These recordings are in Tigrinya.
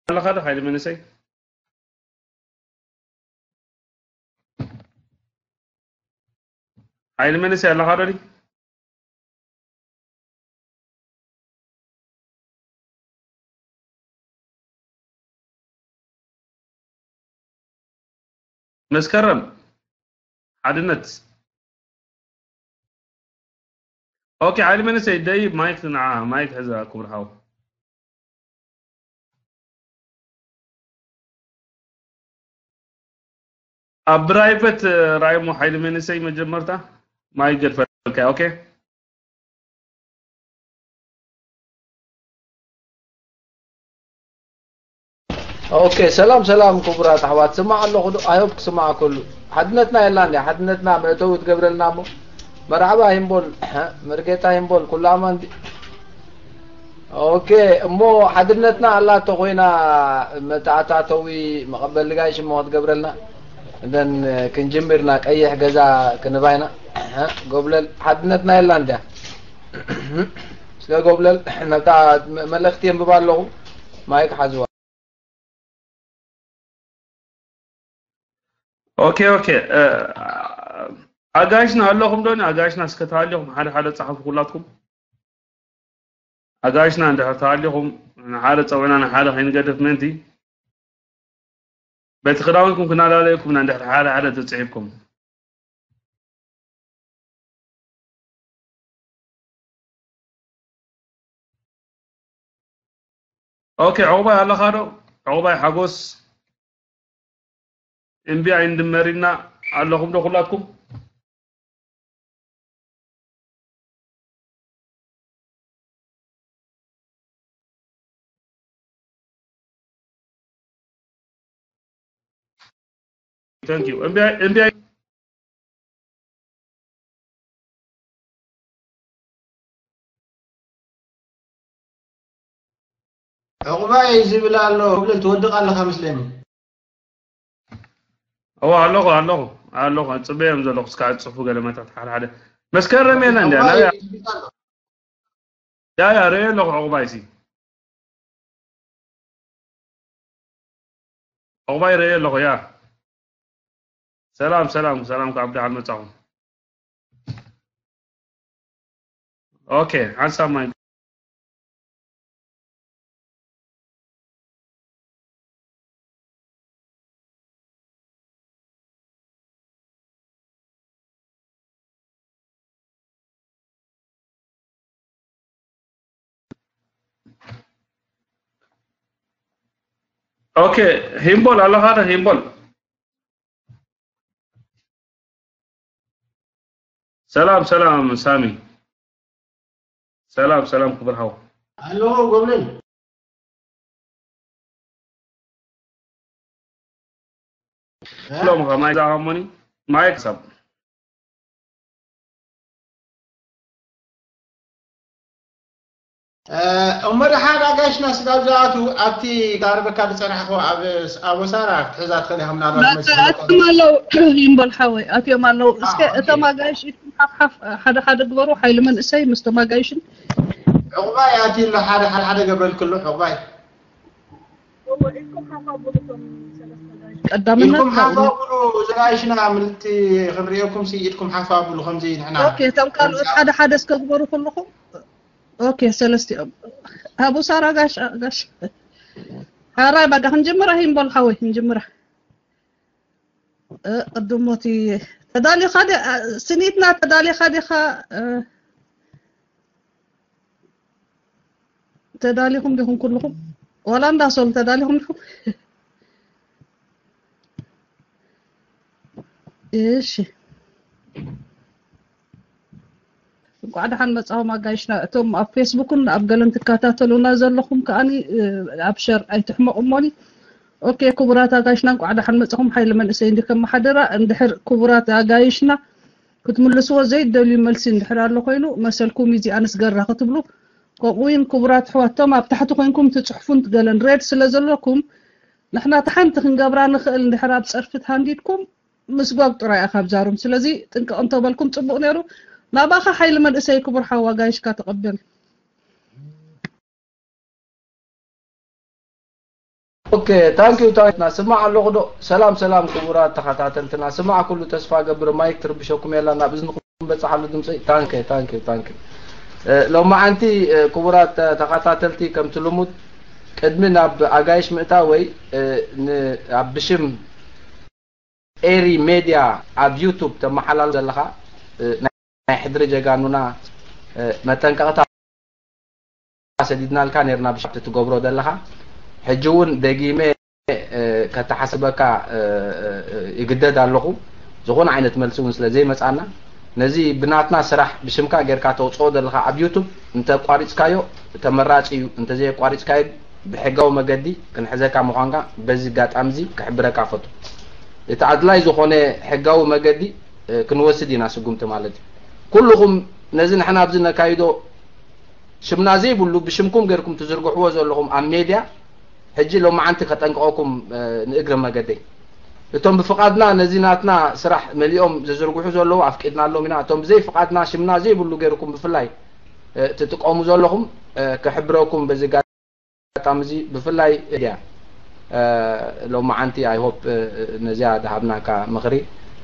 ኣለኻ ዶ ሓይሊ መንእሰይ? ሓይሊ መንእሰይ ኣለኻ ዶ? መስከረም ሓድነት። ኦኬ፣ ሓይሊ መንእሰይ ደይብ ማይክ ንዓ፣ ማይክ ሕዛ ክቡር ሓው። ኣብ ፕራይቨት ራይሞ ሓይሊ መንእሰይ መጀመርታ ማይክ ገድፈልካ። ኦኬ። ኦኬ፣ ሰላም ሰላም ክቡራት ኣሕዋት፣ ስማዕ ኣለኹ ዶ? ኣይ ሆፕ ክስማዕ ከሉ። ሓድነትና የላ እንዲ ሓድነትና መእተዊ ትገብረልና እሞ። መርሓባ ሂምቦል፣ መርጌታ ሂምቦል፣ ኩሉ ኣማን ዲ? ኦኬ፣ እሞ ሓድነትና ኣላቶ ኮይና መተኣታተዊ መቐበሊ ጋይሽ እሞ ክትገብረልና። እንደን ክንጅምርና ቀይሕ ገዛ ክንባይና። ጎብለል፣ ሓድነትና የላ እንዲያ። እስከ ጎብለል፣ ነታ መ-፣ መልእኽቲ የንብባ ኣለኹ። ማይክ ሓዝዋ። ኦኬ፣ ኦኬ። እ፣ ኣጋይሽና ኣለኹም ዶ? ኣጋይሽና እስከ ተሃልዮም ሓደ ሓደ ጸሓፉ ኩላትኩም። ኣጋይሽና እንድሕር ተሃልኹም ንሓደ ጸውዕና ንሓደ ከይንገድፍ ምእንቲ በቲ ክዳውንትኩም ክናላለየኩም ኢና እንድሕር ሓደ ሓደ ተጽሒፍኩም። ኦኬ፣ ዕቑባይ ኣለኻ ዶ? ዕቑባይ ሓጎስ፣ እምቢ ኣይንድመር ኢልና ኣለኹም ዶ ኩላትኩም? Thank you. እምቢ ኣይ-፣ እምቢ ኣይ-፣ ዕቑባይ ዝብል ኣሎ፣ ክብል ትወድቕ ኣለኻ መስለኒ። እወ፣ ኣለኹ፣ ኣለኹ፣ ኣለኹ። ጽበዮም ዘለኹ እስካዕ ጽፉ ገለመታት ሓደ ሓደ። መስከረም የለን እንድያ፣ ዕቑባይ ናብያ? ዝብል ኣሎ። ያ፣ ያ፣ ርእየ ኣለኹ ዕቑባይሲ። ዕቑባይ ርእየ ኣለኹ፣ ያ። ሰላም፣ ሰላም፣ ሰላም፣ ካብ ደሓን መጻኹም። ኦኬ፣ ሓንሳብ ማይ። ኦኬ፣ ሂምቦል ኣለኻ ዶ ሂምቦል? ሰላም፣ ሰላም ሳሚ። ሰላም፣ ሰላም ክቡር ሓው። ኣለኹ ጎብለል። እ? ሎም ከማይ ዛኸሞኒ ማይክ ሰብ። እ፣ እሞ ደሓን ኣጋይሽና ስጋብ ዝኣትዉ ኣብቲ ክዛረበካ ዝጸናሕኩ ኣብ፣ ኣብ ወሳራ ክትሕዛ ትኽእል ኢኻ ምናልባት በቃ መስመር ኣትዮም ኣለዉ። ይምበል ሓወይ፣ ኣትዮም ኣለዉ። እስከ ኣዎ፣ እቶም ኦኬ። ኣጋይሽ ኢድኩም ሓፍ ሓፍ ሓደ ሓደ ግበሩ፣ ሓይሊ መንእሰይ ምስቶም ኣጋይሽን። ዕቑባይ ኣትዩ ኣሎ፣ ሓደ ሓደ ሓደ ገብረልክሉ ዕቑባይ። እወ፣ ኢድኩም ሓፍ ኣብሉ እቶም ሰለስተ ኣጋይሽ። ቀዳምነት ኢድኩም ሓፍ ካብኡ ኣብሉ፣ እዚ ኣጋይሽና ምልቲ ክንሪኦኩም ሲ ኢድኩም ሓፍ ኣብሉ፣ ከምዚ ንሕና ኦኬ፣ እቶም ካልኦት ሓደ ሓደ እስከ ግበሩ ኩልኹም። ኦኬ፣ ሰለስቲኦም። ኣቡ ሳራ ጋሽ፣ ጋሽ። ሓራይ በቃ ክንጅምራ፣ ሂምቦል ሓወይ፣ ክንጅምራ። እ፣ ቅድሞቲ ተዳሊኻ ዲ-፣ እ፣ ስኒትና ተዳሊኻ ዲኻ? እ፣ ተዳሊኹም ዲኹም ኩልኹም? ዋላ እንዳ ሶል ተዳሊኹም ዲኹም? እሺ። እንቋዕ ደሓን መጻኹም ኣጋይሽና። እቶም ኣብ ፌስቡክን ኣብ ገለን ትከታተሉና ዘለኹም ከኣኒ፣ እ፣ ኣብ ሸር ኣይትሕመቑ እሞኒ። ኦኬ፣ ክቡራት ኣጋይሽና እንቋዕ ደሓን መጻኹም። ሓይሊ መንእሰይ እንዲ ከመሓድራ፣ እንድሕር ክቡራት ኣጋይሽና ክትምልስዎ ዘይደልዩ መልሲ እንድሕር ኣሎ ኮይኑ፣ መሰልኩም እዩ፣ እዚኣንስ ገራ ክትብሉ፣ ከምኡ እውን ክቡራት ኣሕዋት፣ እቶም ኣብ ታሕቲ ኮይንኩም ትጽሕፉን ገለን ሬድ ስለ ዘለኩም፣ ንሕና እቲ ሓንቲ ክንገብራ ንኽእል እንድሕር ኣብ ጸርፊ ተሃንዲድኩም፣ ምስጓግ ጥራይ ኢኻ ኣብ ዛሩም። ስለዚ ጥንቅቕ እንተበልኩም ጽቡቕ ነይሩ። ናባኻ ሓይሊ መንእሰይ ክቡር ሓው ኣጋይሽካ ተቐበል። ኦኬ፣ ታንክ ዩ ታንክ ዩ። ስማዕ ኣለኹ ዶ? ሰላም ሰላም፣ ክቡራት ተኸታተልትና፣ ስማዕ ኩሉ። ተስፋ ገብር ማይክ ትርብሸኩም የላ፣ ናብ እዝንኹም በጽሓሉ ድምጸይ። ታንክ ዩ ታንክ ዩ ታንክ ዩ። እ፣ ሎማዓንቲ፣ እ፣ ክቡራት ተ-፣ ተኸታተልቲ፣ ከምቲ ልሙድ ቅድሚ ናብ ኣጋይሽ ምእታወይ፣ እ፣ ን-፣ ኣብ ብሽም ኤሪ ሜድያ ኣብ ዩቱብ ተመሓላልፎ ዘለኻ፣ እ፣ ናይ ሕድሪ ጀጋኑና፣ እ፣ መጠንቀቕታ ሰዲድናልካ ነርና ብሻፕቲ ትገብሮ ዘለኻ። ሕጂ እውን ደጊመ፣ እ፣ ከተሓስበካ፣ እ፣ እ፣ ይግደድ ኣለኹ። ዝኾነ ዓይነት መልሲ እውን ስለ ዘይመጻና፣ ነዚ ብናትና ስራሕ ብሽምካ ጌርካ ተውጽኦ ዘለኻ ኣብ ዩቱብ እንተ ኣቋሪጽካዮ ተመራጺ እዩ። እንተ ዘየቋሪጽካዮ ብሕጋዊ መገዲ ክንሕዘካ ምዃንካ በዚ ኣጋጣሚ እዚ ክሕብረካ ፈቱ። እቲ ኣድላይ ዝኾነ ሕጋዊ መገዲ፣ እ፣ ክንወስድ ኢና ስጉምቲ ማለት እዩ። ኩልኹም ነዚ ንሕና ኣብዚ ነካይዶ ሽምና ዘይብሉ ብሽምኩም ጌርኩም ትዝርግሕዎ ዘለኹም ኣብ ሜድያ፣ ሕጂ ሎማዓንቲ ከጠንቅቐኩም፣ እ፣ ንእግረ መገደይ። እቶም ብፍቓድና ነዚ ናትና ስራሕ መሊኦም ዝዝርግሑ ዘለዉ ኣፍቂድናሎም ኢና። እቶም ብዘይ ፍቓድና ሽምና ዘይብሉ ጌርኩም ብፍላይ፣ እ፣ ትጥቀሙ ዘለኹም፣ እ፣ ክሕብረኩም በዚ ኣጋጣሚ እዚ ብፍላይ ሜድያ፣ እ፣ ሎማዓንቲ፣ I hope፣ እ፣ ነዚኣ ዝሃብናካ ምኽሪ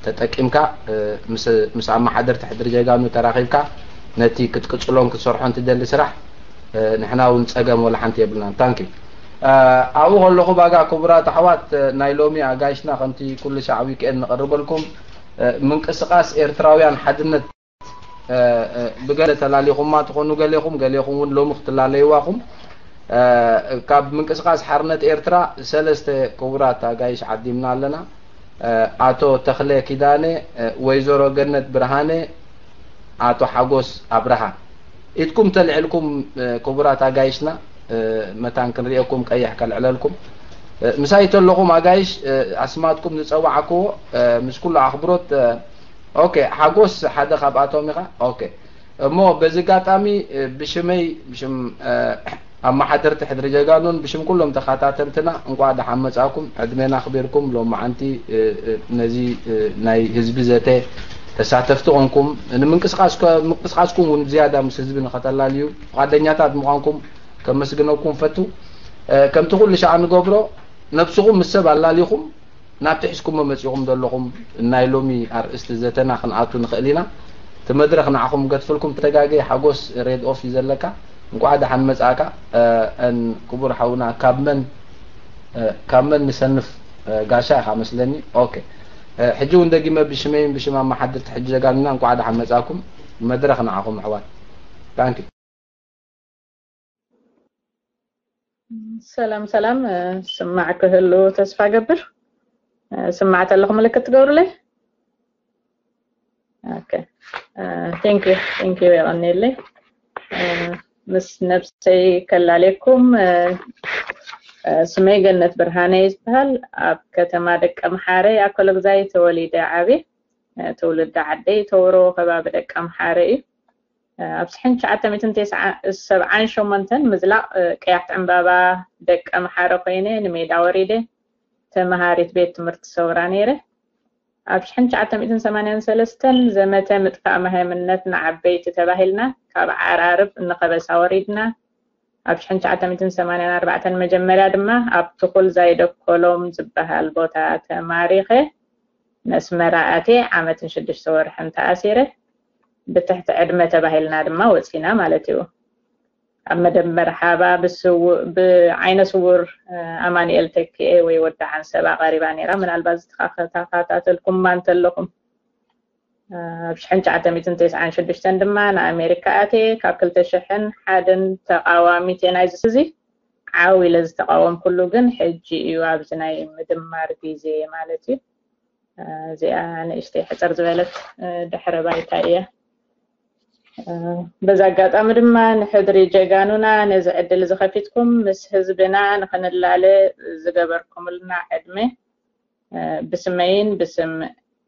ተጠቂምካ፣ እ፣ ምስ፣ ምስ ኣመሓደርቲ ሕድሪ ጀጋኑ ተራኺብካ ነቲ ክትቅጽሎን ክትሰርሖን ትደሊ ስራሕ፣ እ፣ ንሕና እውን ጸገም ወላ ሓንቲ የብልናን። ታንክ ዩ። እ፣ ኣብኡ ከለኹ ባጋ ክቡራት ኣሕዋት፣ እ፣ ናይ ሎሚ ኣጋይሽና ከምቲ ኩሉ ሻዕ ዊክኤንድ ንቐርበልኩም፣ እ፣ ምንቅስቓስ ኤርትራውያን ሓድነት፣ እ፣ እ፣ ብገለ ተላሊኹማ ትኾኑ ገሌኹም፣ ገሌኹም እውን ሎሚ ክትላለይዋ ኢኹም። እ፣ ካብ ምንቅስቓስ ሓርነት ኤርትራ ሰለስተ ክቡራት ኣጋይሽ ዓዲምና ኣለና። እ፣ ኣቶ ተኽለ ኪዳነ፣ እ፣ ወይዘሮ ገነት ብርሃነ፣ ኣቶ ሓጎስ ኣብርሃ። ኢድኩም ተልዒልኩም፣ እ፣ ክቡራት ኣጋይሽና፣ እ፣ መታን ክንርእየኩም ቀይሕ ከልዕለልኩም። እ፣ ምሳይ ተለኹም ኣጋይሽ፣ እ፣ ኣስማትኩም ዝጸዋዕክዎ፣ እ፣ ምስ ኩሉ ኣኽብሮት፣ እ፣ ኦኬ፣ ሓጎስ ሓደ ካብኣቶም ኢኻ። ኦኬ። እሞ በዚ ኣጋጣሚ፣ እ፣ ብሽመይ፣ ብሽም፣ እ፣ ኣመሓደርቲ ሕድሪ ጀጋኑን ብሽም ኩሎም ተኸታተልትና እንቋዕ ደሓን መጻእኩም። ዕድሜና ኣኽቢርኩም ሎማዓንቲ፣ እ፣ እ፣ ነዚ፣ እ፣ ናይ ህዝቢ ዘተ ተሳተፍቲ ኾንኩም፣ ንምንቅስቓስ ከ-፣ ምንቅስቓስኩም እውን ዝያዳ ምስ ህዝቢ ንኸተላልዩ ፍቓደኛታት ምዃንኩም ከመስግነኩም ፈቱ። እ፣ ከምቲ ኩሉ ሻዕ ንገብሮ፣ ነብስኹም ምስ ሰብ ኣላሊኹም ናብቲ ሒዝኩሞ መጺኹም ዘለኹም ናይ ሎሚ ኣርእስቲ ዘተና ክንኣቱ ንኽእል ኢና። እቲ መድረኽ ንዓኹም ገድፍልኩም። ተጋገየ ሓጎስ ሬድ ኦፍ እዩ ዘለካ። እንቋዕ ደሓን መጻእካ። እ፣ እን ክቡር ሓውና ካብ መን፣ እ፣ ካብ መን ንሰንፍ፣ እ፣ ጋሻ ኢኻ መስለኒ። ኦኬ። እ፣ ሕጂ እውን ደጊመ ብሽመይን ብሽም ኣመሓድርቲ ሕድሪ ጀጋኑና እንቋዕ ደሓን መጻእኩም። መድረኽ ንዓኹም ኣሕዋት። ታንክ ዩ። ሰላም ሰላም፣ እ፣ ስማዕ ክህሉ ተስፋ ገብር። እ፣ ስማዕ ተለኹ ምልክት ትገብሩለይ? ኦኬ። እ፣ thank you፣ thank you፣ የቐንየለይ። እ፣ ምስ ነብሰይ ከላሌኩም፣ እ፣ እ፣ ስመይ ገነት ብርሃነ ይበሃል። ኣብ ከተማ ደቀምሓረ ኣኮለጉዛይ ተወሊደ ዓብየ። እ፣ ትውልዲ ዓደይ ተውሮ ከባቢ ደቀምሓረ እዩ። እ፣ ኣብ ሽሕን ትሽዓተ ሚእትን ተስዓን ሰብዓን ሸሞንተን ምዝላቕ፣ እ፣ ቀያሕቲ ዕምባባ ደቀምሓረ ኮይነ ንሜዳ ወሪደ ተመሃሪት ቤት ትምህርቲ ሰውራ ነይረ። ኣብ ሽሕን ትሽዓተ ሚእትን ሰማንያን ሰለስተን ዘመተ ምጥፋእ መሃይምነት ንዓበይቲ ተባሂልና ካብ ዓራርብ ንኸበሳ ወሪድና። ኣብ ሽሕን ትሽዓተ ሚእትን ሰማንያን ኣርባዕተን መጀመርያ ድማ ኣብ ትኹል ዛይደ ኮሎም ዝበሃል ቦታ ተማሪኸ ነስመራ ኣትየ ዓመትን ሽዱሽተ ወርሕን ተኣሲረ። ብትሕቲ ዕድመ ተባሂልና ድማ ወጺና ማለት እዩ። ኣብ መደብ መርሓባ ብስው-፣ ብዓይነ ስውር፣ እ፣ ኣማኑኤል ተኪኤ ወይ ወዲ ዓንሰባ ቀሪባ ነይራ። ምናልባት ዝተኸታተልኩማ እንተለኹም። እ፣ ኣብ ሽሕን ትሽዓተ ሚእትን ተስዓን ሽዱሽተን ድማ ንኣሜሪካ ኣትየ። ካብ ክልተ ሽሕን ሓደን ተቓዋሚት እየ ናይዚ እዚ። ዓው ኢለ ዝተቓወምኩሉ ግን ሕጂ እዩ፣ ኣብዚ ናይ ምድማር ግዜ ማለት እዩ። እ፣ እዚኣ ንእሽተይ ሕጽር ዝበለት፣ እ፣ ድሕረ ባይታ እያ። እ፣ በዚ ኣጋጣሚ ድማ ንሕድሪ ጀጋኑና ነዚ ዕድል እዚ ከፊትኩም ምስ ህዝብና ንኽንላለ ዝገበርኩምልና ዕድመ፣ እ፣ ብስመይን ብስም፣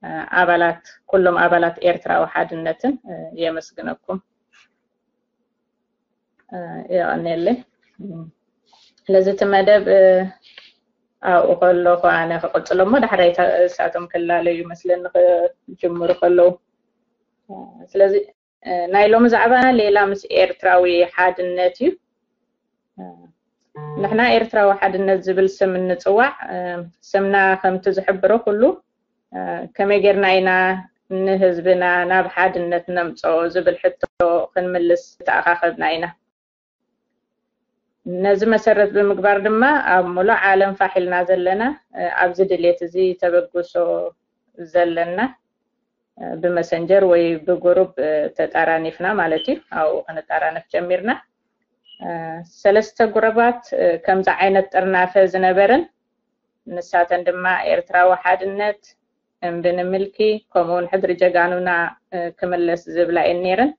እ፣ ኣባላት፣ ኩሎም ኣባላት ኤርትራዊ ሓድነትን፣ እ፣ የመስግነኩም። እ፣ የቐንየለይ። ስለዚ እቲ መደብ፣ እ፣ ኣብኡ ከለኹ ኣነ ክቕጽሎ እሞ ዳሕራይ እታ-፣ እሳቶም ክላለዩ መስለኒ ክጅምሩ ከለዉ። እ፣ ስለዚ፣ እ፣ ናይ ሎሚ ዛዕባና ሌላ ምስ ኤርትራዊ ሓድነት እዩ። እ፣ ንሕና ኤርትራዊ ሓድነት ዝብል ስም እንጽዋዕ፣ ስምና ከምቲ ዝሕብሮ ኩሉ፣ ከመይ ጌርና ኢና ንህዝብና ናብ ሓድነት ነምጽኦ ዝብል ሕቶ ክንምልስ ዝተኣኻኸብና ኢና። ነዚ መሰረት ብምግባር ድማ ኣብ ሙሉእ ዓለም ፋሕ ኢልና ዘለና፣ ኣብዚ ድሌት እዚ ተበግሶ ዘለና፣ ብመሰንጀር ወይ ብጉሩብ ተጣራኒፍና ማለት እዩ። ኣብኡ ክንጣራነፍ ጀሚርና። ሰለስተ ጉረባት ከምዚ ዓይነት ጥርናፈ ዝነበርን፣ ንሳተን ድማ ኤርትራዊ ሓድነት፣ እምቢ ንምልኪ፣ ከምኡውን ሕድሪ ጀጋኑና ክምለስ ዝብላ እየን ነይረን።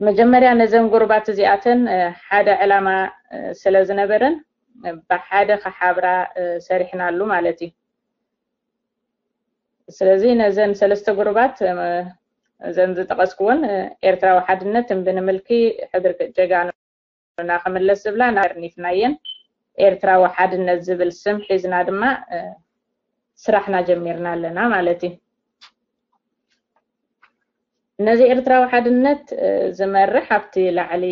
መጀመርያ ነዘን ጉሩባት እዚኣተን ሓደ ዕላማ ስለ ዝነበረን፣ ብሓደ ክሓብራ ሰሪሕናሉ ማለት እዩ። ስለዚ ነዘን ሰለስተ ጉሩባት፣ እዘን ዝጠቐስክወን፣ ኤርትራዊ ሓድነት፣ እምቢ ንምልኪ፣ ሕድሪ ጀጋኑና ክምለስ ዝብላ ናርኒፍናየን። ኤርትራዊ ሓድነት ዝብል ስም ሒዝና ድማ ስራሕና ጀሚርና ኣለና ማለት እዩ። ነዚ ኤርትራዊ ሓድነት ዝመርሕ ኣብቲ ላዕሊ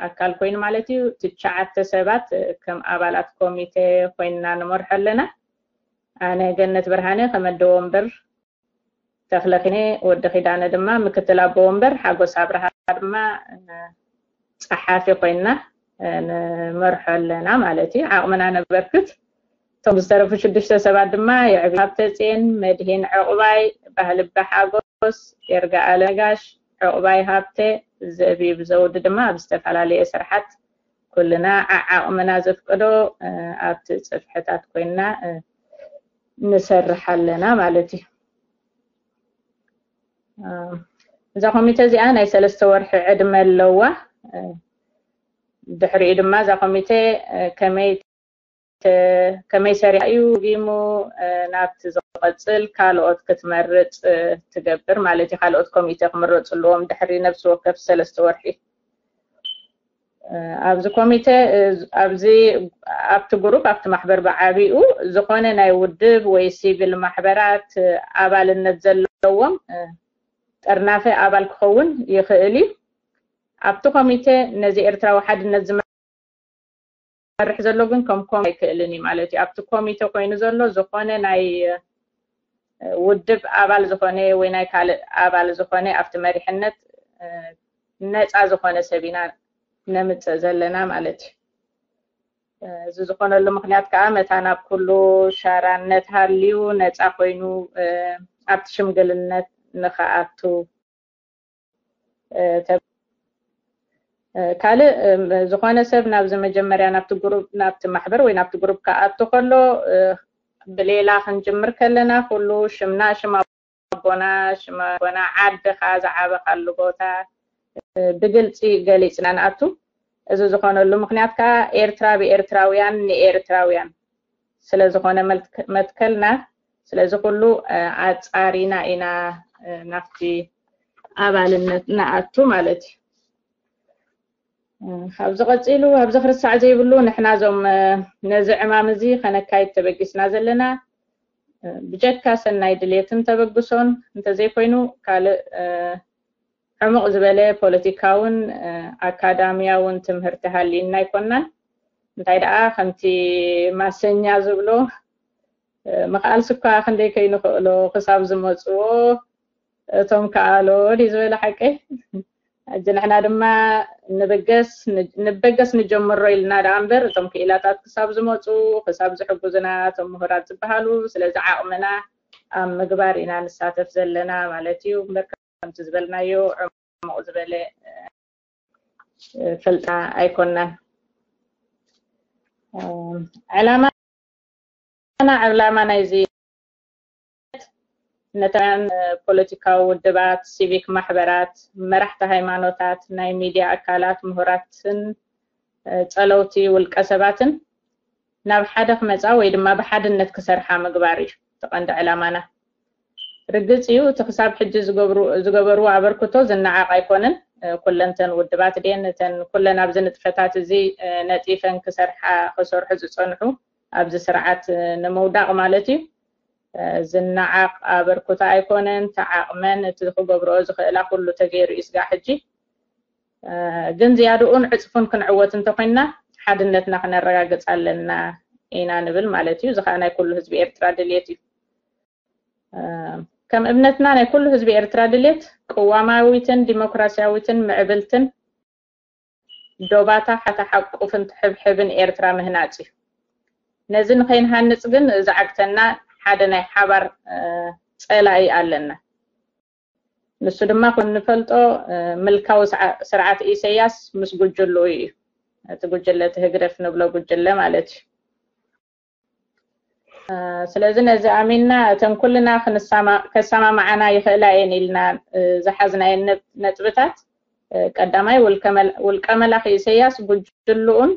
ኣካል ኮይኑ ማለት እዩ፣ ትሽዓተ ሰባት ከም ኣባላት ኮሚቴ ኮይንና ንመርሖ ኣለና። ኣነ ገነት ብርሃነ ከም ኣደ ወንበር፣ ተኽለ ኪነ ወዲ ኪዳነ ድማ ምክትል ኣቦ ወንበር፣ ሓጎስ ኣብርሃ ድማ ጸሓፊ ኮይና ንመርሖ ኣለና ማለት እዩ። ዓቕምና ነበርክት። እቶም ዝተረፉ ሽዱሽተ ሰባት ድማ የዕቢ ሃብተጽዮን፣ መድሂን ዕቑባይ፣ ባህልቢ ሓጎስ፣ ኤርጋ ኣለጋሽ፣ ዕቑባይ ሃብተ፣ ዘቢብ ዘውዲ ድማ ኣብ ዝተፈላለየ ስርሓት ኩልና ዓዓቕምና ዘፍቅዶ ኣብቲ ጽፍሕታት ኮይንና ንሰርሕ ኣለና ማለት እዩ። እዛ ኮሚተ እዚኣ ናይ ሰለስተ ወርሒ ዕድመ ኣለዋ። ድሕሪኡ ድማ እዛ ኮሚተ ከመይ ከመይ ሰሪዓ እዩ ጊሙ ናብቲ ዝቐጽል ካልኦት ክትመርጽ ትገብር ማለት እዩ። ካልኦት ኮሚተ ክምረጹ ኣለዎም ድሕሪ ነብሲ ወከፍ ሰለስተ ወርሒ። ኣብዚ ኮሚተ ኣብዚ ኣብቲ ግሩፕ ኣብቲ ማሕበር ብዓቢኡ ዝኾነ ናይ ውድብ ወይ ሲቪል ማሕበራት ኣባልነት ዘለዎም ጥርናፈ ኣባል ክኸውን ይኽእል እዩ። ኣብቲ ኮሚተ ነዚ ኤርትራዊ ሓድነት ዝመርሕ ዘሎ ግን ከም ኮም ኣይክእልን እዩ ማለት እዩ። ኣብቲ ኮሚተ ኮይኑ ዘሎ ዝኾነ ናይ ውድብ ኣባል ዝኾነ ወይ ናይ ካልእ ኣባል ዝኾነ ኣብቲ መሪሕነት ነፃ ዝኾነ ሰብ ኢና ነምፅእ ዘለና ማለት እዩ። እዚ ዝኾነሉ ምኽንያት ከዓ መታን ኣብ ኩሉ ሻራነት ሃልዩ ነፃ ኮይኑ ኣብቲ ሽምግልነት ንኽኣቱ ካልእ ዝኾነ ሰብ ናብዚ መጀመርያ ናብቲ ግሩፕ ናብቲ ማሕበር ወይ ናብቲ ግሩፕ ክኣቱ ከሎ ብሌላ ክንጅምር ከለና ኩሉ ሽምና ሽም ኣቦና ሽም ኣቦና ዓድኻ ዝዓበኻሉ ቦታ ብግልፂ ገሊፅና ንኣቱ። እዚ ዝኾነሉ ምኽንያት ከዓ ኤርትራ ብኤርትራውያን ንኤርትራውያን ስለዝኾነ መትከልና ስለዚ ኩሉ ኣፃሪና ኢና ናብቲ ኣባልነት ንኣቱ ማለት እዩ። ካብዚ ቀፂሉ ኣብዚ ክርስዕ ዘይብሉ ንሕና ዞም ነዚ ዕማም እዚ ከነካይድ ተበጊስና ዘለና ብጀካ ሰናይ ድሌትን ተበግሶን እንተዘይኮይኑ ካልእ ዕሙቕ ዝበለ ፖለቲካውን ኣካዳሚያውን ትምህርቲ ሃልይና ኣይኮናን። እንታይ ደኣ ከምቲ ማሰኛ ዝብሎ ምኽኣል ስኳ ክንደይ ከይንኽእሎ ክሳብ ዝመፅዎ እቶም ከኣሎ ድዩ ዝበለ ሓቂ። ሕጂ ንሕና ድማ ንበገስ ንበገስ ንጀምሮ ኢልና ደኣ እምበር እቶም ክኢላታት ክሳብ ዝመፁ ክሳብ ዝሕጉዝና እቶም ምሁራት ዝበሃሉ ስለዚ ዓቕምና ኣብ ምግባር ኢና ንሳተፍ ዘለና ማለት እዩ። እምበር ከምቲ ዝበልናዮ ዕሙቕ ዝበለ ፈልጣ ኣይኮናን። ዕላማና ዕላማ ናይዚ ነታውያን ፖለቲካዊ ውድባት፣ ሲቪክ ማሕበራት፣ መራሕቲ ሃይማኖታት፣ ናይ ሚድያ ኣካላት፣ ምሁራትን ጸለውቲ ውልቀ ሰባትን ናብ ሓደ ክመፃ ወይ ድማ ብሓድነት ክሰርሓ ምግባር እዩ እቲ ቀንዲ ዕላማና። ርግፅ እዩ እቲ ክሳብ ሕጂ ዝገበርዎ ኣበርክቶ ዝነዓቕ ኣይኮነን። ኩለንተን ውድባት ድየን እተን ኩለን ኣብዚ ንጥፈታት እዚ ነጢፈን ክሰርሓ ክሰርሑ ዝፀንሑ ኣብዚ ስርዓት ንምውዳቕ ማለት እዩ ዝነዓቕ ኣበርክቶ ኣይኮነን። ተዓቕመን እቲ ክገብርኦ ዝኽእላ ኩሉ ተገይሩ እዩ ስጋዕ ሕጂ። ግን ዝያድኡን ዕፅፉን ክንዕወት እንተኮይንና ሓድነትና ክነረጋግፅ ኣለና ኢና ንብል ማለት እዩ። እዚ ከዓ ናይ ኩሉ ህዝቢ ኤርትራ ድልየት እዩ። ከም እምነትና ናይ ኩሉ ህዝቢ ኤርትራ ድልየት ቅዋማዊትን ዲሞክራሲያዊትን ምዕብልትን ዶባታ ሓተሓቁፍን ትሕብሕብን ኤርትራ ምህናፅ እዩ። ነዚ ንኸይንሃንፅ ግን ዝዓግተና ሓደ ናይ ሓባር ፀላኢ ኣለና። ንሱ ድማ ከም ንፈልጦ ምልካዊ ስርዓት ኢሰያስ ምስ ጉጅልኡ እዩ። እቲ ጉጅለ እቲ ህግደፍ ንብሎ ጉጅለ ማለት እዩ። ስለዚ ነዚ ኣሚንና እተን ኩልና ከሰማምዓና ይኽእላ እየን ኢልና ዝሓዝናየን ነጥብታት ቀዳማይ ውልቀ መላኺ ኢሰያስ ጉጅልኡን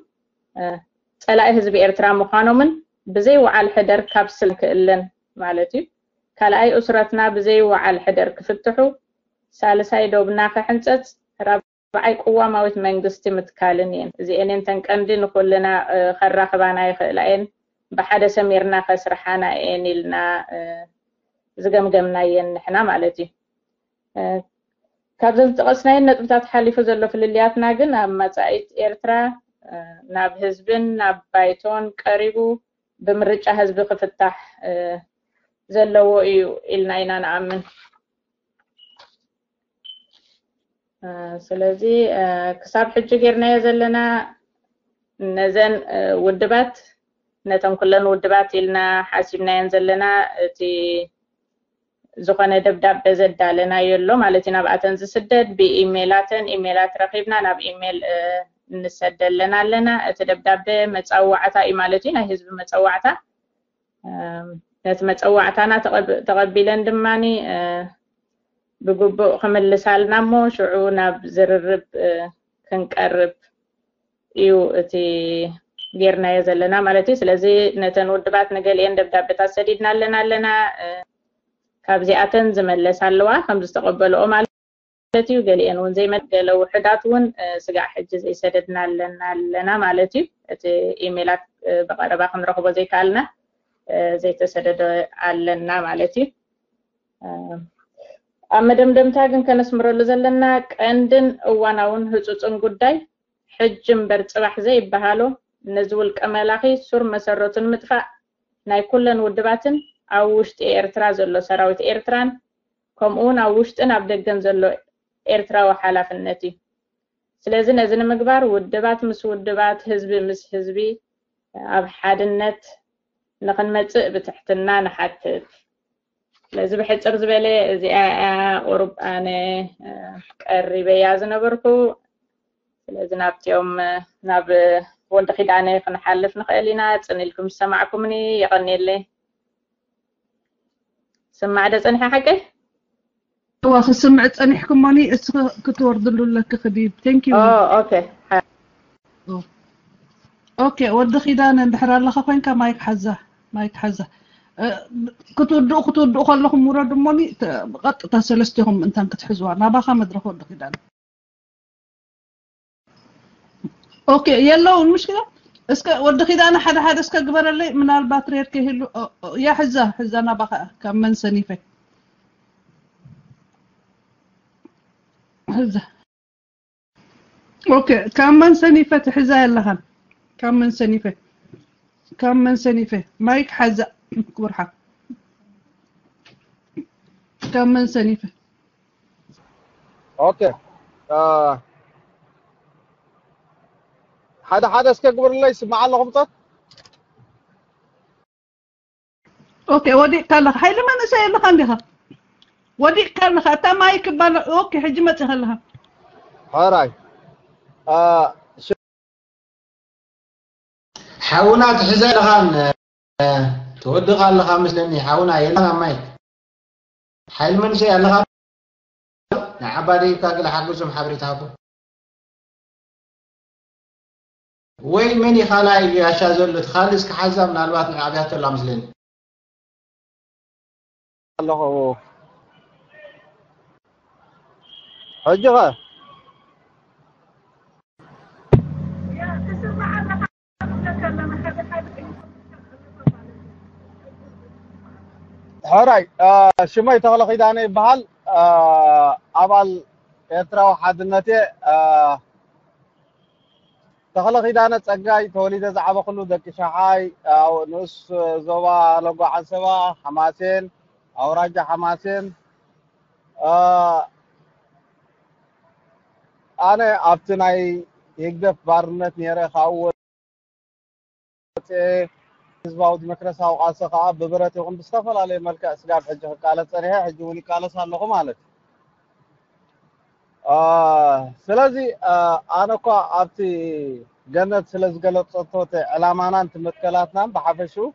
ፀላኢ ህዝቢ ኤርትራ ምዃኖምን ብዘይ ወዓል ሕደር ካብ ስልጣን ክእለን ማለት እዩ። ካልኣይ እሱራትና ብዘይ ወዓል ሕደር ክፍትሑ፣ ሳልሳይ ዶብና ክሕንፀፅ፣ ራብዓይ ቅዋማዊት መንግስቲ ምትካልን እየን። እዚኤን እየን እተን ቀንዲ ንኩልና ከራኽባና ይኽእላ እየን፣ ብሓደ ሰሚርና ከስርሓና እየን ኢልና ዝገምገምናየን ንሕና ማለት እዩ። ካብዘን ዝጠቐስናየን ነጥብታት ሓሊፉ ዘሎ ፍልልያትና ግን ኣብ መጻኢት ኤርትራ ናብ ህዝብን ናብ ባይቶን ቀሪቡ ብምርጫ ህዝቢ ክፍታሕ ዘለዎ እዩ ኢልና ኢና ንኣምን። ስለዚ ክሳብ ሕጂ ጌርናዮ ዘለና ነዘን ውድባት ነተን ኩለን ውድባት ኢልና ሓሲብናየን ዘለና እቲ ዝኾነ ደብዳቤ ዘዳለናዮ ኣሎ ማለት እዩ። ናብኣተን ዝስደድ ብኢሜላተን ኢሜላት ረኺብና ናብ ኢሜል እንሰደለን ኣለና። እቲ ደብዳቤ መጻዋዕታ እዩ ማለት እዩ፣ ናይ ህዝቢ መጸዋዕታ። ነቲ መጸዋዕታና ተቐቢለን ድማ ብግቡእ ክምልሳልና እሞ ሽዑ ናብ ዝርርብ ክንቀርብ እዩ እቲ ጌርናዮ ዘለና ማለት እዩ። ስለዚ ነተን ውድባት ንገሊኤን ደብዳቤታት ሰዲድና ኣለና ኣለና ካብዚኣተን ዝመለስ ኣለዋ ከም ዝተቐበልኦ ማለት እዩ። ገሊኤን እውን ዘይመ ገለ ውሕዳት እውን ስጋዕ ሕጂ ዘይሰደድና ኣለና ኣለና ማለት እዩ። እቲ ኢሜላት ብቐረባ ክንረኽቦ ዘይከኣልና ዘይተሰደደ ኣለና ማለት እዩ። ኣብ መደምደምታ ግን ከነስምረሉ ዘለና ቀንድን እዋናውን ህፁፅን ጉዳይ ሕጂ እምበር ፅባሕ ዘይበሃሎ ነዚ ውልቀ መላኺ ሱር መሰረቱ ንምጥፋእ ናይ ኩለን ውድባትን ኣብ ውሽጢ ኤርትራ ዘሎ ሰራዊት ኤርትራን ከምኡ እውን ኣብ ውሽጥን ኣብ ደገን ዘሎ ኤርትራዊ ሓላፍነት እዩ። ስለዚ ነዚ ንምግባር ውድባት ምስ ውድባት፣ ህዝቢ ምስ ህዝቢ ኣብ ሓድነት ንኽንመጽእ ብትሕትና ንሓትት። ስለዚ ብሕጽር ዝበለ እዚኣ እያ ቁሩብ ኣነ ቀሪበያ ዝነበርኩ። ስለዚ ናብቲኦም ናብ ወልደ ኪዳነ ክንሓልፍ ንኽእል ኢና። ጽን ኢልኩም ዝሰማዕኩምኒ የቐንየለይ። ስማዕ ዶ ጸኒሐ ሓቀይ? እዋ ክስምዕ ጸኒሕኩሞኒ እስኺ ክትወርድሉ ኣለኪ ክዲብ። Thank you. Oh, okay. Okay፣ ወዲ ኪዳነ እንድሕር ኣለኻ ኮይንካ ማይክ ሓዛ፣ ማይክ ሓዛ። ክትውድኡ ክትውድኡ ከለኹም ውረዱ እሞኒ ቀጥታ ሰለስቲኹም እንታን ክትሕዝዋ ናባኻ መድረኽ ወዲ ኪዳነ። ኦኬ የለውን ምሽ እስከ ወዲ ኪዳነ ሓደ ሓደ እስከ ግበረለይ ምናልባት ሬድ ከይህሉ ያ ሕዛ ሕዛ ናባኻ ካብ መን ሰኒፈ ሕዛ ኦኬ ካብ መን ሰኒፈ ትሕዛ የለኻን ካብ መን ሰኒፈ ካብ መን ሰኒፈ ማይክ ሓዛ ክቡር ሓ ካብ መን ሰኒፈ ኦኬ ሓደ ሓደ እስከ ግብርለይ ስማዕ ኣለኹም ጸት ኦኬ ወዲቕካ ኣለኻ ሓይሊ መንእሰይ ኣለኻ እንዲኻ ወዲቕካ ኣለኻ እታ ማይክ ባለ ኦኬ ሕጂ መጺኻ ኣለኻ ሕራይ ሓውና ትሕዛ ኣለኻን ትወድቕ ኣለኻ መስለኒ ሓውና የለኻ ማይክ ሓይሊ መንእሰይ ኣለኻ ንዓባ ደይብካ ገለ ሓግዞም ሓበሬታ ሃቦ ወይ መን እዩ ካልኣይ ያሻ ዘሎ እቲ ካልእ እስኪ ሓዛ ምናልባት ንዓብያቶ ኣላ መስለኒ ኣለኹ ሕጂ ኸ ሕራይ ሽመይ ተኽለ ኪዳነ ይበሃል ኣባል ኤርትራዊ ሓድነት እየ። አ፣ ተኽለ ኪዳነ ጸጋይ፣ ተወሊደ ዝዓበኹሉ ደቂ ሸሓይ፣ አ፣ ንኡስ ዞባ ለጓ ዓንሰባ፣ ሓማሴን፣ ኣውራጃ ሓማሴን። አ፣ ኣነ ኣብቲ ናይ ህግደፍ ባርነት ነይረ፣ ካብኡ ወፅኤ ህዝባዊ ዲሞክራሲያዊ ቃልሲ ከዓ ብብረት ይኹን ብዝተፈላለየ መልክዕ ስጋብ ሕጂ ክቃለስ ፀኒሐ፣ ሕጂ እውን ይቃለስ ኣለኹ ማለት እዩ። አ፣ ስለዚ፣ አ፣ ኣነ እኳ ኣብቲ ገነት ስለ ዝገለፀቶ እቲ ዕላማናን እቲ መትከላትናን ብሓፈሽኡ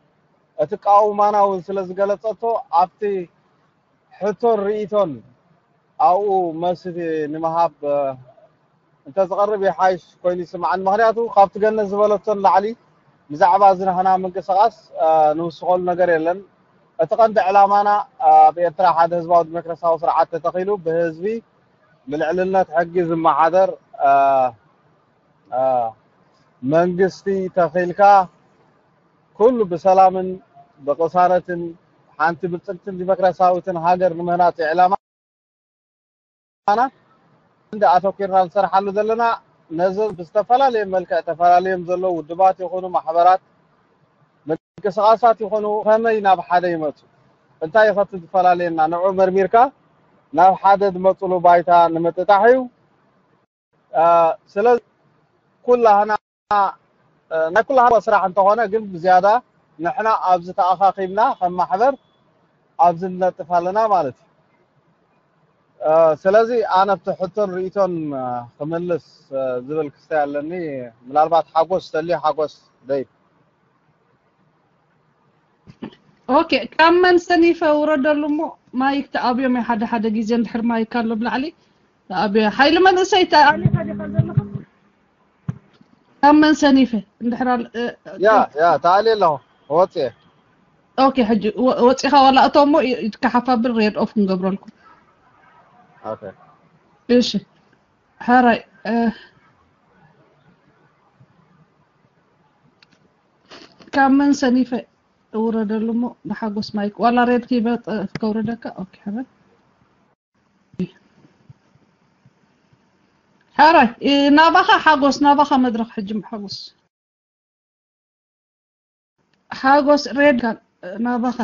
እቲ ቃውማና እውን ስለ ዝገለፀቶ ኣብቲ ሕቶን ርእይቶን ኣብኡ መልሲ ንምሃብ፣ እ፣ እንተዝቐርብ ይሓይሽ ኮይኑ ይስምዓኒ። ምኽንያቱ ካብቲ ገነት ዝበለቶ ንላዕሊ ብዛዕባ እዚ ናህና ምንቅስቓስ፣ እ፣ ንውስኸሉ ነገር የለን። እቲ ቀንዲ ዕላማና፣ እ፣ ኣብ ኤርትራ ሓደ ህዝባዊ ዲሞክራሲያዊ ስርዓት ተተኺሉ ብህዝቢ ብልዕልነት ሕጊ ዝመሓደር፣ እ፣ እ፣ መንግስቲ ተኺልካ ኩሉ ብሰላምን ብቅሳነትን ሓንቲ ብልጽግትን ዲሞክራሲያዊትን ሃገር ንምህናጽ ዕላማና እንደ ኣተኲርና ንሰርሓሉ ዘለና። ነዚ ብዝተፈላለየ መልክዕ ተፈላለዮም ዘለዉ ውድባት ይኹኑ ማሕበራት፣ ምንቅስቓሳት ይኹኑ ከመይ ናብ ሓደ ይመጹ፣ እንታይ ይኸቲ ዝፈላለየና፣ ንዑ መርሚርካ ናብ ሓደ ዝመጹሉ ባይታ ንምጥጣሕ እዩ። አ፣ ስለዚ ኩላህና፣ አ፣ ናይ ኩላህና ስራሕ እንተኾነ፣ ግን ብዝያዳ ንሕና ኣብዚ ተኣኻኺብና ከም ማሕበር ኣብዚ ንነጥፍ ኣለና ማለት እዩ። አ፣ ስለዚ ኣነ ኣብቲ ሕቶን ርእይቶን፣ አ፣ ክምልስ፣ አ፣ ዝብል ክስታይ ኣለኒ። ምናልባት ሓጎስ ተልዩ፣ ሓጎስ ደይ ኦኬ፣ ካብ መን ሰኒፈ ውረደሉ እሞ ማይክ ተኣብዮም እዩ። ሓደ ሓደ ግዜ እንድሕር ማይክ ኣሎ ብላዕሊ ተኣብዮ። ሓይሊ መንእሰይ ተኣሊኻ ዲኻ ዘለኻ? ካብ መን ሰኒፈ እንድሕር ኣል- እ- እ- ያ ያ ተኣልየ ኣለኹ። ወፅየ። ኦኬ፣ ሕጂ ወ- ወፂኻ ዋላ እቶ እሞ ይ- ይትከሓፋ ብል ሬድ ኦፍ ክንገብረልኩም። ኦኬ። እሺ፣ ሕራይ እ፣ ካብ መን ሰኒፈ እውረደሉ እሞ ንሓጎስ ማይክ ዋላ ሬድ ኪበጥ ከውረደካ። ኦኬ፣ ሕራይ ሕራይ እ፣ ናባኻ ሓጎስ፣ ናባኻ መድረኽ ሕጂ ሓጎስ። ሓጎስ ሬድ ናባኻ።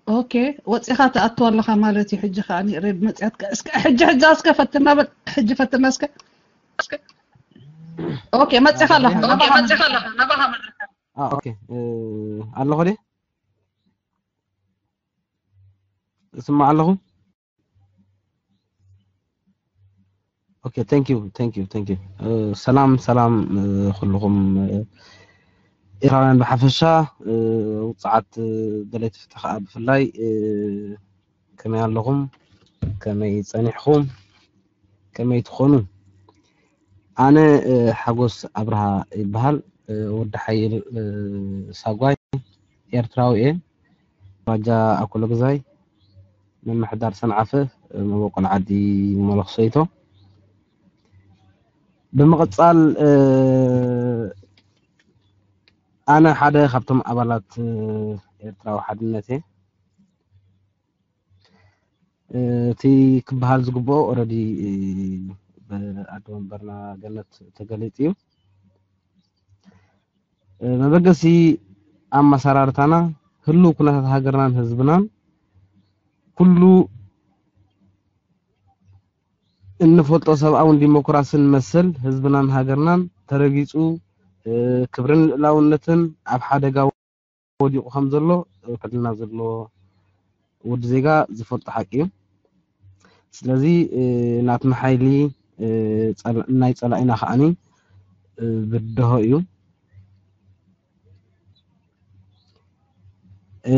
ኦኬ፣ ወፂኻ ትኣቱ ኣለኻ ማለት እዩ። ሕጂ ከዓኒ ሬድ መፅያትካ። እስከ ሕጂ፣ ሕጂ እስከ ፈትና በል። ሕጂ ፈትና እስከ። ኦኬ፣ መፂኻ ኣለኻ። ኦኬ፣ መፂኻ ኣለኻ። ናባኻ መድረኽ። አ፣ ኦኬ፣ እ፣ ኣለኹ ድየ? እስማዕ ኣለኹ? ኦኬ፣ thank you፣ thank you፣ thank you። እ፣ ሰላም፣ ሰላም፣ እ፣ ኩልኹም፣ እ፣ ኤርትራውያን ብሓፈሻ፣ እ፣ ውጽዓት፣ እ፣ ደለይቲ ፍትሒ ከኣ ብፍላይ፣ እ፣ ከመይ ኣለኹም? ከመይ ጸኒሕኹም? ከመይ ትኾኑ? ኣነ፣ እ፣ ሓጎስ ኣብርሃ ይበሃል። እ፣ ወዲ ሓይል፣ እ፣ ሳጓይ ኤርትራዊ እየ። ኣውራጃ ኣኮለጉዛይ፣ ምምሕዳር ሰንዓፈ፣ እ፣ መበቆል ዓዲ መለኽሰይቶ። ብምቕጻል፣ እ፣ ኣነ ሓደ ካብቶም ኣባላት፣ እ፣ ኤርትራዊ ሓድነት እየ። እ፣ እቲ ክበሃል ዝግብኦ ኦረዲ፣ እ፣ ብኣደ መንበርና ገነት ተገሊጹ እዩ። እ፣ መበገሲ ኣመሰራርታና ህሉው ኩነታት ሃገርናን ህዝብናን ኩሉ እንፈልጦ ሰብኣውን ዲሞክራስን መሰል ህዝብናን ሃገርናን ተረጊጹ፣ እ፣ ክብርን ልእላውነትን ኣብ ሓደጋ ወዲቑ ከም ዘሎ፣ እ፣ ክልና ዘሎ ወዲ ዜጋ ዝፈልጦ ሓቂ እዩ። ስለዚ፣ እ፣ ናትና ሓይሊ፣ እ፣ ጸላ-፣ ናይ ጸላኢና ከዓኒ፣ እ፣ ብድሆ እዩ። እ፣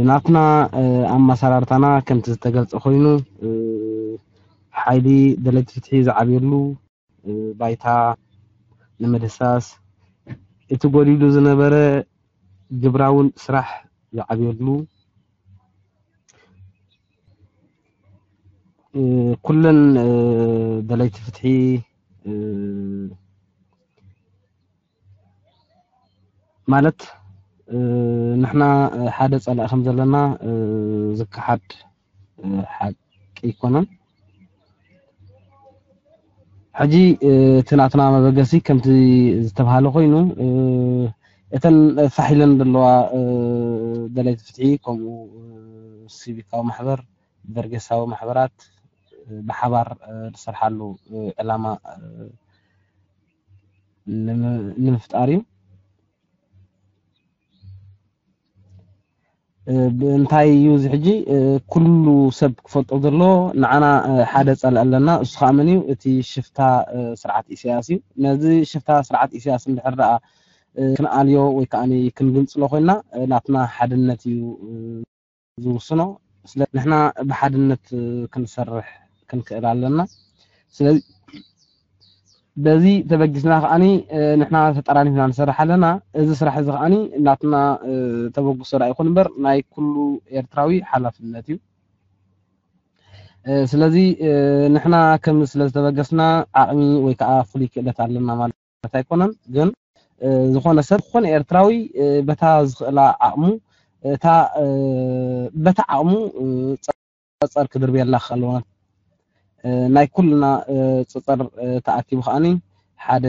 ናትና፣ እ፣ ኣመሰራርታና ከምቲ ዝተገልጸ ኮይኑ፣ እ፣ ሓይሊ ደለይቲ ፍትሒ ዝዓብየሉ፣ እ፣ ባይታ ንምድህሳስ፣ እቲ ጎዲሉ ዝነበረ ግብራውን ስራሕ ዝዓብየሉ፣ እ፣ ኩለን፣ እ፣ ደለይቲ ፍትሒ፣ እ፣ ማለት፣ እ፣ ንሕና፣ እ፣ ሓደ ጸላኢ ከም ዘለና፣ እ፣ ዝከሓድ ሓቂ ኣይኮነን። ሕጂ እቲ ናትና መበገሲ ከምቲ ዝተባሃለ ኮይኑ፣ እተን ፋሕ ኢለን ዘለዋ ደለይቲ ፍትሒ፣ ከምኡ ሲቪካዊ ማሕበር፣ በርጌሳዊ ማሕበራት ብሓባር ዝሰርሓሉ ዕላማ ንምፍጣር እዩ። እንታይ እዩ እዚ ሕጂ? ኩሉ ሰብ ክፈልጦ ዘሎ፣ ንዓና ሓደ ጸላኢ ኣለና። እሱ ከዓ መን እዩ? እቲ ሽፍታ ስርዓት ኢሳያስ እዩ። ነዚ ሽፍታ ስርዓት ኢሳያስ እንድሕር ደኣ ክንኣልዮ ወይ ከዓ ክንግንጽሎ ኮይና፣ ናትና ሓድነት እዩ ዝውስኖ። ስለ ንሕና ብሓድነት ክንሰርሕ ክንክእል ኣለና። ስለዚ በዚ ተበጊስና ከዓኒ ንሕና ተጠራኒፍና ንሰርሕ ኣለና። እዚ ስራሕ እዚ ከዓኒ ናትና ተበግሶ ዳ ይኹን እምበር ናይ ኩሉ ኤርትራዊ ሓላፍነት እዩ። ስለዚ ንሕና ከም ስለ ዝተበገስና ዓቕሚ ወይ ከዓ ፍሉይ ክእለት ኣለና ማለት ኣይኮነን። ግን ዝኾነ ሰብ፣ ዝኾነ ኤርትራዊ በታ ዝኽእላ ዓቕሙ፣ እታ በታ ዓቕሙ ጸጸር ክድርብየላ ክኸውን፣ ናይ ኩልና ጸጸር ተኣኪቡ ከዓኒ ሓደ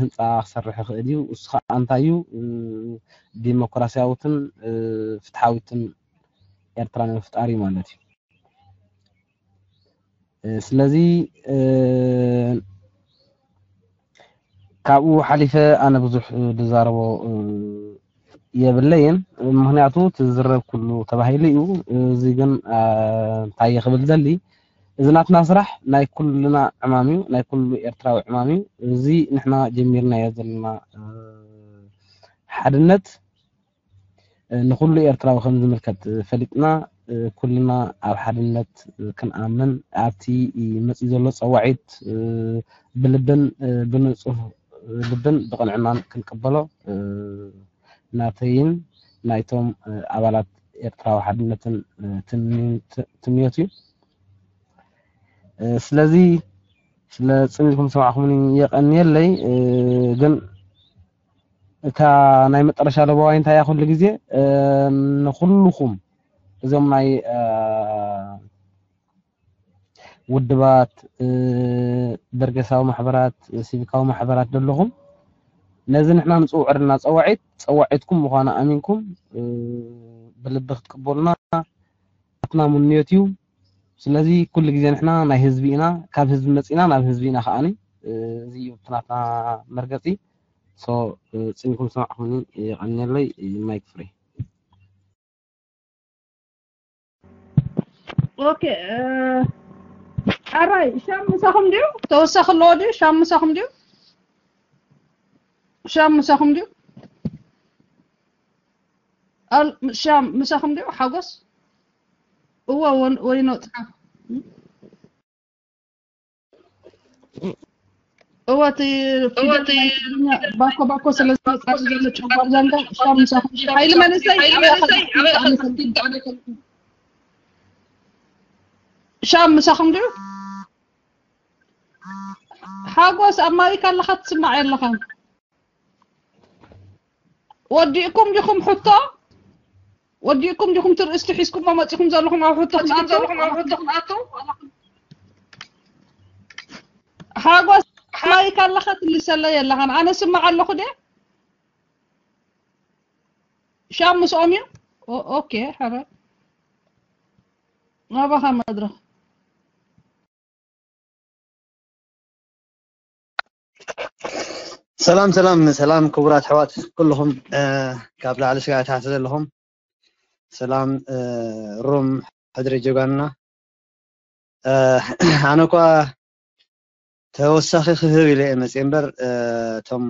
ህንፃ ክሰርሕ ይኽእል እዩ። እሱ ከዓ እንታይ እዩ? ዲሞክራሲያዊትን ፍትሓዊትን ኤርትራ ንምፍጣር እዩ ማለት እዩ። ስለዚ ካብኡ ሓሊፈ ኣነ ብዙሕ ዝዛረቦ የብለይን። ምኽንያቱ ትዝረብ ኩሉ ተባሂሉ እዩ። እዚ ግን እንታይ ክብል ዘሊ፣ እዚ ናትና ስራሕ ናይ ኩልና ዕማም እዩ፣ ናይ ኩሉ ኤርትራዊ ዕማም እዩ። እዚ ንሕና ጀሚርናዮ ዘለና ሓድነት ንኹሉ ኤርትራዊ ከም ዝምልከት ፈሊጥና፣ ኩልና ኣብ ሓድነት ክንኣምን፣ ኣብቲ መጺኡ ዘሎ ጸዋዒት ብልብን ብንጹህ ልብን ብቕንዕናን ክንቅበሎ ናተይን ናይቶም ኣባላት ኤርትራዊ ሓድነትን ትምኒት-፣ ትምኒት እዩ። ስለዚ ስለ ጽን ኢልኩም ዝሰማዕኩምኒ የቐንየለይ። ግን እታ ናይ መጠረሻ ለበዋይ እንታይ እያ? ኩሉ ግዜ ንኹልኹም እዞም ናይ ውድባት፣ በርጌሳዊ ማሕበራት፣ ሲቪካዊ ማሕበራት ዘለኹም፣ ነዚ ንሕና ንጽውዕ ዘለና ጸዋዒት፣ ጸዋዒትኩም ምዃና ኣሚንኩም ብልቢ ክትቅበሉና ናትና ምንዮት እዩ። ስለዚ ኩሉ ግዜ ንሕና ናይ ህዝቢ ኢና፣ ካብ ህዝቢ መጺና ናብ ህዝቢ ኢና ከዓኒ። እዚ እዩ እቲ ናትና መርገጺ። ሶ፣ ጽን ኢልኩም ዝሰማዕኩምኒ የቐንየለይ። ማይክ ፍሪ። ኦኬ፣ እ፣ ሕራይ፣ ሻም ምሳኹም ድዩ? ተወሳኺ ኣለዎ ድዩ? ሻም ምሳኹም ድዩ? ሻም ምሳኹም ድዩ? ኣል-፣ ሻም ምሳኹም ድዩ? ሓጎስ? እወ፣ ወን-፣ ወይኖ ጽሓፍ። እወ፣ እቲ ፊደል ናይ ትግርኛ ባኮ ባኮ ስለ ዝመጽእ ዘሎ ጨጓር ዛንጋ፣ ሻም ምሳኹም ድዩ? ሓይሊ መንእሰይ፣ ኣበይ ኣኻ? ሻም ምሳኹም ድዩ? ሓጎስ፣ ኣብ ኣሜሪካ ኣለኻ ትስማዕ የለኻን? ወዲእኩም ዲኹም ሕቶ? ወዲእኩም ዲኹም ትርእስቲ ሒዝኩሞ መጺኹም ዘለኹም ኣብ ሕቶ ክትኣትዉ? ሓጎስ፣ ኣብ ኣሜሪካ ኣለኻ ትምልሰለይ የለኻን? ኣነ ስማዕ ኣለኹ ድየ? ሻም ምስኦም እዩ? ኦ-፣ ኦኬ፣ ሕረ። ናባኻ መድረኽ። ሰላም፣ ሰላም፣ ሰላም፣ ክቡራት ኣሕዋት ኩልኹም፣ እ፣ ካብ ላዕሊ ስጋብ ታሕቲ ዘለኹም፣ ሰላም፣ እ፣ ሩም ሕድሪ ጀጋኑና። እ፣ ኣነ እኳ ተወሳኺ ክህብ ኢለ እየ መፅየ እምበር፣ እ፣ እቶም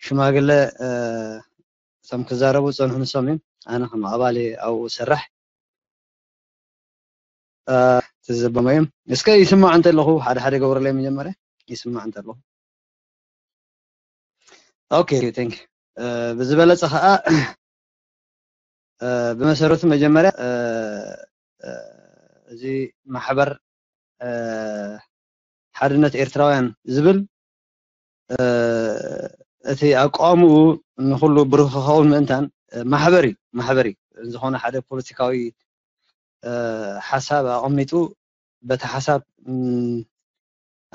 ሽማግለ፣ እ፣ እቶም ክዛረቡ ዝፀንሑ ንሶም እዮም። ኣነ ከም ኣባል እየ ኣብኡ ዝሰርሕ። እ፣ ትዝበሞ እዮም። እስከ ይስማዕ እንተለኹ ሓደ ሓደ ገብረለይ መጀመርያ ይስማዕ እንተለኹ። ኦኬ፣ ቴንክ ዩ። እ፣ ብዝበለጸ ኸኣ፣ እ፣ ብመሰረቱ መጀመርያ፣ እ፣ እ፣ እዚ ማሕበር፣ እ፣ ሓድነት ኤርትራውያን ዝብል፣ እ፣ እቲ ኣቃውምኡ ንኹሉ ብሩህ ክኸውን ምእንታን፣ እ፣ ማሕበር እዩ፣ ማሕበር እዩ። ዝኾነ ሓደ ፖለቲካዊ ሓሳብ ኣቐሚጡ በቲ ሓሳብ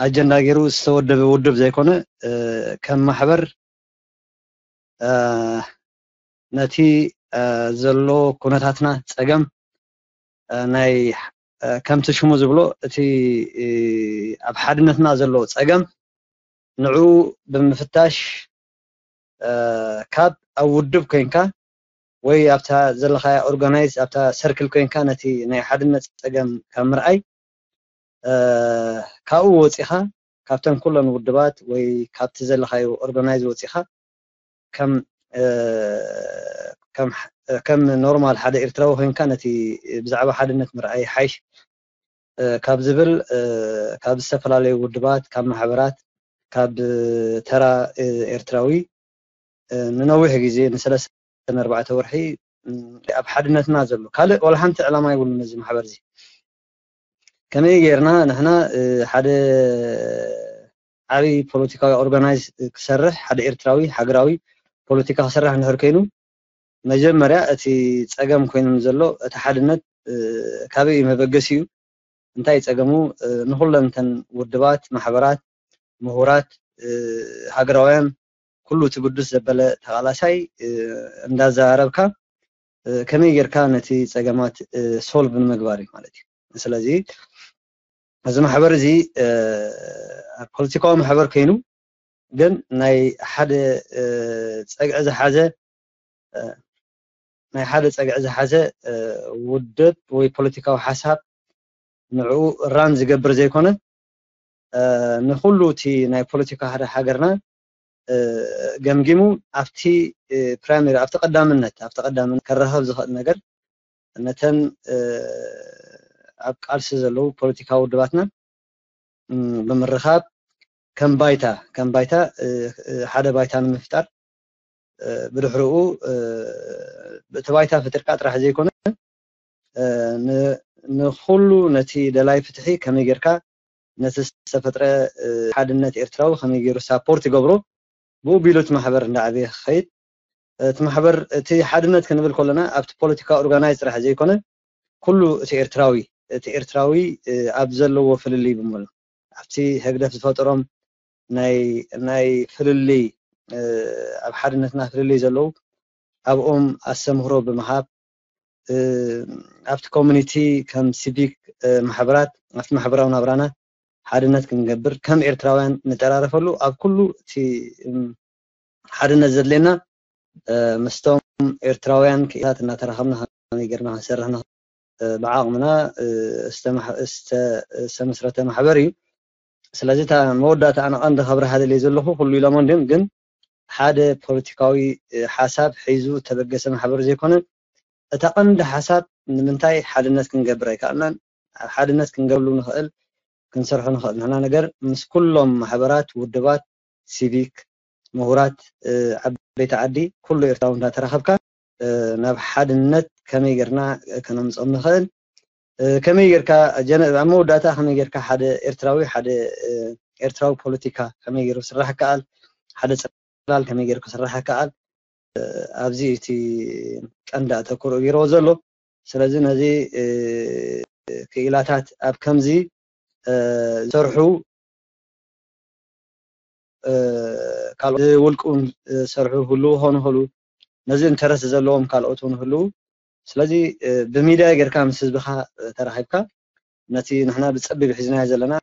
ኣጀንዳ ገይሩ ዝተወደበ ውድብ ዘይኮነ፣ ከም ማሕበር ነቲ ዘሎ ኩነታትና ጸገም፣ ናይ ከምቲ ሽሙ ዝብሎ፣ እቲ ኣብ ሓድነትና ዘሎ ጸገም ንዕኡ ብምፍታሽ፣ ካብ ኣብ ውድብ ኮይንካ ወይ ኣብታ ዘለኻያ ኦርጋናይዝ ኣብታ ሰርክል ኮይንካ ነቲ ናይ ሓድነት ጸገም ካብ ምርኣይ፣ ካብኡ ወጺኻ፣ ካብተን ኩለን ውድባት ወይ ካብቲ ዘለኻዮ ኦርጋናይዝ ወጺኻ፣ ከም ከም ኖርማል ሓደ ኤርትራዊ ኮይንካ ነቲ ብዛዕባ ሓድነት ምርኣይ ሓይሽ ካብ ዝብል፣ ካብ ዝተፈላለዩ ውድባት፣ ካብ ማሕበራት፣ ካብ ተራ ኤርትራዊ ንነዊሕ ግዜ፣ ንሰለስተ ንኣርባዕተ ወርሒ ኣብ ሓድነትና ዘሎ፣ ካልእ ዋላ ሓንቲ ዕላማ የብሉን እዚ ማሕበር እዚ። ከመይ ጌርና ንሕና ሓደ ዓብዪ ፖለቲካዊ ኦርጋናይዝ ክሰርሕ፣ ሓደ ኤርትራዊ ሃገራዊ ፖለቲካ ክሰርሕ እንድሕር ኮይኑ፣ መጀመርያ እቲ ጸገም ኮይኑ ዘሎ እቲ ሓድነት ካበይ እዩ መበገሲኡ? እንታይ ጸገሙ? ንኹለን እተን ውድባት፣ ማሕበራት፣ ምሁራት፣ ሃገራውያን፣ ኩሉ እቲ ግዱስ ዘበለ ተቓላሳይ እንዳዘራረብካ ከመይ ጌርካ ነቲ ጸገማት ሶልቭ ንምግባር እዩ ማለት እዩ። ስለዚ እዚ ማሕበር እዚ ፖለቲካዊ ማሕበር ኮይኑ ግን ናይ ሓደ ጸግዒ ዝሓዘ ናይ ሓደ ጸግዒ ዝሓዘ ውድብ ወይ ፖለቲካዊ ሓሳብ ንዕኡ ራን ዝገብር ዘይኮነ፣ ንኹሉ እቲ ናይ ፖለቲካ ሓደ ሃገርና ገምጊሙ ኣብቲ ፕራይመሪ፣ ኣብቲ ቀዳምነት ኣብቲ ቀዳምነት ከራኸብ ዝኽእል ነገር ነተን ኣብ ቃልሲ ዘለዉ ፖለቲካዊ ውድባትና ብምርኻብ ከም ባይታ ከም ባይታ ሓደ ባይታ ንምፍጣር፣ ብድሕሪኡ እቲ ባይታ ፍጥርካ ጥራሕ ዘይኮነ ንኩሉ ነቲ ደላይ ፍትሒ ከመይ ጌርካ ነቲ ዝተፈጥረ ሓድነት ኤርትራዊ ከመይ ገይሩ ሳፖርት ይገብሮ፣ ብኡ ቢሉ እቲ ማሕበር እንዳዓበየ ክኸይድ፣ እቲ ማሕበር፣ እቲ ሓድነት ክንብል ከለና ኣብቲ ፖለቲካ ኦርጋናይዝ ጥራሕ ዘይኮነ ኩሉ እቲ ኤርትራዊ እቲ ኤርትራዊ ኣብ ዘለዎ ፍልልይ ብምሉ ኣብቲ ህግደፍ ዝፈጠሮም ናይ ናይ ፍልልይ ኣብ ሓድነትና ፍልልይ ዘለዉ ኣብኦም ኣስተምህሮ ብምሃብ ኣብቲ ኮሚኒቲ ከም ሲቪክ ማሕበራት ኣብቲ ማሕበራዊ ናብራና ሓድነት ክንገብር ከም ኤርትራውያን ንጠራረፈሉ ኣብ ኩሉ እቲ ሓድነት ዘድልየና ምስቶም ኤርትራውያን ክኢላት እናተራኸብና ከመይ ጌርና ክንሰርሕ ንኽእል ብዓቕምና ዝተመስረተ ማሕበር እዩ። ስለዚ እታ መወዳእታ ኣነ ቀንዲ ከብርሃ ደልየ ዘለኹ ኩሉ ኢሎሞ እንድዮም ግን ሓደ ፖለቲካዊ ሓሳብ ሒዙ እተበገሰ ማሕበር ዘይኮነ እታ ቀንዲ ሓሳብ ንምንታይ ሓድነት ክንገብር ኣይከኣልናን፣ ኣብ ሓድነት ክንገብርሉ ንኽእል ክንሰርሖ ንኽእል ንሕና ነገር ምስ ኩሎም ማሕበራት፣ ውድባት፣ ሲቪክ፣ ምሁራት፣ ዓበይቲ ዓዲ ኩሉ ኤርትራዊ እንዳተራኸብካ ናብ ሓድነት ከመይ ጌርና ከነምፅኦም ንኽእል ከመይ ጌርካ ኣብ መወዳእታ ከመይ ጌርካ ሓደ ኤርትራዊ ሓደ ኤርትራዊ ፖለቲካ ከመይ ገይሩ ክስራሕ ይከኣል፣ ሓደ ጽላል ከመይ ገይሩ ክስራሕ ይከኣል፣ ኣብዚ እቲ ቀንዲ ኣተኩሮ ገይርዎ ዘሎ። ስለዚ ነዚ ክኢላታት ኣብ ከምዚ ዝሰርሑ ካልኦት ውልቂ እውን ዝሰርሑ ህልዉ ኾኑ ኽእሉ ነዚ ኢንተረስት ዘለዎም ካልኦት እውን ህልዉ ስለዚ ብሚድያ ጌርካ ምስ ህዝብኻ ተራኺብካ ነቲ ንሕና ብፀቢብ ሒዝናዮ ዘለና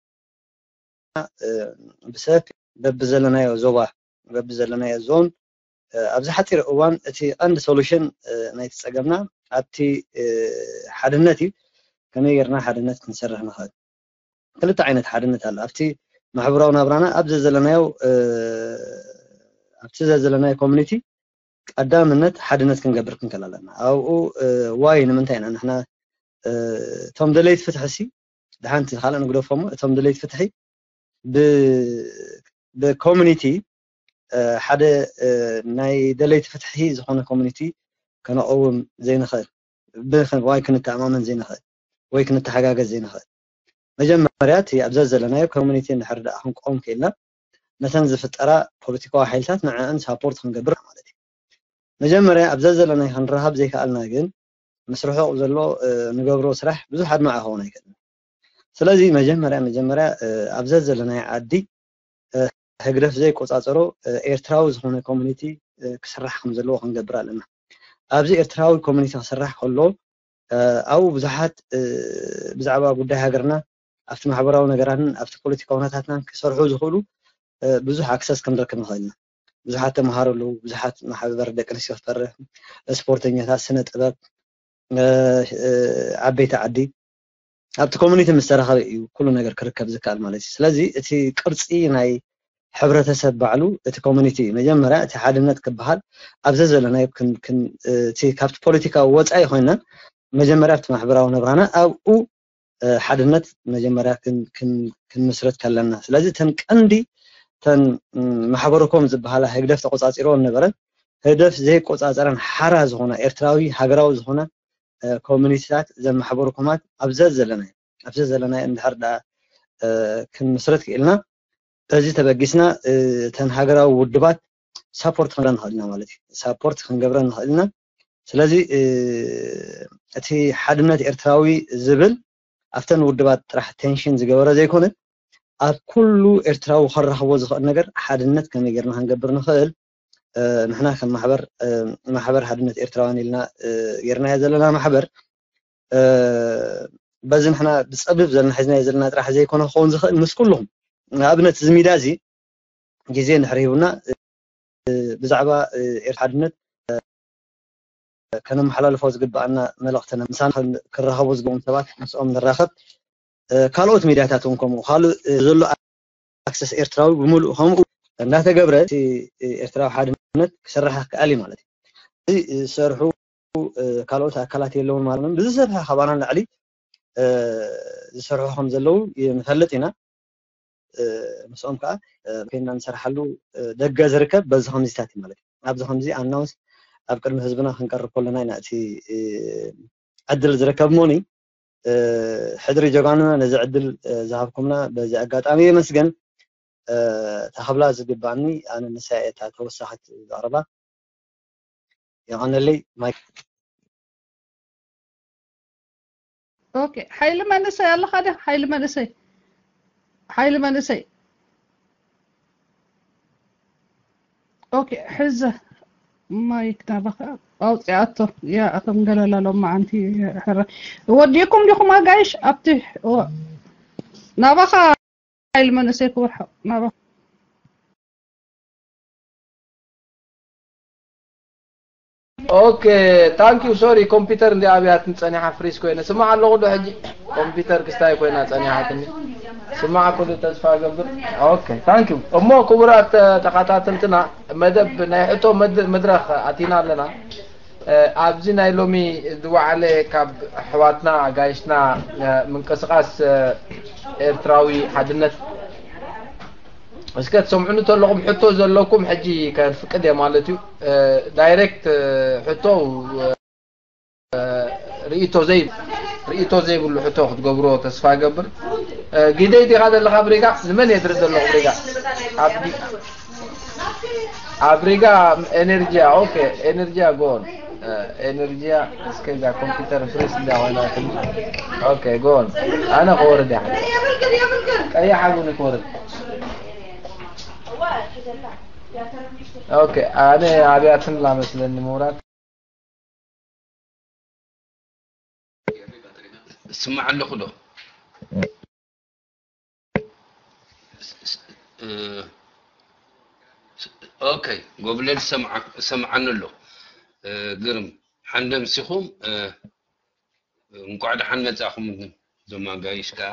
ብሰፊ በብዘለናዮ ዞባ በብዘለናዮ ዞን ኣብዚ ሓፂር እዋን እቲ ቀንዲ ሶሉሽን ናይቲ ፀገምና ኣብቲ ሓድነት እዩ። ከመይ ጌርና ሓድነት ክንሰርሕ ንኽእል ክልተ ዓይነት ሓድነት ኣሎ ኣብቲ ማሕበራዊ ናብራና ኣብ ዘዘለናዮ ኣብቲ ዘዘለናዮ ኮሚኒቲ ቀዳምነት ሓድነት ክንገብር ክንክእል ኣለና ኣብኡ ዋይ ንምንታይ ኢና ንሕና እቶም ደለይቲ ፍትሒ ሲ ድሓንቲ ካልእ ንግደፎሞ እቶም ደለይቲ ፍትሒ ብኮሚኒቲ ሓደ ናይ ደለይቲ ፍትሒ ዝኾነ ኮሚኒቲ ከነቐውም ዘይንኽእል ወይ ክንተኣማመን ዘይንኽእል ወይ ክንተሓጋገዝ ዘይንኽእል መጀመርያ እቲ ኣብዛ ዘለናዮ ኮሚኒቲ እንድሕር ደኣ ክንቆም ክኢልና ነተን ዝፍጠራ ፖለቲካዊ ሓይልታት ንዕአን ሳፖርት ክንገብር ማለት እዩ መጀመርያ ኣብዛ ዘለናዮ ክንረኻብ ዘይከኣልና ግን ምስ ርሑቕ ዘሎ ንገብሮ ስራሕ ብዙሕ ኣድማዒ ክኸውን ኣይክእልን። ስለዚ መጀመርያ መጀመርያ ኣብ ዘዘለናዮ ዓዲ ህግደፍ ዘይቆጻጸሮ ኤርትራዊ ዝኾነ ኮሚኒቲ ክስራሕ ከም ዘለዎ ክንገብር ኣለና። ኣብዚ ኤርትራዊ ኮሚኒቲ ክስራሕ ከሎ ኣብኡ ብዙሓት ብዛዕባ ጉዳይ ሃገርና ኣብቲ ማሕበራዊ ነገራትን ኣብቲ ፖለቲካዊ ኩነታትናን ክሰርሑ ዝኽእሉ ብዙሕ ኣክሰስ ክንረክብ ንኽእል ኢና። ብዙሓት ተምሃሮ ኣለዉ፣ ብዙሓት ማሕበር ደቂ ኣንስትዮ ክፈርሕ፣ ስፖርተኛታት፣ ስነ ጥበብ፣ ዓበይቲ ዓዲ ኣብቲ ኮሚኒቲ ምስ ተረኸበ እዩ ኩሉ ነገር ክርከብ ዝከኣል ማለት እዩ። ስለዚ እቲ ቅርጺ ናይ ሕብረተሰብ ባዕሉ እቲ ኮሚኒቲ እዩ። መጀመርያ እቲ ሓድነት ክበሃል ኣብ ዘዘለናዮ እቲ ካብቲ ፖለቲካዊ ወፃኢ ኮይና መጀመርያ ኣብቲ ማሕበራዊ ነብራና ኣብኡ ሓድነት መጀመርያ ክንምስረት ከለና። ስለዚ እተን ቀንዲ እተን ማሕበረኮም ዝበሃላ ህግደፍ ተቆፃፂሮ ነበረ ህግደፍ ዘይቆፃፀረን ሓራ ዝኾና ኤርትራዊ ሃገራዊ ዝኾነ ኮሚኒቲታት ዘማሕበሩ ኮማት ኣብ ዘዘለናዮ ኣብ ዘዘለናዮ እንድሕር ደኣ ክንምስርት ክኢልና በዚ ተበጊስና እተን ሃገራዊ ውድባት ሳፖርት ክንገብረን ንኽእል ኢና ማለት እዩ። ሳፖርት ክንገብረን ንኽእል ኢና። ስለዚ እቲ ሓድነት ኤርትራዊ ዝብል ኣብተን ውድባት ጥራሕ ቴንሽን ዝገበረ ዘይኮነ ኣብ ኩሉ ኤርትራዊ ከራኽቦ ዝኽእል ነገር ሓድነት ከመይ ጌርና ክንገብር ንኽእል ንሕና ከም ማሕበር ማሕበር ሓድነት ኤርትራውያን ኢልና ጌርናዮ ዘለና ማሕበር በዚ ንሕና ብፀብብ ዘለና ሒዝናዮ ዘለና ጥራሕ ዘይኮነ ክኸውን ዝኽእል ምስ ኩልኹም ንኣብነት እዚ ሚዳ እዚ ግዜ እንድሕር ሂቡና ብዛዕባ ኤርትራ ሓድነት ከነመሓላልፎ ዝግበኣና መልእኽትና ምሳና ክራኸቡ ዝግብኦም ሰባት ምስኦም ንራኸብ ካልኦት ሚድያታት እውን ከምኡ ካልእ ዘሎ ኣክሰስ ኤርትራዊ ብምሉእ ከምኡ እንዳተገብረ ኤርትራዊ ሓድነት ክስራሕ ክኣል እዩ ማለት እዩ። እዚ ዝሰርሑ ካልኦት ኣካላት የለውን ማለት ብዝሰፍሐ ካባና ንላዕሊ ዝሰርሑ ከም ዘለዉ ንፈልጥ ኢና። ምስኦም ከዓ ኮይና ንሰርሓሉ ደገ ዝርከብ በዚ ከምዚታት እዩ ማለት እዩ። ኣብዚ ከምዚ ኣናውንስ ኣብ ቅድሚ ህዝብና ክንቀርብ ከለና ኢና እቲ ዕድል ዝረከብ መሆኑ ሕድሪ ጀጋኑና ነዚ ዕድል ዝሃብኩምና በዚ ኣጋጣሚ የመስገን። ተኸብላ ዝግባኒ ኣነ ንሳ እየ እታ ተወሳኺት ዘቕርባ። የቐነለይ ማይክ። ኦኬ ሓይሊ መንእሰይ ኣለኻ ዲኻ? ሓይሊ መንእሰይ ሓይሊ መንእሰይ ኦኬ ሕዘ ማይክ ናባኻ ኣውፅኣቶ ያ ከም ገለላ ሎማዓንቲ ሕረ ወዲእኩም ዲኹም ኣጋይሽ ኣብቲ ናባኻ ሓይሊ መንእሰይ ክወርሖ ናባኻ ኦኬ ታንክ ዩ ሶሪ ኮምፒተር እንዲ ኣብያት ጸኒሓ ፍሪዝ ኮይነ ስማዕ ኣለኹ ዶ ሕጂ ኮምፒተር ክስታይ ኮይና ጸኒሓትኒ ስማዕ ኩሉ ተስፋ ገብር ኦኬ ታንክ ዩ እሞ ክቡራት ተኸታተልትና መደብ ናይ ሕቶ መድረኽ ኣቲና ኣለና ኣብዚ ናይ ሎሚ ዝወዓለ ካብ ኣሕዋትና ኣጋይሽና ምንቅስቃስ ኤርትራዊ ሓድነት እስከ ትሰምዑኒ ተለኹም ሕቶ ዘለኩም ሕጂ ከፍቅድ እየ ማለት እዩ ዳይሬክት ሕቶ ርእቶ ዘይ ርእቶ ዘይብሉ ሕቶ ክትገብሮ ተስፋ ገብር ግደይ ዲኻ ዘለኻ ብሪጋ ንመን የድሪ ዘለኹ ብሪጋ ኣብ ሪጋ ኤነርጂያ ኦኬ ኤነርጂያ ጎን ኤነርጂያ እስከ እዛ ኮምፒውተር ፍሪስ እንዳኾይናትኒ ኦኬ ጎን ኣነ ክወርድ እያ ቀይሕ ኣጉኒ ክወርድ ኦኬ ኣነ ኣብያትን ላመስለኒ ምውራድ ስማዕ ኣለኹ ዶ ኦኬ ጎብለል ሰምዓኒ ኣሎ ግርም ሓንደ ምሲኹም እንቋዕ ደሓን መጻኹም እዞም ኣጋይሽ ከኣ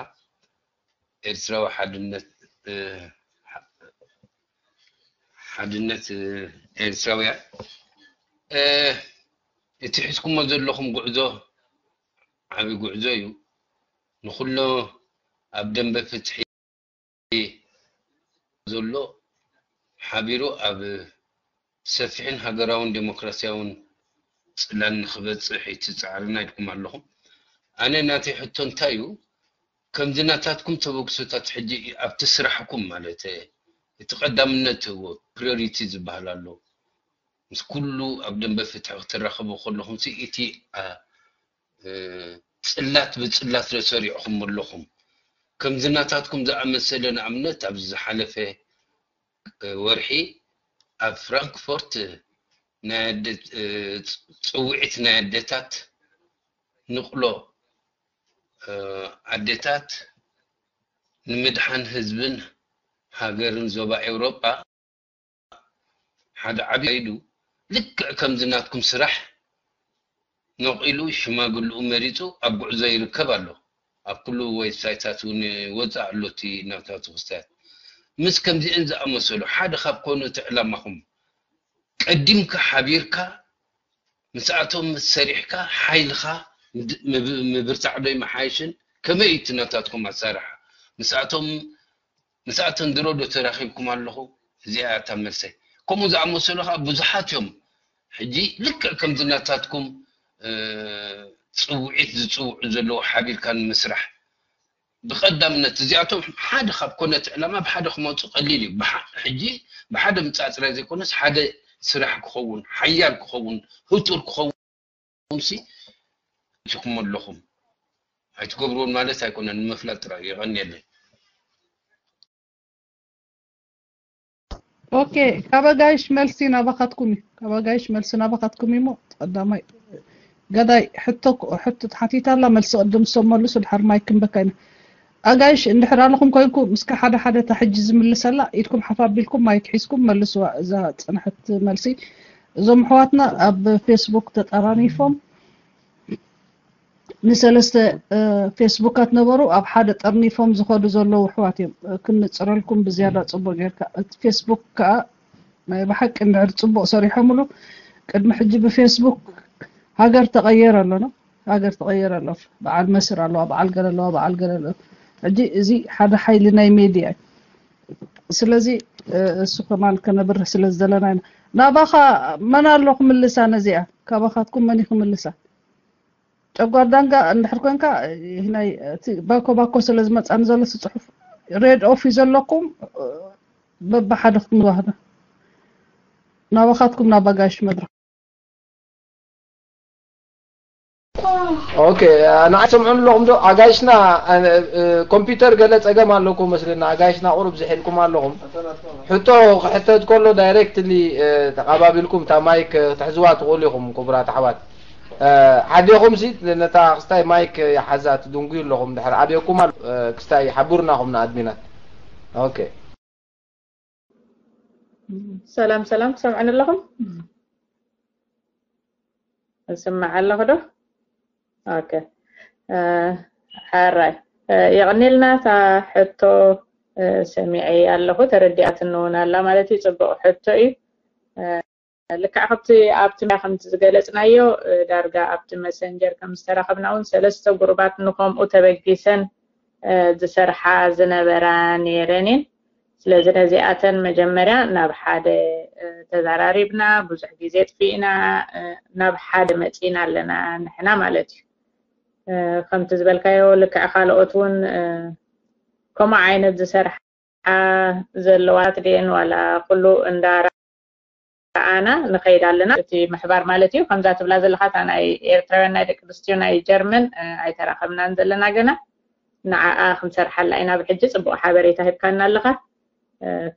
ኤርትራዊ ሓድነት ሓድነት ኤርትራውያን እቲ ሒዝኩሞ ዘለኹም ጉዕዞ ዓቢ ጉዕዞ እዩ ንኹሎ ኣብ ደንበ ፍትሒ ዘሎ ሓቢሩ ኣብ ሰፊሕን ሃገራውን ዴሞክራሲያውን ጽላል ንኽበጽሕ ይትጻዕርና ኢልኩም ኣለኹም። ኣነ ናተይ ሕቶ እንታይ እዩ፣ ከምዚ ናታትኩም ተበግሶታት ሕጂ ኣብቲ ስራሕኩም ማለት እቲ ቀዳምነት ህቦ ፕሪዮሪቲ ዝበሃል ኣሎ። ምስ ኩሉ ኣብ ደንበ ፍትሒ ክትራኸቡ ከለኹም እቲ ጽላት ብጽላት ዶ ሰሪዕኹም ኣለኹም? ከምዚ ናታትኩም ዝኣመሰለ ንኣብነት ኣብዚ ዝሓለፈ ወርሒ ኣብ ፍራንክፎርት ናይ ኣደ- ጽውዒት ናይ ኣደታት ንቕሎ ኣዴታት ንምድሓን ህዝብን ሃገርን ዞባ ኤውሮጳ ሓደ ዓቢ ኢሉ ልክዕ ከምዚ ናትኩም ስራሕ ነቒሉ ሽማግልኡ መሪጹ ኣብ ጉዕዞ ይርከብ ኣሎ። ኣብ ኩሉ ዌብሳይታት እውን ይወጽእ ኣሎ እቲ ናታቱ ክስታያት። ምስ ከምዚአን ዝኣመሰሉ ሓደ ካብ ኮነ እቲ ዕላማኹም ቀዲምካ ሓቢርካ ምስኣቶም ሰሪሕካ ሓይልኻ ምብርታዕ ዶ ይመሓየሽን? ከመይ እዩ እቲ ናታትኩም ኣሳርሓ? ምስኣቶም ምስኣተን ድሮ ዶ ተራኺብኩም ኣለኹ? እዚኣ እያ እታ መልሰይ። ከምኡ ዝኣመሰሉ ከዓ ብዙሓት እዮም። ሕጂ ልክዕ ከምዚ ናታትኩም ፅውዒት ዝፅውዑ ዘለዉ ሓቢርካ ንምስራሕ ብቐዳምነት እዚኣቶም ሓደ ካብ ኮነት ዕላማ ብሓደ ክመፁ ቀሊል እዩ። ሕጂ ብሓደ ምፃእ ጥራይ ዘይኮነስ ሓደ ስራሕ ክኸውን፣ ሓያል ክኸውን፣ ህጡር ክኸውን ሲ ትኹም ኣለኹም ኣይትገብርዎን ማለት ኣይኮነን። ንምፍላጥ ጥራይ የቐንየለይ። ኦኬ፣ ካብ ኣጋይሽ መልሲ ናባኻትኩም እዩ። ካብ ኣጋይሽ መልሲ ናባኻትኩም እዩ። እሞ ቀዳማይ ገዳይ ሕቶ ሕቶ ተሓቲታ ኣላ፣ መልሲ ቅድም ሰመልሱ ድሓር ማይክ ክንበካ ኢና። ኣጋይሽ እንድሕር ኣለኹም ኮይንኩም እስከ ሓደ ሓደ እታ ሕጂ ዝምልሰላ ኢድኩም ሓፍ ኣቢልኩም ማይክ ሒዝኩም መልስዋ እዛ ጽንሕት መልሲ። እዞም ኣሕዋትና ኣብ ፌስቡክ ተጠራኒፎም ንሰለስተ ፌስቡካት ነበሩ ኣብ ሓደ ጠርኒፎም ዝኸዱ ዘለዉ ኣሕዋት እዮም። ክንጽረልኩም ብዝያዳ ጽቡቅ ጌርካ እቲ ፌስቡክ ከኣ ናይ ብሓቂ እንድሕር ጽቡቅ ሰሪሖምሉ ቅድሚ ሕጂ ብፌስቡክ ሃገር ተቐየረ ኣሎ ነው ሃገር ተቐየረ ኣሎ። በዓል መስር ኣለዋ፣ በዓል ገለ ኣለዋ፣ በዓል ገለ ኣለዋ። ሕጂ እዚ ሓደ ሓይሊ ናይ ሜድያ እዩ። ስለዚ እሱ ከማን ከነብርህ ስለ ዝደለና ኢና። ናባኻ መን ኣሎ ክምልሳ ነዚኣ? ካባኻትኩም መን እዩ ክምልሳ? ጨጓር ዳንጋ እንድሕር ኮንካ ናይ እቲ ባኮ ባኮ ስለ ዝመጻኒ ዘሎ እቲ ጽሑፍ ሬድ ኦፍ እዩ ዘለኩም በብሓደ ክትምዋህዶ ናባኻትኩም ናብ ኣጋይሽ መድረኽ። ኦኬ፣ ንዓይ ትሰምዑኒ ኣለኹም ዶ? ኣጋይሽና ኮምፒውተር ገለ ጸገም ኣለኩም መስለና። ኣጋይሽና ቁሩብ ዝሒልኩም ኣለኹም። ሕቶ ክሕተት ከሎ ዳይሬክትሊ ተቐባቢልኩም እታ ማይክ ክትሕዝዋ ትኽእሉ ኢኹም ክቡራት ኣሕዋት። ሓዲኹም ሲ ነታ ክስታይ ማይክ ይሓዛ ትድንጉዩ ኣለኹም። ድሕር ኣብየኩም ኣሎ ክስታይ ሓብሩና ኹም ንኣድሚናት። ኦኬ። ሰላም ሰላም፣ ትሰምዑኒ ኣለኹም? እስምዕ ኣለኹ ዶ? ኦኬ። ሓራይ የቕኒልና። እታ ሕቶ ሰሚዐ ኣለኹ፣ ተረዲኣትኒ እውን ኣላ ማለት እዩ። ጽቡቕ ሕቶ እዩ። ልክዕ ከምቲ ኣብቲ መያ ከምቲ ዝገለጽናዮ ዳርጋ ኣብቲ መሰንጀር ከም ዝተራኸብና እውን ሰለስተ ጉሩባት ንከምኡ ተበጊሰን ዝሰርሓ ዝነበራ ነይረን እየን። ስለዚ ነዚኣተን መጀመርያ ናብ ሓደ ተዛራሪብና ብዙሕ ግዜ ጥፊእና ናብ ሓደ መፂና ኣለና ንሕና ማለት እዩ። ከምቲ ዝበልካዮ ልክዕ ካልኦት እውን ከምኡ ዓይነት ዝሰርሓ ዘለዋት ድየን ዋላ ኩሉ እንዳ ረኣና ንኸይድ ኣለና። እቲ ምሕባር ማለት እዩ። ከምዛ ትብላ ዘለኻ እታ ናይ ኤርትራውያን ናይ ደቂ ኣንስትዮ ናይ ጀርመን ኣይተራኸብናን ዘለና ገና። ንዓኣ ክንሰርሓላ ኢና ብሕጂ። ጽቡቕ ሓበሬታ ሂብካና ኣለኻ።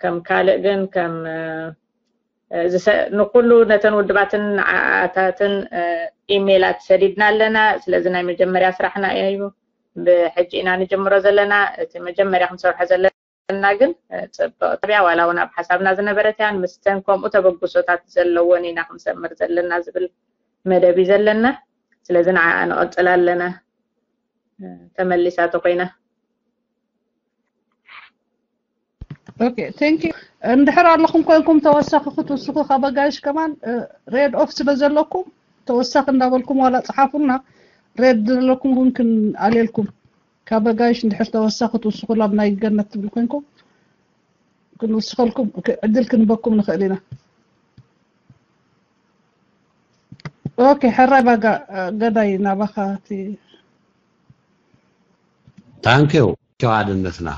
ከም ካልእ ግን ከም ንኩሉ ነተን ውድባትን ንዓኣታትን ኢሜላት ሰዲድና ኣለና። ስለዚ ናይ መጀመርያ ስራሕና እዩ። ብሕጂ ኢና ንጅምሮ ዘለና። እቲ መጀመርያ ክንሰርሖ ዘለና ግን ጽብቕቲ እያ። ዋላ እውን ኣብ ሓሳብና ዝነበረት እያ። ምስተን ከምኡ ተበግሶታት ዘለወን ኢና ክንሰምር ዘለና ዝብል መደብ እዩ ዘለና። ስለዚ ንዓኣ ንቐጽል ኣለና። ተመሊሳ ተኮይና። ኦኬ፣ ቴንክ ዩ። እንድሕር ኣለኹም ኮይንኩም ተወሳኺ ክትውስኹ ካብ ኣጋይሽ ከማን ሬድ ኦፍ ስለ ዘለኩም ተወሳኺ እንዳበልኩም ዋላ ጽሓፉና። ሬድ ዘለኩም እውን ክንኣልየልኩም። ካብ ኣጋይሽ እንድሕር ተወሳኺ ትውስኹ ላብ ናይ ገነት ትብል ኮይንኩም ክንውስኸልኩም ዕድል ክንበኩም ንኽእል ኢና። ኦኬ፣ ሕራይ ባጋ ገዳይ ናባኻ እቲ ታንኪው ኪው ኣድነትና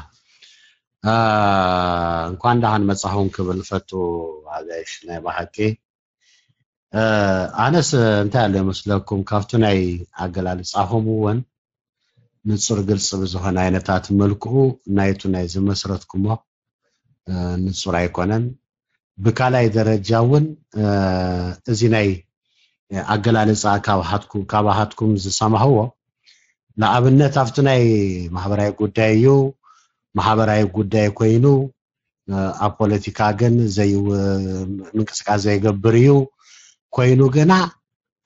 እንኳን ደሓን መጻኹም ክብል ፈቱ ኣጋይሽ ናይ ብሓቂ ኣነስ እንታይ ኣሎ ይመስለኩም? ካብቲ ናይ ኣገላልጻኹም እውን ንጹር ግልጽ ብዝኾነ ዓይነታት መልክኡ ናይቱ ናይ ዝመስረትኩሞ ንጹር ኣይኮነን። ብካላይ ደረጃ እውን እዚ ናይ ኣገላልጻ ካባሃትኩም ዝሰማህዎ ንኣብነት ኣብቲ ናይ ማሕበራዊ ጉዳይ እዩ። ማሕበራዊ ጉዳይ ኮይኑ ኣብ ፖለቲካ ግን ዘይው ምንቅስቃስ ዘይገብር እዩ። ኮይኑ ግና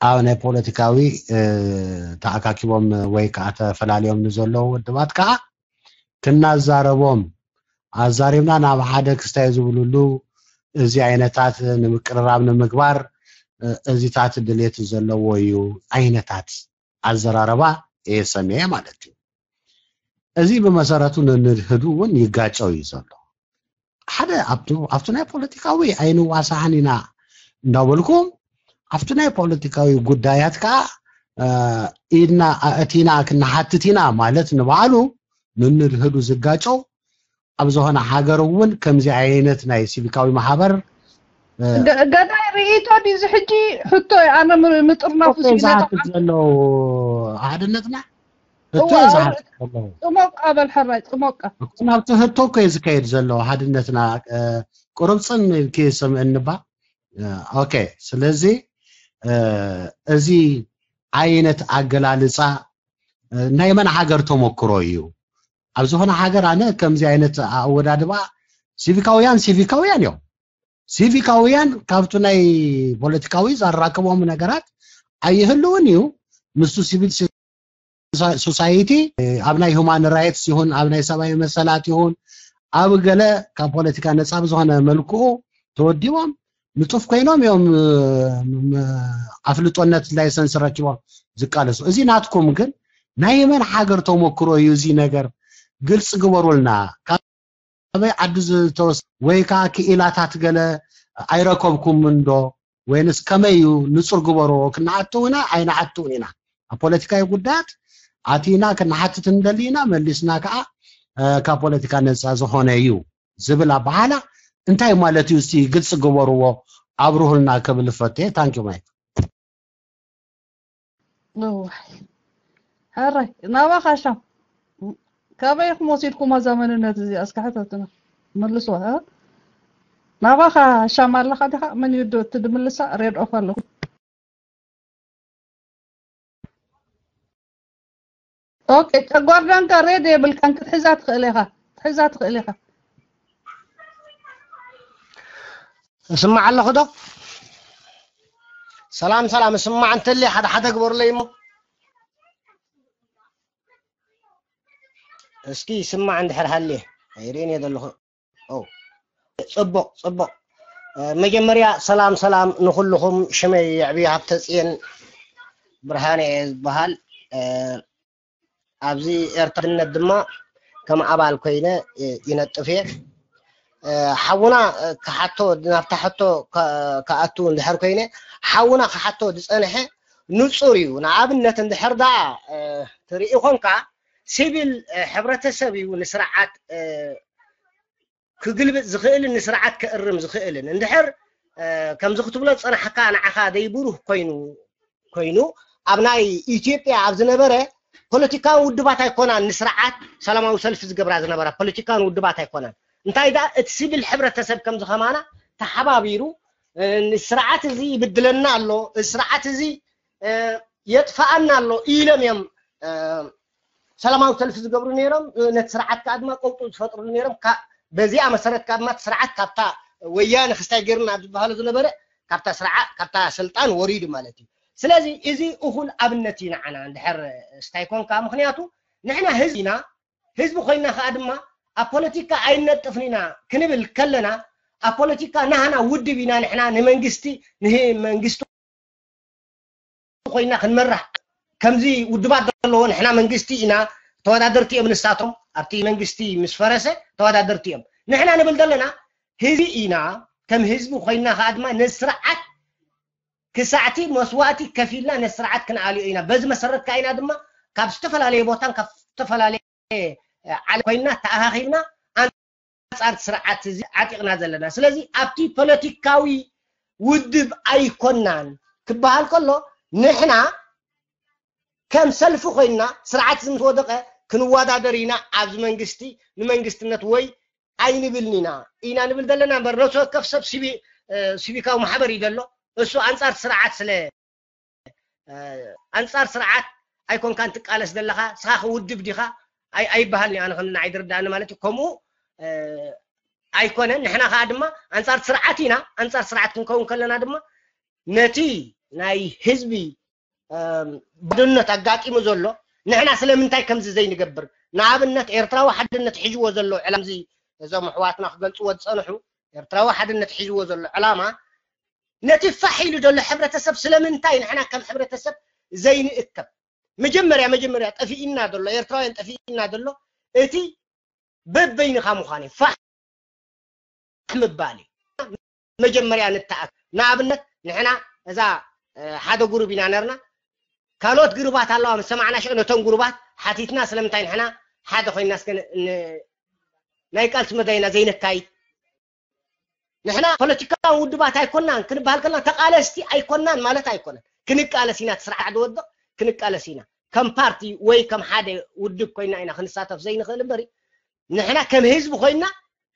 ኣብ ናይ ፖለቲካዊ ተኣካኪቦም ወይ ከዓ ተፈላልዮም ንዘለዉ ውድባት ከዓ ክናዛረቦም ኣዛሪብና ናብ ሓደ ክስታይ ዝብልሉ እዚ ዓይነታት ንምቅርራብ ንምግባር እዚታት ድሌት ዘለዎ እዩ። ዓይነታት ኣዘራረባ እየ ሰሚዐ ማለት እዩ። እዚ ብመሰረቱ ንንድህዱ እውን ይጋጨው እዩ ዘሎ። ሓደ ኣብቲ ናይ ፖለቲካዊ ኣይንዋሳህን ኢና እንዳበልኩም ኣብቲ ናይ ፖለቲካዊ ጉዳያት ከዓ ኢድና ኣእቲና ክንሓትት ኢና ማለት ንባዕሉ ንንድህዱ ዝጋጨው ኣብ ዝኾነ ሃገር እውን ከምዚ ዓይነት ናይ ሲቪካዊ ማሕበር ገዳይ ርእይቶ ድዚ ሕጂ ሕቶ ኣነ ምጥርናፉ ዝሓትት ዘሎ ኣሓድነትና ሕቶ ዝሓትት ዘሎ ጥሞቃ በል ሕራይ ጥሞቃ ናብቲ ሕቶ እኮ ዝካየድ ዘሎ ኣሓድነትና ቁርብፅን ኢልኪ ስምዕኒ ባ ኦኬ ስለዚ እዚ ዓይነት ኣገላልፃ ናይ መን ሃገር ተመክሮ እዩ ኣብ ዝኾነ ሃገር ኣነ ከምዚ ዓይነት ኣወዳድባ ሲቪካውያን ሲቪካውያን እዮም ሲቪካውያን ካብቲ ናይ ፖለቲካዊ ዘራክቦም ነገራት ኣይህልውን እዩ ምስቱ ሲቪል ሶሳይቲ ኣብ ናይ ሁማን ራይትስ ይኹን ኣብ ናይ ሰብኣዊ መሰላት ይኹን ኣብ ገለ ካብ ፖለቲካ ነፃ ብዝኾነ መልክኡ ተወዲቦም ንጡፍ ኮይኖም እዮም ኣፍልጦነት ላይሰንስ ረኪቦም ዝቃለሱ እዚ ናትኩም ግን ናይ መን ሃገር ተመክሮ እዩ እዚ ነገር ግልፂ ግበሩልና ካበይ ዓዲ ዝተወስ ወይ ከዓ ክኢላታት ገለ ኣይረከብኩም እንዶ ወይንስ ከመይ እዩ ንፁር ግበርዎ ክንዓትው ኢና ኣይንዓትውን ኢና ኣብ ፖለቲካዊ ጉዳያት ኣቲና ክንሓትት እንደሊ ኢና መሊስና ከዓ ካብ ፖለቲካ ነፃ ዝኾነ እዩ ዝብል ኣበሃላ እንታይ ማለት እዩ እስቲ ግልፂ ግበርዎ ኣብርሁልና ክብል ፈቴ ታንኪ ማይ ሕራይ ናባኻ ሻም ካበይ ኢኹም ወሲድኩም እዛ መንነት እዚኣ እስከ ሕተትና መልስዋ ናባኻ ሻም ኣለኻ ዲኻ መን ይዶ እቲ ድምልሳ ሬድ ኦፍ ኣለኹ ኦኬ ጨጓርዳንካ ሬድ የብልካን ክትሕዛ ትኽእል ኢኻ ትሕዛ ትኽእል ኢኻ እስማዕ ኣለኹ ዶ ሰላም ሰላም እስማዕ እንተልየ ሓደ ሓደ ግበሩለይ እሞ እስኪ ስማዕ እንድሕር ሃልየ ኣይርእን እየ ዘለኹ ጽቡቕ ጽቡቕ መጀመርያ ሰላም ሰላም ንኹልኹም ሽመይ የዕብዮ ሃብተፅየን ብርሃነ እየ ዝበሃል ኣብዚ ኤርትራነት ድማ ከም ኣባል ኮይነ ይነጥፍ እየ ሓውና ክሓቶ ናብታ ሕቶ ክኣቱ እንድሕር ኮይነ ሓውና ክሓቶ ዝፀንሐ ንፁር እዩ ንኣብነት እንድሕር ደኣ ትርኢ ኮንካ ሲቪል ሕብረተሰብ እዩ ንስርዓት ክግልብጥ ዝኽእልን ንስርዓት ክእርም ዝኽእልን እንድሕር ከምዚ ክትብሎ ዝፀናሕካ ንዓኻ ዘይብሩህ ኮይኑ ኮይኑ ኣብ ናይ ኢትዮጵያ ኣብ ዝነበረ ፖለቲካዊ ውድባት ኣይኮናን ንስርዓት ሰላማዊ ሰልፊ ዝገብራ ዝነበራ ፖለቲካዊ ውድባት ኣይኮናን እንታይ ዳ እቲ ሲቪል ሕብረተሰብ ከምዚ ከማና ተሓባቢሩ ስርዓት እዚ ይብድለና ኣሎ ስርዓት እዚ የጥፋኣና ኣሎ ኢሎም እዮም ሰላማዊ ሰልፊ ዝገብሩ ነይሮም ነቲ ስርዓት ከዓ ድማ ቀውጡ ዝፈጥሩ ነይሮም በዚኣ መሰረት ከዓ ድማ ስርዓት ካብታ ወያነ ክስታይ ገይሩና ኣብ ዝበሃሉ ዝነበረ ካብታ ስርዓት ካብታ ስልጣን ወሪዱ ማለት እዩ ስለዚ እዚ እኹል ኣብነት እዩ ንዓና እንድሕር ስታይ ኮንካ ምክንያቱ ንሕና ህዝቢ ኢና ህዝቢ ኮይና ከዓ ድማ ኣብ ፖለቲካ ኣይነጥፍን ኢና ክንብል ከለና ኣብ ፖለቲካ ናህና ውድብ ኢና ንሕና ንመንግስቲ ንመንግስቲ ኮይና ክንመርሕ ከምዚ ውድባት ዘለዎ ንሕና መንግስቲ ኢና ተወዳደርቲ እዮም ንሳቶም ኣብቲ መንግስቲ ምስ ፈረሰ ተወዳደርቲ እዮም ንሕና ንብል ዘለና ህዝቢ ኢና ከም ህዝቢ ኮይና ከዓ ድማ ነዚ ስርዓት ክሳዕቲ መስዋእቲ ከፊልና ነዚ ስርዓት ክንኣልዮ ኢና በዚ መሰረት ከዓ ኢና ድማ ካብ ዝተፈላለየ ቦታን ካብ ዝተፈላለየ ዓለ ኮይና ተኣኻኺብና ኣንፃር ስርዓት እዚ ዓጢቕና ዘለና ስለዚ ኣብቲ ፖለቲካዊ ውድብ ኣይኮናን ክበሃል ከሎ፣ ንሕና ከም ሰልፊ ኮይና ስርዓት ምስ ወደቐ ክንወዳደር ኢና፣ ኣብዚ መንግስቲ ንመንግስትነት ወይ ኣይንብልን ኢና፣ ኢና ንብል ዘለና እምበር፣ ነፍሲ ወከፍ ሰብ ሲቪ-፣ እ፣ ሲቪካዊ ማሕበር እዩ ዘሎ። እሱ ኣንጻር ስርዓት ስለ፣ እ፣ ኣንጻር ስርዓት ኣይኮንካን ትቃለስ ዘለኻ፣ ንስኻ ከ ውድብ ዲኻ? ኣይ-፣ ኣይበሃልን እዩ። ኣነ ከም ንዓይ ዝርድኣኒ ማለት እዩ። ከምኡ፣ እ፣ ኣይኮነን። ንሕና ከኣ ድማ ኣንጻር ስርዓት ኢና። ኣንጻር ስርዓት ክንከውን ከለና ድማ ነቲ ናይ ህዝቢ፣ እም፣ ባዶነት ኣጋጢሙ ዘሎ ንሕና ስለምንታይ ከምዚ ዘይንገብር? ንኣብነት ኤርትራዊ ሓድነት ሒዝዎ ዘሎ ዕላማ፣ እዚ እዞም ኣሕዋትና ክገልጽዎ ዝጸንሑ፣ ኤርትራዊ ሓድነት ሒዝዎ ዘሎ ዕላማ ነቲ ፋሕ ኢሉ ዘሎ ሕብረተሰብ ስለምንታይ ንሕና ከም ሕብረተሰብ ዘይንእከብ? መጀመርያ፣ መጀመርያ ጠፊእና ዘሎ፣ ኤርትራውያን ጠፊእና ዘሎ እቲ በበይንኻ ምዃን እዩ። ፋሕ ምባል እዩ። መጀመርያ ንተኣክ-፣ ንኣብነት ንሕና እዛ፣ እ፣ ሓደ ጉሩብ ኢና ነርና። ካልኦት ግሩባት ኣለዋ፣ ምስ ሰማዕና ሽዑ ነቶም ጉሩባት ሓቲትና ስለምንታይ ንሕና ሓደ ኮይና እስከ ን-፣ ን-፣ ናይ ቃልሲ መዳይና ዘይነካይድ? ንሕና ፖለቲካዊ ውድባት ኣይኮናን ክንበሃል ከለና ተቃለስቲ ኣይኮናን ማለት ኣይኮነን። ክንቃለስ ኢና፣ እቲ ስርዓት ዝወድቕ ክንቃለስ ኢና። ከም ፓርቲ ወይ ከም ሓደ ውድብ ኮይና ኢና ክንሳተፍ ዘይንኽእል እምበር፣ ንሕና ከም ህዝቢ ኮይና፣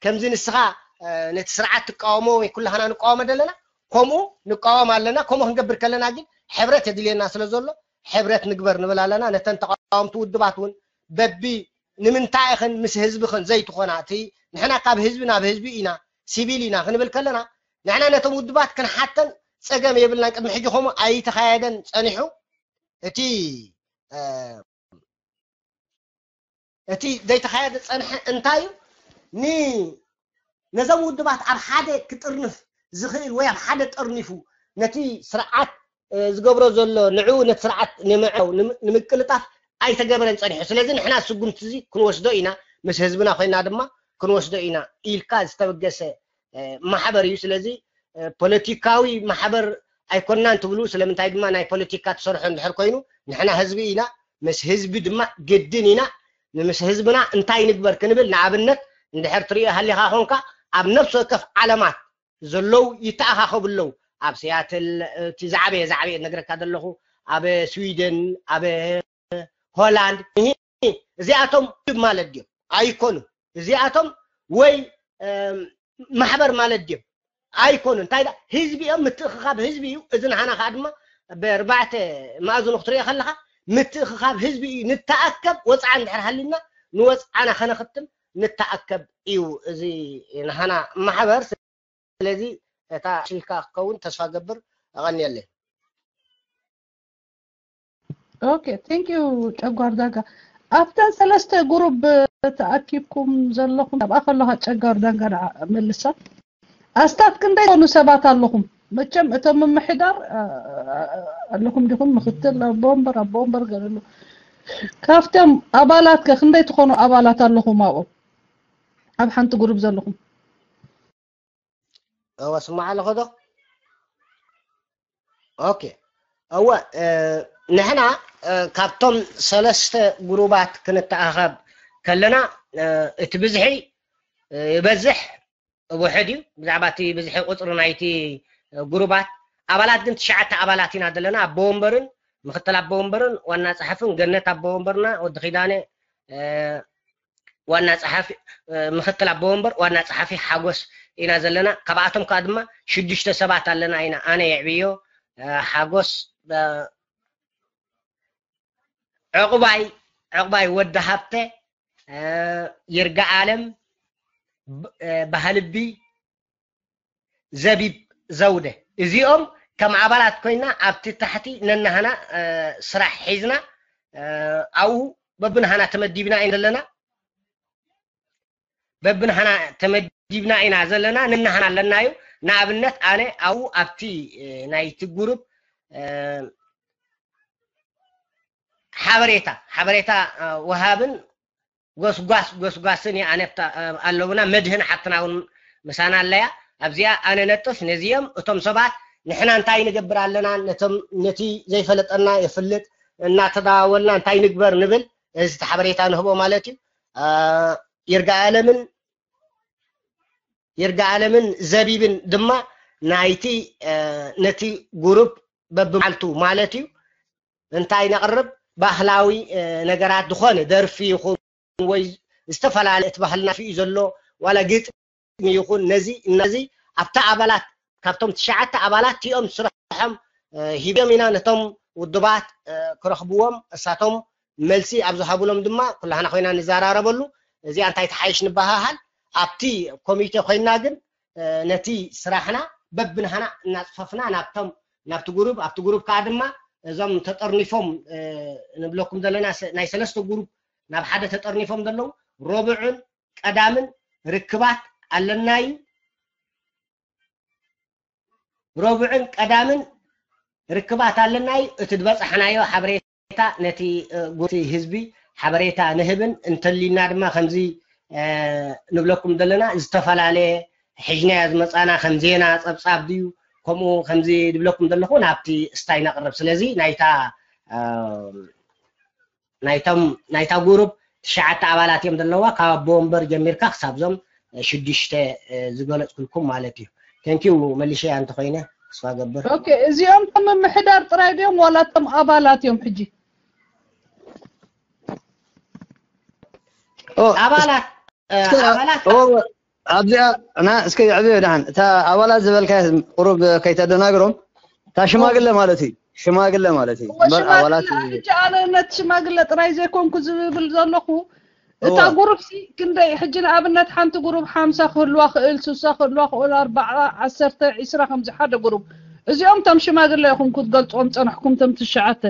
ከምዚ ንስኻ፣ እ፣ ነቲ ስርዓት ትቃወሞ ወይ ኩላህና ንቃወሞ ዘለና፣ ከምኡ ንቃወም ኣለና። ከምኡ ክንገብር ከለና ግን ሕብረት የድልየና ስለ ዘሎ፣ ሕብረት ንግበር ንብል ኣለና። ነተን ተቃወምቲ ውድባት እውን በቢ ንምንታይ ኢኽን ምስ ህዝብኽን ዘይትኾና? እቲ ንሕና ካብ ህዝቢ ናብ ህዝቢ ኢና፣ ሲቪል ኢና ክንብል ከለና፣ ንሕና ነቶም ውድባት ክንሓተን ጸገም የብልናን። ቅድሚ ሕጂ ከምኡ ኣይተኻየደን ጸኒሑ። እቲ፣ እ፣ እቲ ዘይተኻየደ ጸንሐ እንታይ እዩ? ን-፣ ነዞም ውድባት ኣብ ሓደ ክጥርንፍ ዝኽእል ወይ ኣብ ሓደ ጠርኒፉ ነቲ ስርዓት፣ እ፣ ዝገብሮ ዘሎ ንዕኡ ነቲ ስርዓት ንምዕው፣ ንም-፣ ንምቅልጣፍ ኣይተገበረን ጸኒሑ። ስለዚ ንሕና ስጉምቲ እዚ ክንወስዶ ኢና፣ ምስ ህዝብና ኮይና ድማ ክንወስዶ ኢና ኢልካ ዝተበገሰ፣ እ፣ ማሕበር እዩ። ስለዚ፣ እ፣ ፖለቲካዊ ማሕበር ኣይኮናን ትብሉ፣ ስለምንታይ ድማ ናይ ፖለቲካ ትሰርሑ እንድሕር ኮይኑ ንሕና ህዝቢ ኢና፣ ምስ ህዝቢ ድማ ግድን ኢና። ንምስ ህዝብና እንታይ ንግበር ክንብል፣ ንኣብነት እንድሕር ትሪኦ ሃሊኻ ኾንካ ኣብ ነፍሲ ወከፍ ዓለማት ዘለዉ ይተኣኻኸቡ ኣለዉ። ኣብ ሲያትል፣ እቲ ዝዓበየ፣ ዝዓበየ ነግረካ ዘለኹ፣ ኣብ ስዊድን፣ ኣብ ሆላንድ፣ እሂ፣ እዚኣቶም ውድብ ማለት ድዮም? ኣይኮኑ። እዚኣቶም ወይ፣ እም፣ ማሕበር ማለት ድዮም? ኣይኮኑን። እንታይ ደኣ፣ ህዝቢ እዮም፣ ምትእኽኻብ ህዝቢ እዩ። እዚ ንሃና ከኣ ድማ ብኣርባዕተ መኣዝኑ ክትሪኦ ከለኻ፣ ምትእኽኻብ ህዝቢ እዩ። ንተኣከብ፣ ወጽዓ እንድሕር ሃሊና፣ ንወጽዓና ከነኽትም ንተኣከብ እዩ። እዚ ንሃና ማሕበር፣ ስለዚ እታ ሽልካ ክኸውን ተስፋ ገብር። ኣቐንየለይ። ኦኬ፣ thank you ጨጓር ዳጋ። ኣብተን ሰለስተ ጉሩብ ተኣኪብኩም ዘለኹም፣ ኣብኣ ከለኻ ጨጓር ዳጋ ንዓ መልሳ። ኣስታት ክንደይ ትኾኑ ሰባት ኣለኹም? መቸም እቶም ምምሕዳር፣ አ፣ ኣለኹም ዲኹም? ምኽትል ኣቦ ወንበር፣ ኣቦ ወንበር ገለ ኣሎ። ካብቶም ኣባላት ከ ክንደይ ትኾኑ ኣባላት ኣለኹም ኣብኡ? ኣብ ሓንቲ ጉሩብ ዘለኹም? እወ፣ ስማዕ ኣለኹ ዶ? ኦኬ። እወ፣ እ፣ ንሕና፣ እ፣ ካብቶም ሰለስተ ጉሩባት ክንተኣኻኸብ ከለና፣ እ፣ እቲ ብዝሒ፣ እ፣ ይበዝሕ፣ ውሕድ እዩ። ብዛዕባ እቲ ብዝሒ ቁጽሪ ናይቲ፣ እ፣ ጉሩባት፣ ኣባላት ግን ትሽዓተ ኣባላት ኢና ዘለና። ኣቦ ወንበርን ምኽትል ኣቦ ወንበርን ዋና ጸሓፍን፣ ገነት ኣቦ ወንበርና፣ ወዲ ኪዳነ፣ እ፣ ዋና ጸሓፊ፣ እ፣ ምኽትል ኣቦ ወንበር፣ ዋና ጸሓፊ ሓጎስ ኢና ዘለና። ካብኣቶም ከኣ ድማ ሽዱሽተ ሰባት ኣለና ኢና። ኣነ የዕብዮ፣ እ፣ ሓጎስ፣ እ፣ ዕቑባይ፣ ዕቑባይ ወዲ ሃብተ፣ እ፣ ይርጋኣለም፣ ብ-፣ እ፣ ባህልቢ፣ ዘቢብ ዘውደ። እዚኦም ከም ኣባላት ኮይና ኣብቲ ታሕቲ ነናህና፣ እ፣ ስራሕ ሒዝና፣ እ፣ ኣብኡ በብናህና ተመዲብና ኢና ዘለና። በብናህና ተመዲብና ኢና ዘለና፣ ነናህና ኣለናዩ። ንኣብነት ኣነ ኣብኡ ኣብቲ፣ እ፣ ናይቲ ጉሩብ፣ እ፣ ሓበሬታ፣ ሓበሬታ፣ እ፣ ወሃብን ጎስጓስ፣ ጎስጓስን የኣነብታ፣ እ፣ ኣለውና። መድህን ሓፍትና እውን ምሳና ኣለያ። ኣብዚኣ ኣነ ነጥፍ ነዚኦም፣ እቶም ሰባት ንሕና እንታይ ንገብር ኣለና፣ ነቶም፣ ነቲ ዘይፈለጠና የፍልጥ፣ እናተዳዋወልና እንታይ ንግበር ንብል፣ እዚ ሓበሬታ ንህቦ ማለት እዩ። እ፣ ይርጋኣለምን፣ ይርጋኣለምን ዘቢብን ድማ ናይቲ ነቲ ጉሩብ በብመዓልቱ ማለት እዩ እንታይ ነቕርብ ባህላዊ ነገራት ዝኾነ ደርፊ ይኹን ወይ ዝተፈላለየ እቲ ባህልና እዩ ዘሎ ዋላ ግጥሚ ይኹን ነዚ ነዚ ኣብታ ኣባላት ካብቶም ትሽዓተ ኣባላት እቲኦም ስርሖም ሂብዮም ኢና ነቶም ውድባት ክረኽብዎም እሳቶም መልሲ ኣብ ዝሃብሎም ድማ ኩላህና ኮይና ንዘራረበሉ እዚኣ እንታይ ተሓይሽ ንበሃሃል ኣብቲ ኮሚቴ ኮይና ግን ነቲ ስራሕና በብናህና እናፅፈፍና ናብቶም ናብቲ ጉሩብ ኣብቲ ጉሩብ ከዓ ድማ እዞም ተጠርኒፎም ንብለኩም ዘለና ናይ ሰለስተ ጉሩብ ናብ ሓደ ተጠርኒፎም ዘለዉ ረብዕን ቀዳምን ርክባት ኣለና እዩ ረብዕን ቀዳምን ርክባት ኣለና እዩ እቲ ዝበፃሕናዮ ሓበሬታ ነቲ ጉቲ ህዝቢ ሓበሬታ ንህብን እንተሊና ድማ ከምዚ ንብለኩም ዘለና ዝተፈላለየ ሕጅናዮ ዝመፃና ከም ዜና ፀብፃብ ድዩ ከምኡ ከምዚ ዝብለኩም ዘለኹ ናብቲ ስታይ ነቕርብ ስለዚ ናይታ ናይቶም ናይታ ጉሩብ ትሽዓተ ኣባላት እዮም ዘለዋ ካብ ኣቦ ወንበር ጀሚርካ ክሳብዞም ሽዱሽተ ዝገለፅኩልኩም ማለት እዩ thank you መሊሸያ እንተኮይነ ተስፋ ገብር okay እዚኦም ቶም ምምሕዳር ጥራይ ድዮም ዋላ ቶም ኣባላት እዮም ሕጂ ኣባላት ኣባላት ኣብዚኣ ና እስከ የዕብዮ ደሓን እታ ኣባላት ዝበልካ ቁሩብ ከይተደናግሮም እታ ሽማግለ ማለት እዩ ሽማግለ ማለት እዩ እምበር ኣባላት ሕጂ ኣነ ነቲ ሽማግለ ጥራይ ዘይኮንኩ ዝብል ዘለኹ እታ ጉሩፕ ሲ ክንደይ ሕጂ ንኣብነት ሓንቲ ጉሩፕ ሓምሳ ክህልዋ ክእል ስሳ ክህልዋ ክእል ኣርባዓ ዓሰርተ ዒስራ ከምዚ ሓደ ጉሩፕ እዚኦም ቶም ሽማግለ ኢኹም ክትገልፅዎም ፀናሕኩም ቶም ትሽዓተ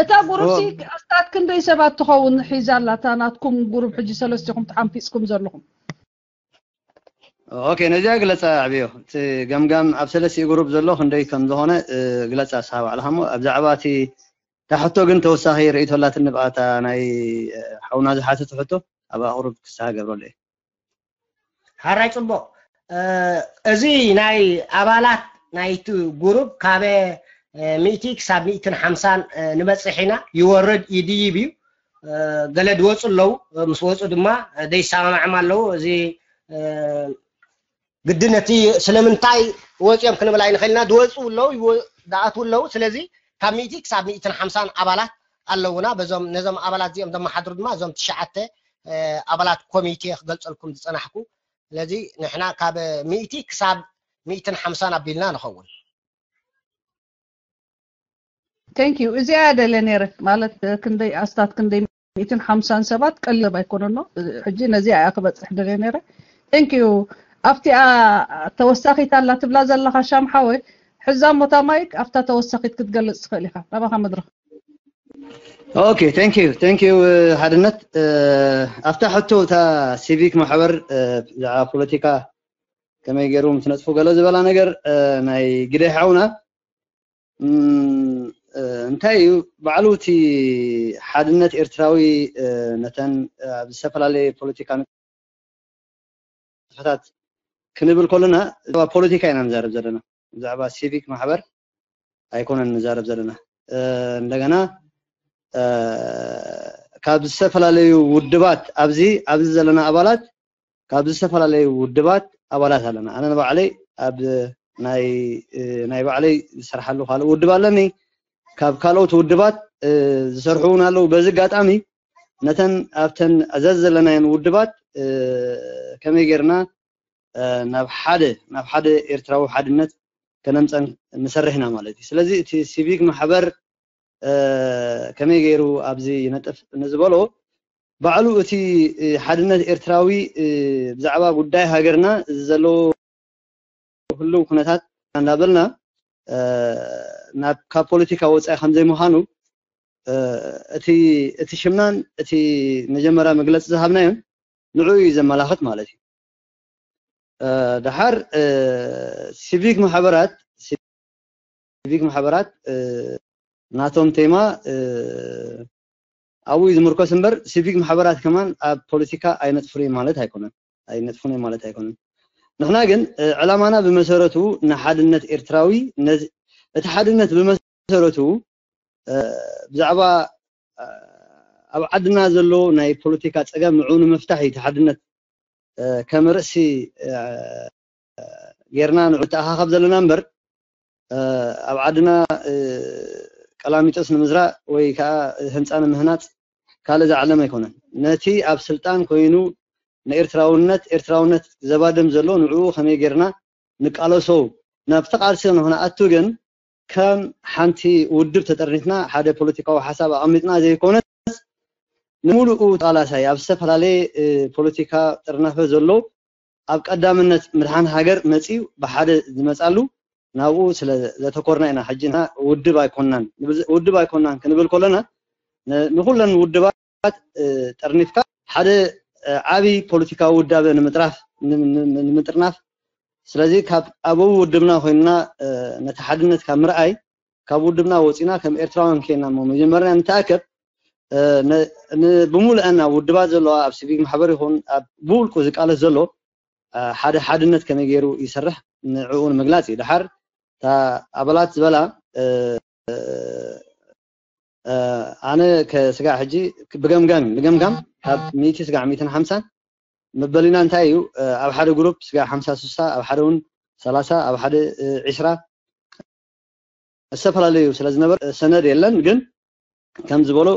እታ ጉሩፕ ሲ ኣስታት ክንደይ ሰባት ትኸውን ሒዛ ኣላ እታ ናትኩም ጉሩፕ ሕጂ ሰለስቲኹም ተሓንፊፅኩም ዘለኹም ኦኬ ነዚኣ ግለፃ ዕብዮ እቲ ገምጋም ኣብ ሰለስቲኡ ጉሩፕ ዘሎ ክንደይ ከም ዝኾነ ግለፃ እስኻ ባዕልኻ እሞ ኣብ ዛዕባ እቲ እታ ሕቶ ግን ተወሳኺ ርእይቶ ኣላትኒ ብኣታ ናይ ሓውና ዝሓተት ሕቶ ኣብ ኣቕሩብ ክስሓ ገብረሉ እየ ሓራይ ፅቡቕ እዚ ናይ ኣባላት ናይቲ ጉሩብ ካበ ሚእቲ ክሳብ ሚእትን ሓምሳን ንበፅሕ ኢና ይወርድ ይድይብ እዩ ገለ ድወፁ ኣለዉ ምስ ወፁ ድማ ደይሰማማዕም ኣለዉ እዚ ግዲ ነቲ ስለምንታይ ወፂኦም ክንብል ኣይንኽእልና ድወፁ ኣለዉ ድኣትዉ ኣለዉ ስለዚ ካብ ሚእቲ ክሳብ ሚእትን ሓምሳን ኣባላት ኣለውና በዞም ነዞም ኣባላት እዚኦም ዘመሓድሩ ድማ እዞም ትሽዓተ ኣባላት ኮሚቴ ክገልፀልኩም ዝፀናሕኩ ስለዚ ንሕና ካብ ሚእቲ ክሳብ ሚእትን ሓምሳን ኣቢልና ንኸውን Thank you እዚኣ እያ ደልየ ነይረ ማለት ክንደይ ኣስታት ክንደይ ሚእትን ሓምሳን ሰባት ቀለብ ኣይኮነኖ ሕጂ ነዚኣ እያ ክበፅሕ ደልየ ነይረ Thank you ኣብቲኣ ተወሳኺት ኣላ ትብላ ዘለኻ ሻም ሓወይ ሕዛ ሞታ ማይክ ኣብታ ተወሳኺት ክትገልፅ ትኽእል ኢኻ ናባኻ መድረኽ Okay thank you thank you ሓድነት ኣብታ ሕቶ እታ ሲቪክ ማሕበር ብዛዕባ ፖለቲካ ከመይ ገይሩ ምስ ነጥፉ ገለ ዝበላ ነገር ናይ ግደይ ሓውና እንታይ እዩ ባዕሉ እቲ ሓድነት ኤርትራዊ ነተን ኣብ ዝተፈላለየ ፖለቲካ ንጥፈታት ክንብል ከለና ብዛዕባ ፖለቲካ ኢና ንዛረብ ዘለና ብዛዕባ ሲቪክ ማሕበር ኣይኮነን ንዛረብ ዘለና እንደገና ካብ ዝተፈላለዩ ውድባት ኣብዚ ኣብዚ ዘለና ኣባላት ካብ ዝተፈላለዩ ውድባት ኣባላት ኣለና ኣነ ንባዕለይ ኣብ ናይ ናይ ባዕለይ ዝሰርሓሉ ካልእ ውድብ ኣለኒ ካብ ካልኦት ውድባት ዝሰርሑ እውን ኣለዉ በዚ ኣጋጣሚ ነተን ኣብተን ዘዘለናየን ውድባት ከመይ ጌርና ናብ ሓደ ናብ ሓደ ኤርትራዊ ሓድነት ከነምፀን ንሰርሕ ኢና ማለት እዩ ስለዚ እቲ ሲቪክ ማሕበር ከመይ ገይሩ ኣብዚ ይነጥፍ ንዝበሎ ባዕሉ እቲ ሓድነት ኤርትራዊ ብዛዕባ ጉዳይ ሃገርና ዘለዎ ህልው ኩነታት እናበልና ናብ ካብ ፖለቲካ ወፃኢ ከም ዘይምዃኑ እቲ እቲ ሽምናን እቲ መጀመርያ መግለፂ ዝሃብናዮን ንዕኡ እዩ ዘመላኽት ማለት እዩ ደሓር ሲቪክ ማሕበራት ሲቪክ ማሕበራት ናቶም ቴማ ኣብኡ ዝምርኮስ እምበር ሲቪክ ማሕበራት ከማን ኣብ ፖለቲካ ኣይነጥፍሩ ማለት ኣይኮነን ኣይነጥፍኑ ማለት ኣይኮነን ንሕና ግን ዕላማና ብመሰረቱ ንሓድነት ኤርትራዊ እቲ ሓድነት ብመሰረቱ ብዛዕባ ኣብ ዓድና ዘሎ ናይ ፖለቲካ ፀገም ንዑ ንምፍታሕ እዩ ሓድነት ከም ርእሲ ጌርና ንዑ ተኣኻኸብ ዘለና እምበር ኣብ ዓድና ቀላሚጦስ ንምዝራእ ወይ ከዓ ህንፃ ንምህናፅ ካልእ ዝዓለም ኣይኮነን። ነቲ ኣብ ስልጣን ኮይኑ ንኤርትራውነት ኤርትራውነት ዘባድም ዘሎ ንዕኡ ከመይ ጌርና ንቃለሶ ናብቲ ቃልሲ ንክንኣቱ ግን ከም ሓንቲ ውድብ ተጠርኒፍና ሓደ ፖለቲካዊ ሓሳብ ኣቐሚጥና ዘይኮነስ ንምሉኡ ተቓላሳይ ኣብ ዝተፈላለየ ፖለቲካ ጥርናፈ ዘሎ ኣብ ቀዳምነት ምድሓን ሃገር መፂኡ ብሓደ ዝመፃሉ ናብኡ ስለ ዘተኮርና ኢና። ሕጂ ውድብ ኣይኮናን ውድብ ኣይኮናን ክንብል ከለና ንኩለን ውድባት ጠርኒፍካ ሓደ ዓብይ ፖለቲካዊ ውዳበ ንምጥራፍ ንምጥርናፍ ስለዚ ካብ ኣበው ውድብና ኮይንና ነቲ ሓድነት ካብ ምርኣይ ካብ ውድብና ወፂና ከም ኤርትራውያን ኮይና ሞ መጀመርያ ንተኣከብ ብሙሉአን ኣብ ውድባት ዘለዋ ኣብ ሲቪክ ማሕበር ይኹን ኣብ ብውልቁ ዝቃለስ ዘሎ ሓደ ሓድነት ከመይ ገይሩ ይሰርሕ ንዕኡ ንምግላፅ እዩ። ድሓር እታ ኣባላት ዝበላ ኣነ ከስጋዕ ሕጂ ብገምጋም እዩ። ብገምጋም ካብ ሚእቲ ስጋዕ ሚእትን ሓምሳን መበሊና እንታይ እዩ? ኣብ ሓደ ግሩፕ ስጋዕ ሓምሳ ስሳ ኣብ ሓደ እውን ሰላሳ ኣብ ሓደ ዒስራ ዝተፈላለዩ ስለ ዝነበር ሰነድ የለን። ግን ከም ዝበሎ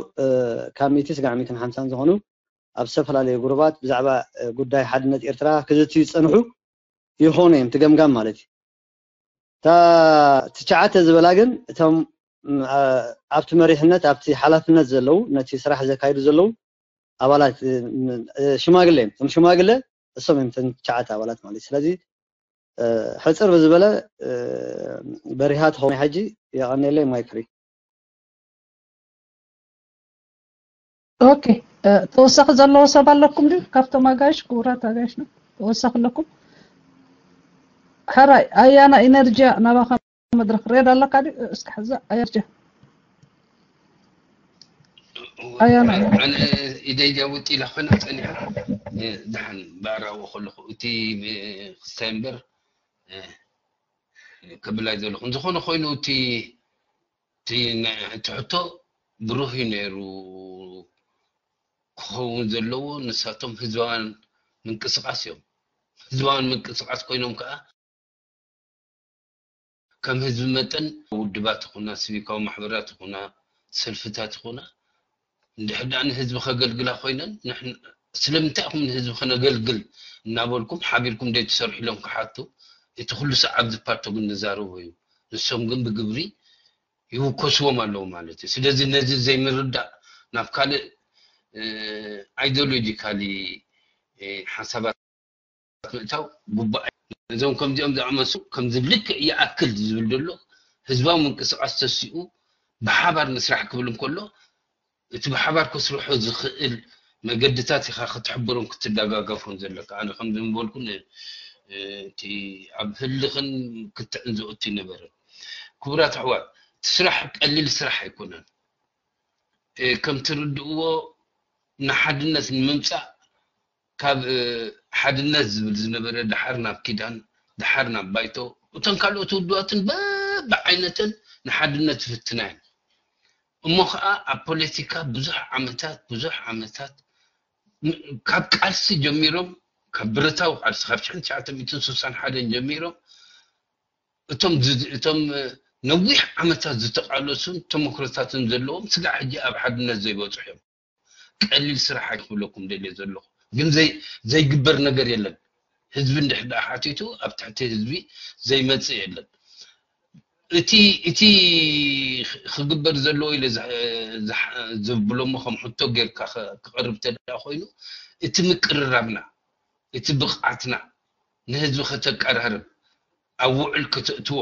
ካብ ሚእቲ ስጋዕ ሚእትን ሓምሳን ዝኾኑ ኣብ ዝተፈላለዩ ጉሩባት ብዛዕባ ጉዳይ ሓድነት ኤርትራ ክዝትዩ ዝፀንሑ ይኾኑ እዮም። ትገምጋም ማለት እዩ። እታ ትሽዓተ ዝበላ ግን እቶም ኣብቲ መሪሕነት ኣብቲ ሓላፍነት ዘለዉ ነቲ ስራሕ ዘካይዱ ዘለዉ ኣባላት ሽማግለ እዮም። እቶም ሽማግለ እሶም እዮም እተን ትሽዓተ ኣባላት ማለት እዩ። ስለዚ ሕፅር ብዝበለ በሪሃ ትኸውን ሕጂ የቐኔለይ ማይክሪ ኦኬ ተወሳኺ ዘለዎ ሰብ ኣለኩም ድዩ? ካብቶም ኣጋይሽ ክቡራት ኣጋይሽ ነው ተወሳኺ ኣለኩም? ሕራይ ኣያና ኢነርጂያ ናባኻ መድረክ ሬድ ኣለካ ድዩ? እስኪ ሕዛ ኣየርጃ ኣያና ኣነ ኢደይ ዲያ ውጥ ኢላ ኮይና ፀኒሓ ደሓን ባራዎ ከለኹ እቲ ክስታይ እምበር ከብላይ ዘለኹ እንዝኾነ ኮይኑ እቲ እቲ ናይ ትሕቶ ብሩህ እዩ ነይሩ ክኸውን ዘለዎ ንሳቶም ህዝባውያን ምንቅስቃስ እዮም ህዝባውያን ምንቅስቃስ ኮይኖም ከዓ ከም ህዝቢ መጠን ውድባት ይኹና ሲቪካዊ ማሕበራት ይኹና ሰልፍታት ይኹና እንድሕር ደኣ ንህዝቢ ከገልግላ ኮይነን ስለምንታይ ኢኹም ንህዝቢ ከነገልግል እናበልኩም ሓቢርኩም ደይ ትሰርሑ ኢሎም ክሓቱ እቲ ኩሉ ሰዓብ ዝፓርቶ ግን ንዛረቦ እዩ ንሶም ግን ብግብሪ ይውከስዎም ኣለዉ ማለት እዩ ስለዚ ነዚ ዘይምርዳእ ናብ ካልእ ideologically ሓሳባት ምእታው ግቡእ ነዞም ከምዚኦም ዝኣመሱ ከምዚ ልክዕ ይኣክል ዝብል ዘሎ ህዝባዊ ምንቅስቃስ ተሲኡ ብሓባር ንስራሕ ክብል እንከሎ እቲ ብሓባር ከስርሖ ዝኽእል መገድታት ኢኻ ክትሕብሮን ክትደጋገፎን ዘለካ ኣነ ከም ዝበልኩ እቲ ኣብ ህልኽን ክትዕን ዝእቱ ይነበረ ክቡራት ኣሕዋት እቲ ስራሕ ቀሊል ስራሕ ኣይኮነን ከም ትርድእዎ ንሓድነት ንምምፃእ ካብ ሓድነት ዝብል ዝነበረ ደሓር ናብ ኪዳን ደሓር ናብ ባይቶ እተን ካልኦት ውድባትን በብዓይነተን ንሓድነት ይፍትና እየን እሞ ከዓ ኣብ ፖለቲካ ብዙሕ ዓመታት ብዙሕ ዓመታት ካብ ቃልሲ ጀሚሮም ካብ ብረታዊ ቃልሲ ካብ ሽሕን ትሽዓተ ሚእትን ስሳን ሓደን ጀሚሮም እቶም እቶም ነዊሕ ዓመታት ዝተቃለሱን ተመክሮታትን ዘለዎም ስጋዕ ሕጂ ኣብ ሓድነት ዘይበፅሑ እዮም ቀሊል ስራሕ ኣይክብለኩም ደልየ ዘለኹ ግን ዘይግበር ነገር የለን ህዝቢ እንድሕር ደኣ ሓቲቱ ኣብ ትሕቲ ህዝቢ ዘይመፅእ የለን እቲ እቲ ክግበር ዘለዎ ኢለ ዝብሎሞ ከም ሕቶ ጌርካ ክቐርብ ተደኣ ኮይኑ እቲ ምቅርራብና እቲ ብቕዓትና ንህዝቢ ከተቀራርብ ኣብ ውዕል ከተእትዎ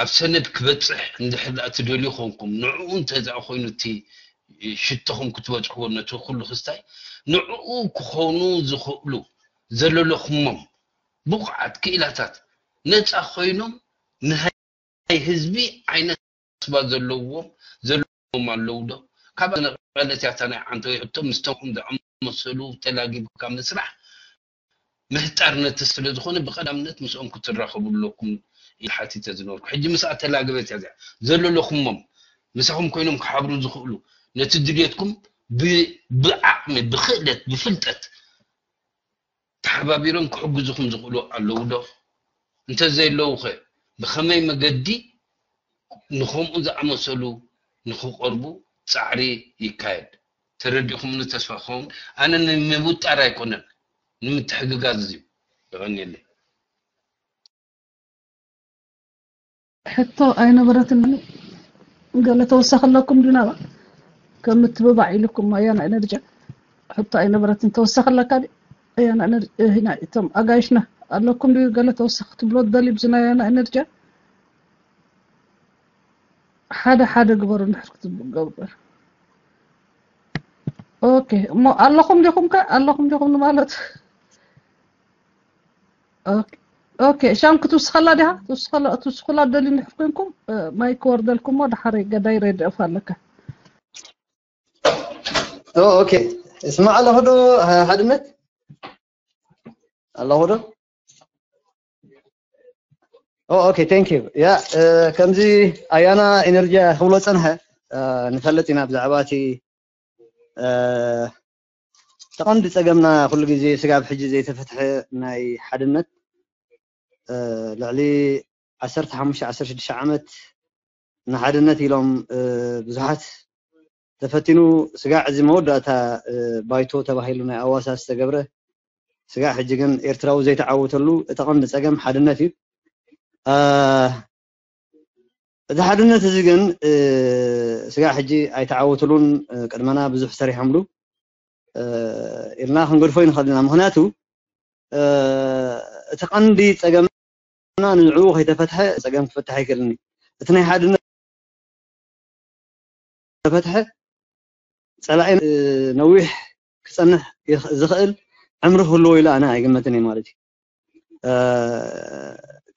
ኣብ ሰነድ ክበፅሕ እንድሕር ደኣ ትደልዩ ኮንኩም ንዕኡ እንተዘኣ ኮይኑ እቲ ሽቶኹም ክትበፅሕዎ ነቲ ኩሉ ክስታይ ንዕኡ ክኾኑ ዝኽእሉ ዘለለኹሞም ብቑዓት ክኢላታት ነፃ ኮይኖም ንሃይ ህዝቢ ዓይነት ስባ ዘለዎም ዘለዎም ኣለዉ ዶ ካብ ነቐለት ያታ ናይ ዓንተወይ ሕቶ ምስቶም ዝኣመሰሉ ተላጊብካ ምስራሕ ምህጣር ነቲ ስለ ዝኾነ ብቐዳምነት ምስኦም ክትራኸቡ ኣለኩም ኢለ ሓቲተ ዝነበርኩ ሕጂ ምስኣ ተላግበት እያ እዚኣ ዘለለኹሞም ምሳኹም ኮይኖም ክሓብሩ ዝኽእሉ ነቲ ድልየትኩም ብዓቕሚ ብክእለት ብፍልጠት ተሓባቢሮም ክሕግዙኹም ዝኽእሉ ኣለዉ ዶ እንተዘየለዉ ኸ ብኸመይ መገዲ ንኸምኡ ዝኣመሰሉ ንኽቐርቡ ጻዕሪ ይካየድ? ተረዲኹምኒ ተስፋ ክኸውን። ኣነ ንምውጣር ኣይኮነን፣ ንምትሕግጋዝ እዩ። የቐንየለይ። ሕቶ ኣይነበረትን። ገለ ተወሳኺ ኣለኩም ድዩ ናባ? ከም ምትብባዕ ኢልኩም ኣያና ኤነርጂ። ሕቶ ኣይነበረትን። ተወሳኺ ኣለካ ድዩ? ኣያና ኤነርጂ፣ እህና እቶም ኣጋይሽና ኣለኩም ድዩ ገለ ተወሳኺ ትብሎ ትደልዩ ብዚ ናይ ኣያና ኤነርጂ? ሓደ ሓደ ግበሩ እንድሕር ክትገብር። ኦኬ፣ እሞ ኣለኹም ዲኹም ከ? ኣለኹም ዲኹም ንማለት? ኦኬ፣ ኦኬ፣ ሻም ክትውስኸላ ዲኻ? ትውስኸላ፣ ትውስኹላ ደሊ እንድሕር ኮንኩም፣ እ፣ ማይክ ክወርደልኩም እሞ ድሓር ገዳይ ረድእፍ ኣለካ። ኦ፣ ኦኬ። እስማዕ ኣለኹ ዶ፣ ሓድነት? ኣለኹ ዶ? ኦ፣ ኦኬ፣ thank you። ያ፣ እ፣ ከምዚ ኣያና ኤነርጂ ክብሎ ጸንሐ፣ እ፣ ንፈልጥ ኢና ብዛዕባ እቲ፣ እ፣ እቲ ቀንዲ ጸገምና ኩሉ ግዜ ስጋብ ሕጂ ዘይተፈትሐ ናይ ሓድነት፣ እ፣ ልዕሊ ዓሰርተ ሓሙሽተ ዓሰርተ ሽዱሽተ ዓመት ንሓድነት ኢሎም፣ እ፣ ብዙሓት ተፈቲኑ ስጋዕ እዚ መወዳእታ፣ እ፣ ባይቶ ተባሂሉ ናይ ኣዋሳ ዝተገብረ ስጋዕ ሕጂ ግን ኤርትራዊ ዘይተዓወተሉ እቲ ቀንዲ ጸገም ሓድነት እዩ። እ፣ እዚ ሓድነት እዚ ግን፣ እ፣ ስጋዕ ሕጂ ኣይተዓወትሉን፣ እ፣ ቅድመና ብዙሕ ሰሪሖምሉ፣ እ፣ ኢልና ክንገድፎ ይንኽእል ኢና። ምኽንያቱ፣ እ፣ እቲ ቀንዲ ጸገምና ንዕኡ ከይተፈትሐ ጸገም ክፍታሕ ኣይክእልን እዩ። እቲ ናይ ሓድነት ተፈትሐ ጸላኢ፣ እ፣ ነዊሕ ክጸንሕ ይኽ-፣ ዝኽእል ዕምሪ ክህልዎ ኢለ ኣነ ኣይግመትን እየ ማለት እዩ። እ፣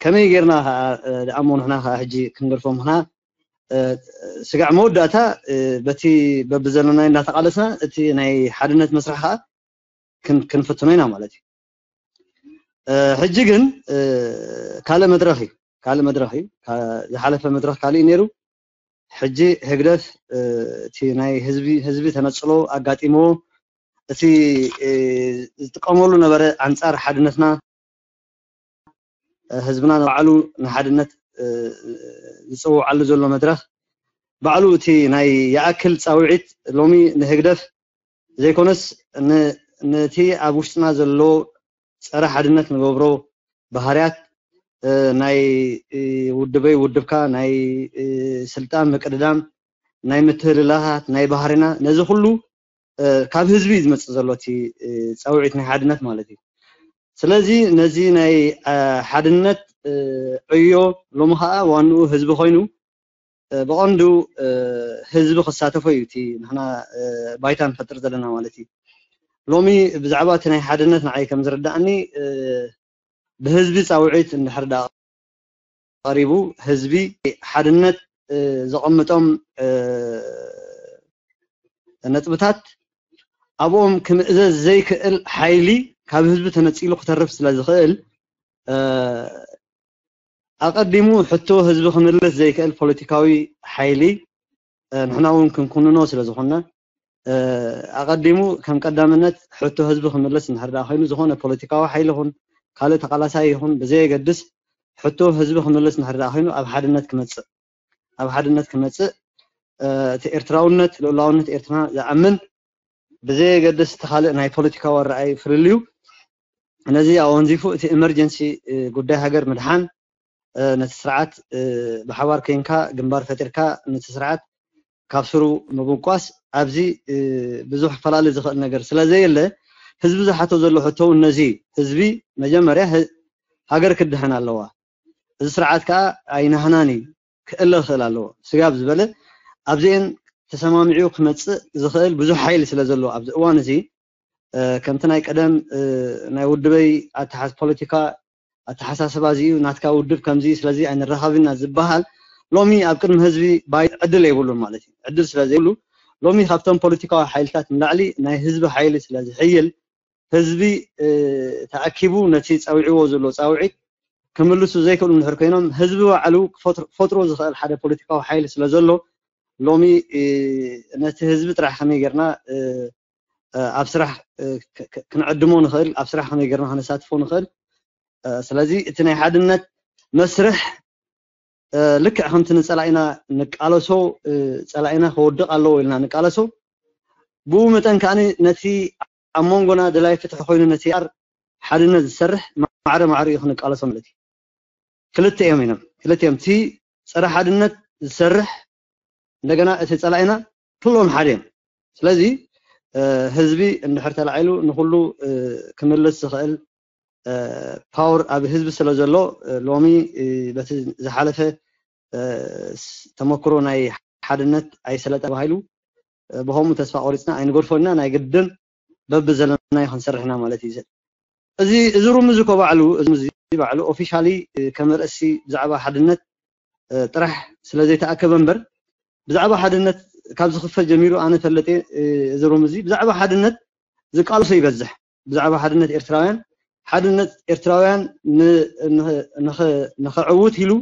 ከመይ ጌርና ኸዓ፣ እ፣ ደኣ እሞ ንሕና ኸዓ ሕጂ ክንገድፎ ምኽና፣ እ፣ ስጋዕ መወዳእታ፣ እ፣ በቲ በብዘለናይ እንዳተቓለስና እቲ ናይ ሓድነት መስርሕ ኸዓ ክን-፣ ክንፍትኖ ኢና ማለት እዩ። እ፣ ሕጂ ግን፣ እ፣ ካልእ መድረኽ እዩ፣ ካልእ መድረኽ እዩ። ካ-፣ ዝሓለፈ መድረኽ ካልእ እዩ ነይሩ። ሕጂ ህግደፍ፣ እ፣ እቲ ናይ ህዝቢ፣ ህዝቢ ተነጽሎ ኣጋጢምዎ፣ እቲ፣ እ፣ ዝጥቀመሉ ነበረ ኣንጻር ሓድነትና፣ እ፣ ህዝብና ንባዕሉ ንሓድነት፣ እ፣ ዝጽውዓሉ ዘሎ መድረኽ፣ ባዕሉ እቲ ናይ ይኣክል ጻውዒት ሎሚ ንህግደፍ ዘይኮነስ ን-፣ ነቲ ኣብ ውሽጥና ዘሎ ጸረ ሓድነት ንገብሮ ባህርያት፣ እ፣ ናይ፣ እ፣ ውድበይ ውድብካ፣ ናይ፣ እ፣ ስልጣን ምቅድዳም፣ ናይ ምትህልላኻት፣ ናይ ባህርና፣ ነዚ ኩሉ፣ እ፣ ካብ ህዝቢ እዩ ዝመጽእ ዘሎ እቲ፣ እ፣ ጻውዒት ናይ ሓድነት ማለት እዩ። ስለዚ ነዚ ናይ፣ እ፣ ሓድነት፣ እ፣ ዕዮ ሎሚ ኸዓ ዋንኡ ህዝቢ ኮይኑ፣ እ፣ ብቐንዱ፣ እ፣ ህዝቢ ክሳተፎ እዩ እቲ ንሕና፣ እ፣ ባይታ ንፈጥር ዘለና ማለት እዩ። ሎሚ ብዛዕባ እቲ ናይ ሓድነት ንዓይ ከም ዝርዳእኒ፣ እ፣ ብህዝቢ ጻውዒት እንድሕር ደኣ ቀሪቡ፣ ህዝቢ ሓድነት፣ እ፣ ዘቐምጦም፣ እ፣ ነጥብታት ኣብኦም ክምእዘዝ ዘይክእል ሓይሊ ካብ ህዝቢ ተነጺሉ ክተርፍ ስለ ዝኽእል፣ እ፣ ኣቐዲሙ ሕቶ ህዝቢ ክምልስ ዘይክእል ፖለቲካዊ ሓይሊ፣ እ፣ ንሕና እውን ክንኩንኖ ስለ ዝኾንና፣ እ፣ ኣቐዲሙ ከም ቀዳምነት ሕቶ ህዝቢ ክምልስ እንድሕር ደኣ ኮይኑ፣ ዝኾነ ፖለቲካዊ ሓይሊ ይኹን ካልእ ተቓላሳይ ይኹን ብዘየገድስ፣ ሕቶ ህዝቢ ክምልስ እንድሕር ደኣ ኮይኑ፣ ኣብ ሓድነት ክመጽእ፣ ኣብ ሓድነት ክመጽእ፣ እ፣ እቲ ኤርትራውነት፣ ልኡላውነት ኤርትራ ዝኣምን፣ ብዘየገድስ እቲ ካልእ ናይ ፖለቲካዊ ኣረኣእያ ፍልልዩ፣ ነዚ ኣወንዚፉ እቲ ኤመርጀንሲ፣ እ፣ ጉዳይ ሃገር ምድሓን፣ እ፣ ነቲ ስርዓት፣ እ፣ ብሓባር ኬንካ ግንባር ፈጢርካ ነቲ ስርዓት ካብ ስሩ ምብንቋስ ኣብዚ፣ እ፣ ብዙሕ ክፈላለ ዝኽእል ነገር ስለ ዘየለ፣ ህዝቢ ዝሓቶ ዘሎ ሕቶ እውን ነዚ እዩ። ህዝቢ መጀመርያ ህ-፣ ሃገር ክድሕን ኣለዋ። እዚ ስርዓት ከኣ ኣይናህናን እዩ፣ ክእለ ክኽእል ኣለዎ። ስጋብ ዝበለ ኣብዚኤን ተሰማሚዑ ክመጽእ ዝኽእል ብዙሕ ሓይሊ ስለ ዘሎ ኣብዚ እዋን እዚ፣ እ፣ ከምቲ ናይ ቀደም፣ እ፣ ናይ ውድበይ ኣተሓስ-፣ ፖለቲካ ኣተሓሳስባ እዚ እዩ፣ ናትካ ውድብ ከምዚ እዩ፣ ስለዚ ኣይንራኸብና ዝበሃል ሎሚ ኣብ ቅድሚ ህዝቢ ባይ-፣ ዕድል የብሉን ማለት እዩ። ዕድል ስለ ዘይብሉ ሎሚ ካብቶም ፖለቲካዊ ሓይልታት ንላዕሊ ናይ ህዝቢ ሓይሊ ስለ ዝሕይል ህዝቢ፣ እ፣ ተኣኪቡ ነቲ ጸዊዕዎ ዘሎ ጻውዒት ክምልሱ ዘይክእሉ እንድሕር ኮይኖም ህዝቢ ባዕሉ ክፈጥሮ፣ ክፈጥሮ ዝኽእል ሓደ ፖለቲካዊ ሓይሊ ስለ ዘሎ ሎሚ፣ እ፣ ነቲ ህዝቢ ጥራሕ ከመይ ጌርና፣ እ፣ እ፣ ኣብ ስራሕ፣ እ፣ ክ-፣ ክ-፣ ክንዕድሞ ንኽእል፣ ኣብ ስራሕ ከመይ ጌርና ከነሳትፎ ንኽእል። እ፣ ስለዚ እቲ ናይ ሓድነት መስርሕ ልክዕ ከምቲ ንፀላኢና ንቃለሶ፣ ፀላኢና ክወድቕ ኣለዎ ኢልና ንቃለሶ፣ ብኡ መጠን ከኣ ነቲ ኣብ መንጎና ደላይ ፍትሒ ኮይኑ ነቲ ሓድነት ዝሰርሕ ማዕረ ማዕረ እዩ ክንቃለሶ ማለት እዩ። ክልተ እዮም ኢኖም ክልተ እዮም እቲ ፀረ ሓድነት ዝሰርሕ እንደገና እቲ ፀላኢና ኩሎም ሓደ እዮም። ስለዚ ህዝቢ እንድሕር ተላዒሉ ንኩሉ ክምልስ ዝኽእል ፓወር ኣብ ህዝቢ ስለ ዘሎ ሎሚ በቲ ዝሓለፈ ተመክሮ ናይ ሓድነት ኣይሰለጠ ተባሂሉ ብኸምኡ ተስፋ ቆሪፅና ኣይንገድፎ ኢና። ናይ ግድን በብዘለናዮ ክንሰርሕ ኢና ማለት እዩ። እዚ እዚ ሩም እዚ ኮ ባዕሉ እዚ ባዕሉ ኦፊሻሊ ከም ርእሲ ብዛዕባ ሓድነት ጥራሕ ስለ ዘይተኣከበ እምበር ብዛዕባ ሓድነት ካብ ዝኽፈት ጀሚሩ ኣነ ፈለጠ እዚ ሩም እዚ ብዛዕባ ሓድነት ዝቃልሶ ይበዝሕ። ብዛዕባ ሓድነት ኤርትራውያን ሓድነት ኤርትራውያን ንኸዕውት ኢሉ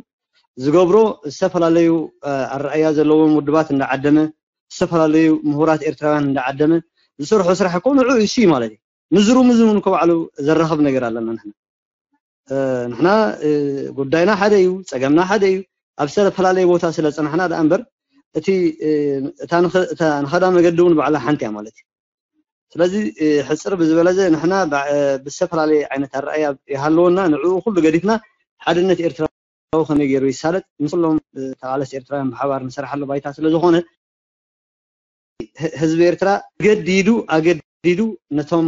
ዝገብሮ ዝተፈላለዩ ኣረኣያ ዘለዎም ውድባት እንዳዓደመ ዝተፈላለዩ ምሁራት ኤርትራውያን እንዳዓደመ ዝሰርሖ ስራሕ እኮ ንዑ እሱ ማለት እዩ። ምዝሩ ምዝሙን እኮ ባዕሉ ዘራኸብ ነገር ኣለና ንሕና ንሕና ጉዳይና ሓደ እዩ፣ ፀገምና ሓደ እዩ። ኣብ ዝተፈላለየ ቦታ ስለ ፀናሕና ደኣ እምበር እቲ እታ ንኸዳ መገዲ እውን ባዕላ ሓንቲ እያ ማለት እዩ። ስለዚ ሕፅር ብዝበለዘ ንሕና ብዝተፈላለየ ዓይነት ኣረኣያ ይሃለወና ንዕኡ ኩሉ ገዲፍና ሓድነት ኤርትራዊ ከመይ ገይሩ ይሳለጥ ምስ ኩሎም ተቓለስቲ ኤርትራውያን ብሓባር ንሰርሓሉ ባይታ ስለ ዝኾነ ህዝቢ ኤርትራ ገዲዱ ኣገዲዱ ነቶም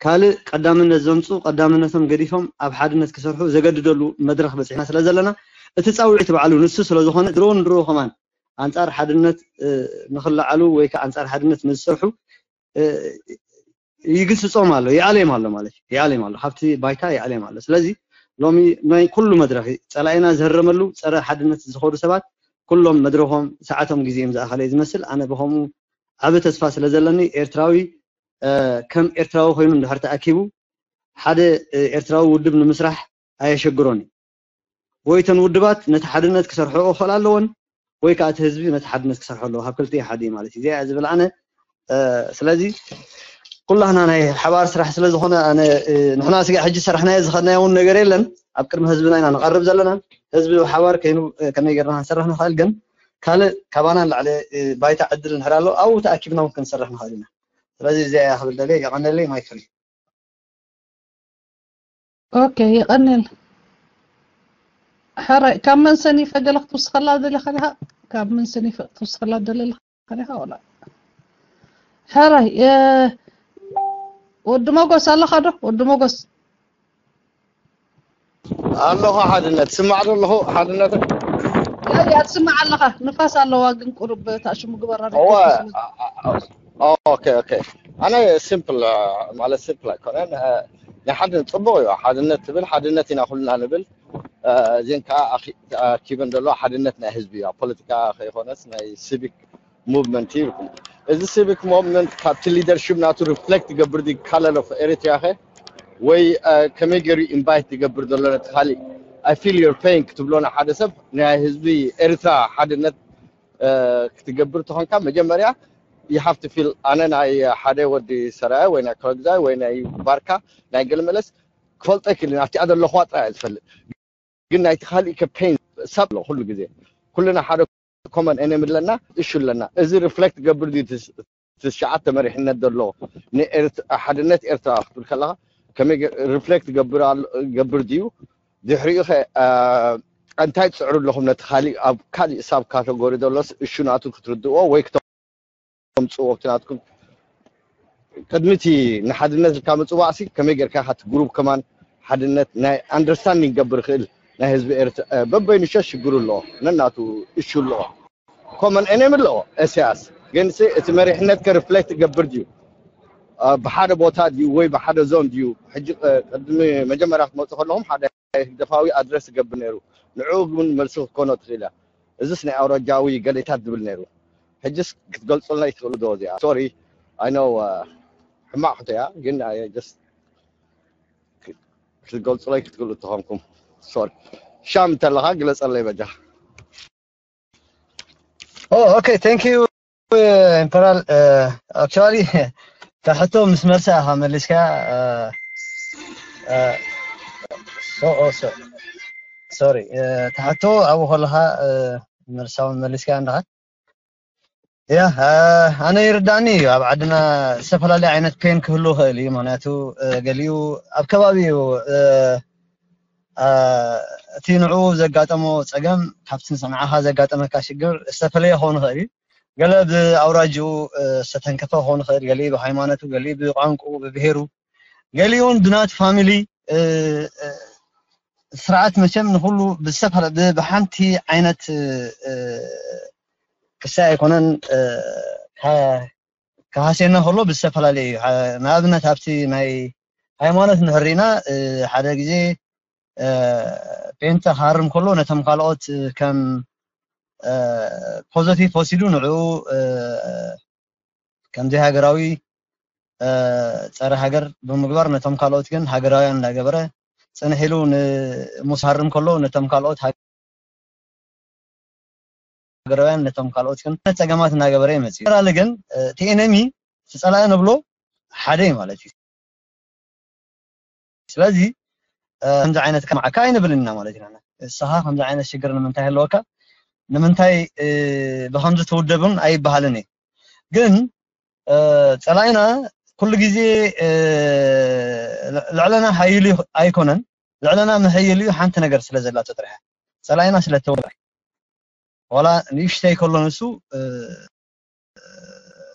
ካልእ ቀዳምነት ዘምፁ ቀዳምነቶም ገዲፎም ኣብ ሓድነት ክሰርሑ ዘገድደሉ መድረኽ በፂሕና ስለ ዘለና እቲ ፃውዒት ባዕሉ ንሱ ስለ ዝኾነ ድሮ ንድሮ ከማን ኣንፃር ሓድነት ንኽለዓሉ ወይ ከዓ ኣንፃር ሓድነት ንዝሰርሑ ይግስፆም ኣሎ ይኣልዮም ኣሎ ማለት እዩ ይኣልዮም ኣሎ ካብቲ ባይታ ይኣልዮም ኣሎ ስለዚ ሎሚ ናይ ኩሉ መድረኽ ፀላኢና ዝህረመሉ ፀረ ሓድነት ዝኸዱ ሰባት ኩሎም መድረኾም ሰዓቶም ግዜም ዝኣኸለ ዝመስል ኣነ ብኸምኡ ዓብ ተስፋ ስለ ዘለኒ ኤርትራዊ ከም ኤርትራዊ ኮይኑ እንድሕር ተኣኪቡ ሓደ ኤርትራዊ ውድብ ንምስራሕ ኣየሸግሮን እዩ ወይ እተን ውድባት ነቲ ሓድነት ክሰርሕኦ ክኽእል ኣለዎን ወይ ከዓ እቲ ህዝቢ ነቲ ሓድነት ክሰርሖ ኣለዎ ካብ ክልቲኡ ሓደ እዩ ማለት እዩ እዚኣ ዝብል ኣነ ስለዚ ኩላህና ናይ ሓባር ስራሕ ስለ ዝኾነ ኣነ ንሕና ስጋ ሕጂ ሰራሕናዮ ዝኸድናዮ እውን ነገር የለን ኣብ ቅድሚ ህዝብና ኢና ንቐርብ ዘለና ህዝቢ ሓባር ከይኑ ከመይ ገርና ክንሰርሕ ንኽእል ግን ካልእ ካባና ንላዕሊ ባይታ ዕድል ንሕር ኣሎ ኣብኡ ተኣኪብና እውን ክንሰርሕ ንኽእል ኢና ስለዚ እዚኣ እያ ክብል ደልየ የቐነለይ ማይክል ኦኬ ይቐንል ሕራይ ካብ መን ሰኒፈ ገለ ክትውስኸላ ደሊኻ ዲኻ ካብ መን ሰኒፈ ክትውስኸላ ደለኻ ዲኻ ወላ ሕራይ ወዲ መጎስ ኣለኻ ዶ ወዲ መጎስ ኣለኹ ሓድነት ስማዕ ዶ ኣለኹ ሓድነት ያ ትስማዕ ኣለኻ ንፋስ ኣለዋ ግን ቁሩብ ታሽሙ ግበራ እወ ኦኬ ኦኬ ኣነ ሲምፕል ማለት ሲምፕል ኣይኮነን ናይ ሓድነት ፅቡቅ እዩ ሓድነት ትብል ሓድነት ኢና ኩልና ንብል እዚን ከዓ ኣኪበን ዘሎ ሓድነት ናይ ህዝቢ እዩ ኣብ ፖለቲካ ከይኮነስ ናይ ሲቪክ ሙቭመንት ይልኩም እዚ ሲቪክ ሙቭመንት ካብቲ ሊደርሽፕ ናቱ ሪፍሌክት ይገብር ዲ ካለል ኦፍ ኤሪትሪያ ከ ወይ ከመይ ገይሩ ኢንቫይት ይገብር ዘሎ ነቲ ካሊእ I feel your pain ክትብሎ ንሓደ ሰብ ናይ ህዝቢ ኤርትራ ሓድነት ክትገብር ተኾንካ መጀመርያ you have to feel ኣነ ናይ ሓደ ወዲ ሰራየ ወይ ናይ ኮረግዛይ ወይ ናይ ባርካ ናይ ገለመለስ ክፈልጦ ይክእል ኣብቲኣ ዘለኹዋ ጥራይ ዝፈልጥ ግን ናይቲ ካሊእ ከ ፔን ሰብ ኣሎ ኩሉ ግዜ ኩልና ሓደ ኮመን ኤነሚ ኣለና እሹ ኣለና እዚ ሪፍሌክት ገብር ድዩ ትሽዓተ መሪሕነት ዘሎ ንሓድነት ኤርትራ ክትብል ከለካ ከመይ ሪፍሌክት ገብር ድዩ ድሕሪኡ ከ እንታይ ትፅዕሩ ኣለኹም ነቲ ካሊእ ኣብ ካሊእ ሳብ ካተጎሪ ዘሎስ እሹ ናቱ ክትርድእዎ ወይ ክተምፅዎ ኣብቲ ናትኩም ቅድሚ እቲ ንሓድነት ኢልካ ምፅዋዕሲ ከመይ ጌርካ ኢካ እቲ ግሩፕ ከማን ሓድነት ናይ ኣንደርስታንዲንግ ገብር ይኽእል ናይ ህዝቢ ኤርትራ በበይኑ ሸሽ ሽግሩ ኣለዎ ነናቱ እሹ ኣለዎ ኮመን ኤነሚ ኣለዎ ኤስያስ ግንሲ እቲ መሪሕነት ከ ሪፍሌክት ገብር ድዩ ብሓደ ቦታ ድዩ ወይ ብሓደ ዞን ድዩ ሕጂ ቅድሚ መጀመርያ ክትመፁ ከለኹም ሓደ ህግደፋዊ ኣድረስ ይገብር ነይሩ ንዕኡ ግን መልሲ ክትኮኖ ትኽእል እያ እዚስ ናይ ኣውራጃዊ ገሌታት ዝብል ነይሩ ሕጅስ ክትገልፁልና ይትኽእሉ ዶ እዚኣ sorry I know ሕማቕ ሕቶ እያ ግን just ክትገልፁለይ ክትክእሉ ተኾንኩም sorry ሻም እንተለኻ ግለፀለይ በጃ Oh, okay, thank you, Imperial. Uh, actually, ታሕቶ ምስ መልሳ ኢኻ መሊስካ ሶሪ፣ ተሓቶ ኣብኡ ከለኻ መልሳውን መሊስካ እንድኻ። ያ ኣነ ይርዳእኒ እዩ። ኣብ ዓድና ዝተፈላለዩ ዓይነት ፔን ክህሉ ይኽእል እዩ። ምክንያቱ ገሊኡ ኣብ ከባቢኡ እቲ ንዕኡ ዘጋጠሞ ፀገም ካብቲ ንዓኻ ዘጋጠመካ ሽግር ዝተፈለየ ክኸውን ይኽእል እዩ። ገለ ብኣውራጅኡ ዝተተንከፈ ክኸውን ይኽእል፣ ገሊኡ ብሃይማኖቱ፣ ገሊኡ ብቋንቁኡ፣ ብብሄሩ፣ ገሊኡን ብናቱ ፋሚሊ ስርዓት መቸም ንኩሉ ብዝተፈለ ብሓንቲ ዓይነት ክሳይ ኣይኮነን። ክሃስየና ከሎ ብዝተፈላለየ እዩ። ንኣብነት ኣብቲ ናይ ሃይማኖት ንሕሪና ሓደ ግዜ ጴንጠ ክሃርም ከሎ ነቶም ካልኦት ከም ፖዘቲቭ ወሲዱ ንዕኡ ከምዘይ ሃገራዊ ጸረ ሃገር ብምግባር ነቶም ካልኦት ግን ሃገራውያን እናገበረ ጽንሕ ኢሉ ንሙስ ሃርም ከሎ ነቶም ካልኦት ሃገራውያን ነቶም ካልኦት ግን ጸገማት እናገበረ ይመጽእ። ጀነራል ግን እቲ ኤነሚ እቲ ጸላኢ ንብሎ ሓደ እዩ ማለት እዩ። ስለዚ ከምዚ ዓይነት ከማዓካ ኣይንብልን ኢና ማለት ኢና። ንስኻ ከምዚ ዓይነት ሽግር ንምንታይ ኣለወካ? ንምንታይ ብከምዚ ትውደብን ኣይበሃልን እዩ። ግን ጸላኢና ኩሉ ግዜ ልዕለና ሓይሉ ኣይኮነን፣ ልዕለና ምሕይል እዩ። ሓንቲ ነገር ስለ ዘላቶ ጥራሕ ጸላኢና ስለ ተወ ዋላ ንእሽተይ ከሎ ንሱ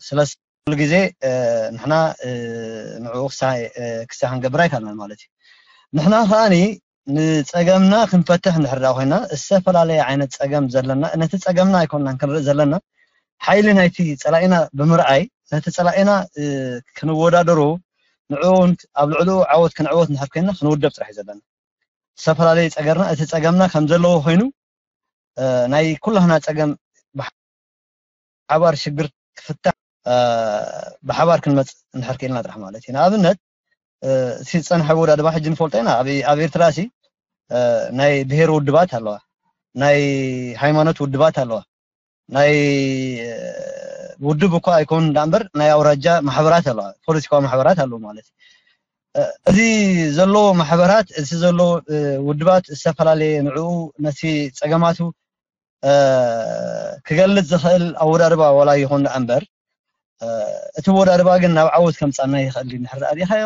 ስለ ኩሉ ግዜ ንሕና ንዕኡ ክሳይ ክንገብር ኣይካልናን ማለት እዩ። ንሕና ከዓኒ ንጸገምና ክንፈትሕ እንድሕር ኮይና ዝተፈላለየ ዓይነት ጸገም ዘለና ነቲ ጸገምና ኣይኮንናን ክንርኢ ዘለና ሓይሊ ናይቲ ጸላኢና ብምርኣይ ነቲ ጸላኢና ክንወዳደሩ ንዕኡ ኣብ ልዕሊኡ ዓወት ክንዕወት እንድሕር ኮይና ክንውደብ ጥራሕ እዩ ዘለና። ዝተፈላለየ ጸገርና እቲ ጸገምና ከም ዘለዎ ኮይኑ ናይ ኩላህና ጸገም ብሓባር ሽግር ክፍታሕ ብሓባር ክንመጽእ እንድሕር ክኢልና ጥራሕ ማለት እዩ። ንኣብነት እቲ ዝጸንሐ ወዳድባ ሕጂ ንፈልጦ ኢና። ኣብ ኤርትራ ሲ ናይ ብሄር ውድባት ኣለዋ፣ ናይ ሃይማኖት ውድባት ኣለዋ፣ ናይ ውድብ እኳ ኣይኮን ዳ እምበር ናይ ኣውራጃ ማሕበራት ኣለዋ፣ ፖለቲካዊ ማሕበራት ኣለዉ ማለት እዩ። እዚ ዘሎ ማሕበራት እዚ ዘሎ ውድባት ዝተፈላለየ ንዕኡ ነቲ ጸገማቱ ክገልጽ ዝኽእል ኣወዳድባ ዋላ ይኹን ዳ እምበር እቲ ኣወዳድባ ግን ናብ ዓወት ከምጻና ይኽእል እንድሕር ኣሪኻዮ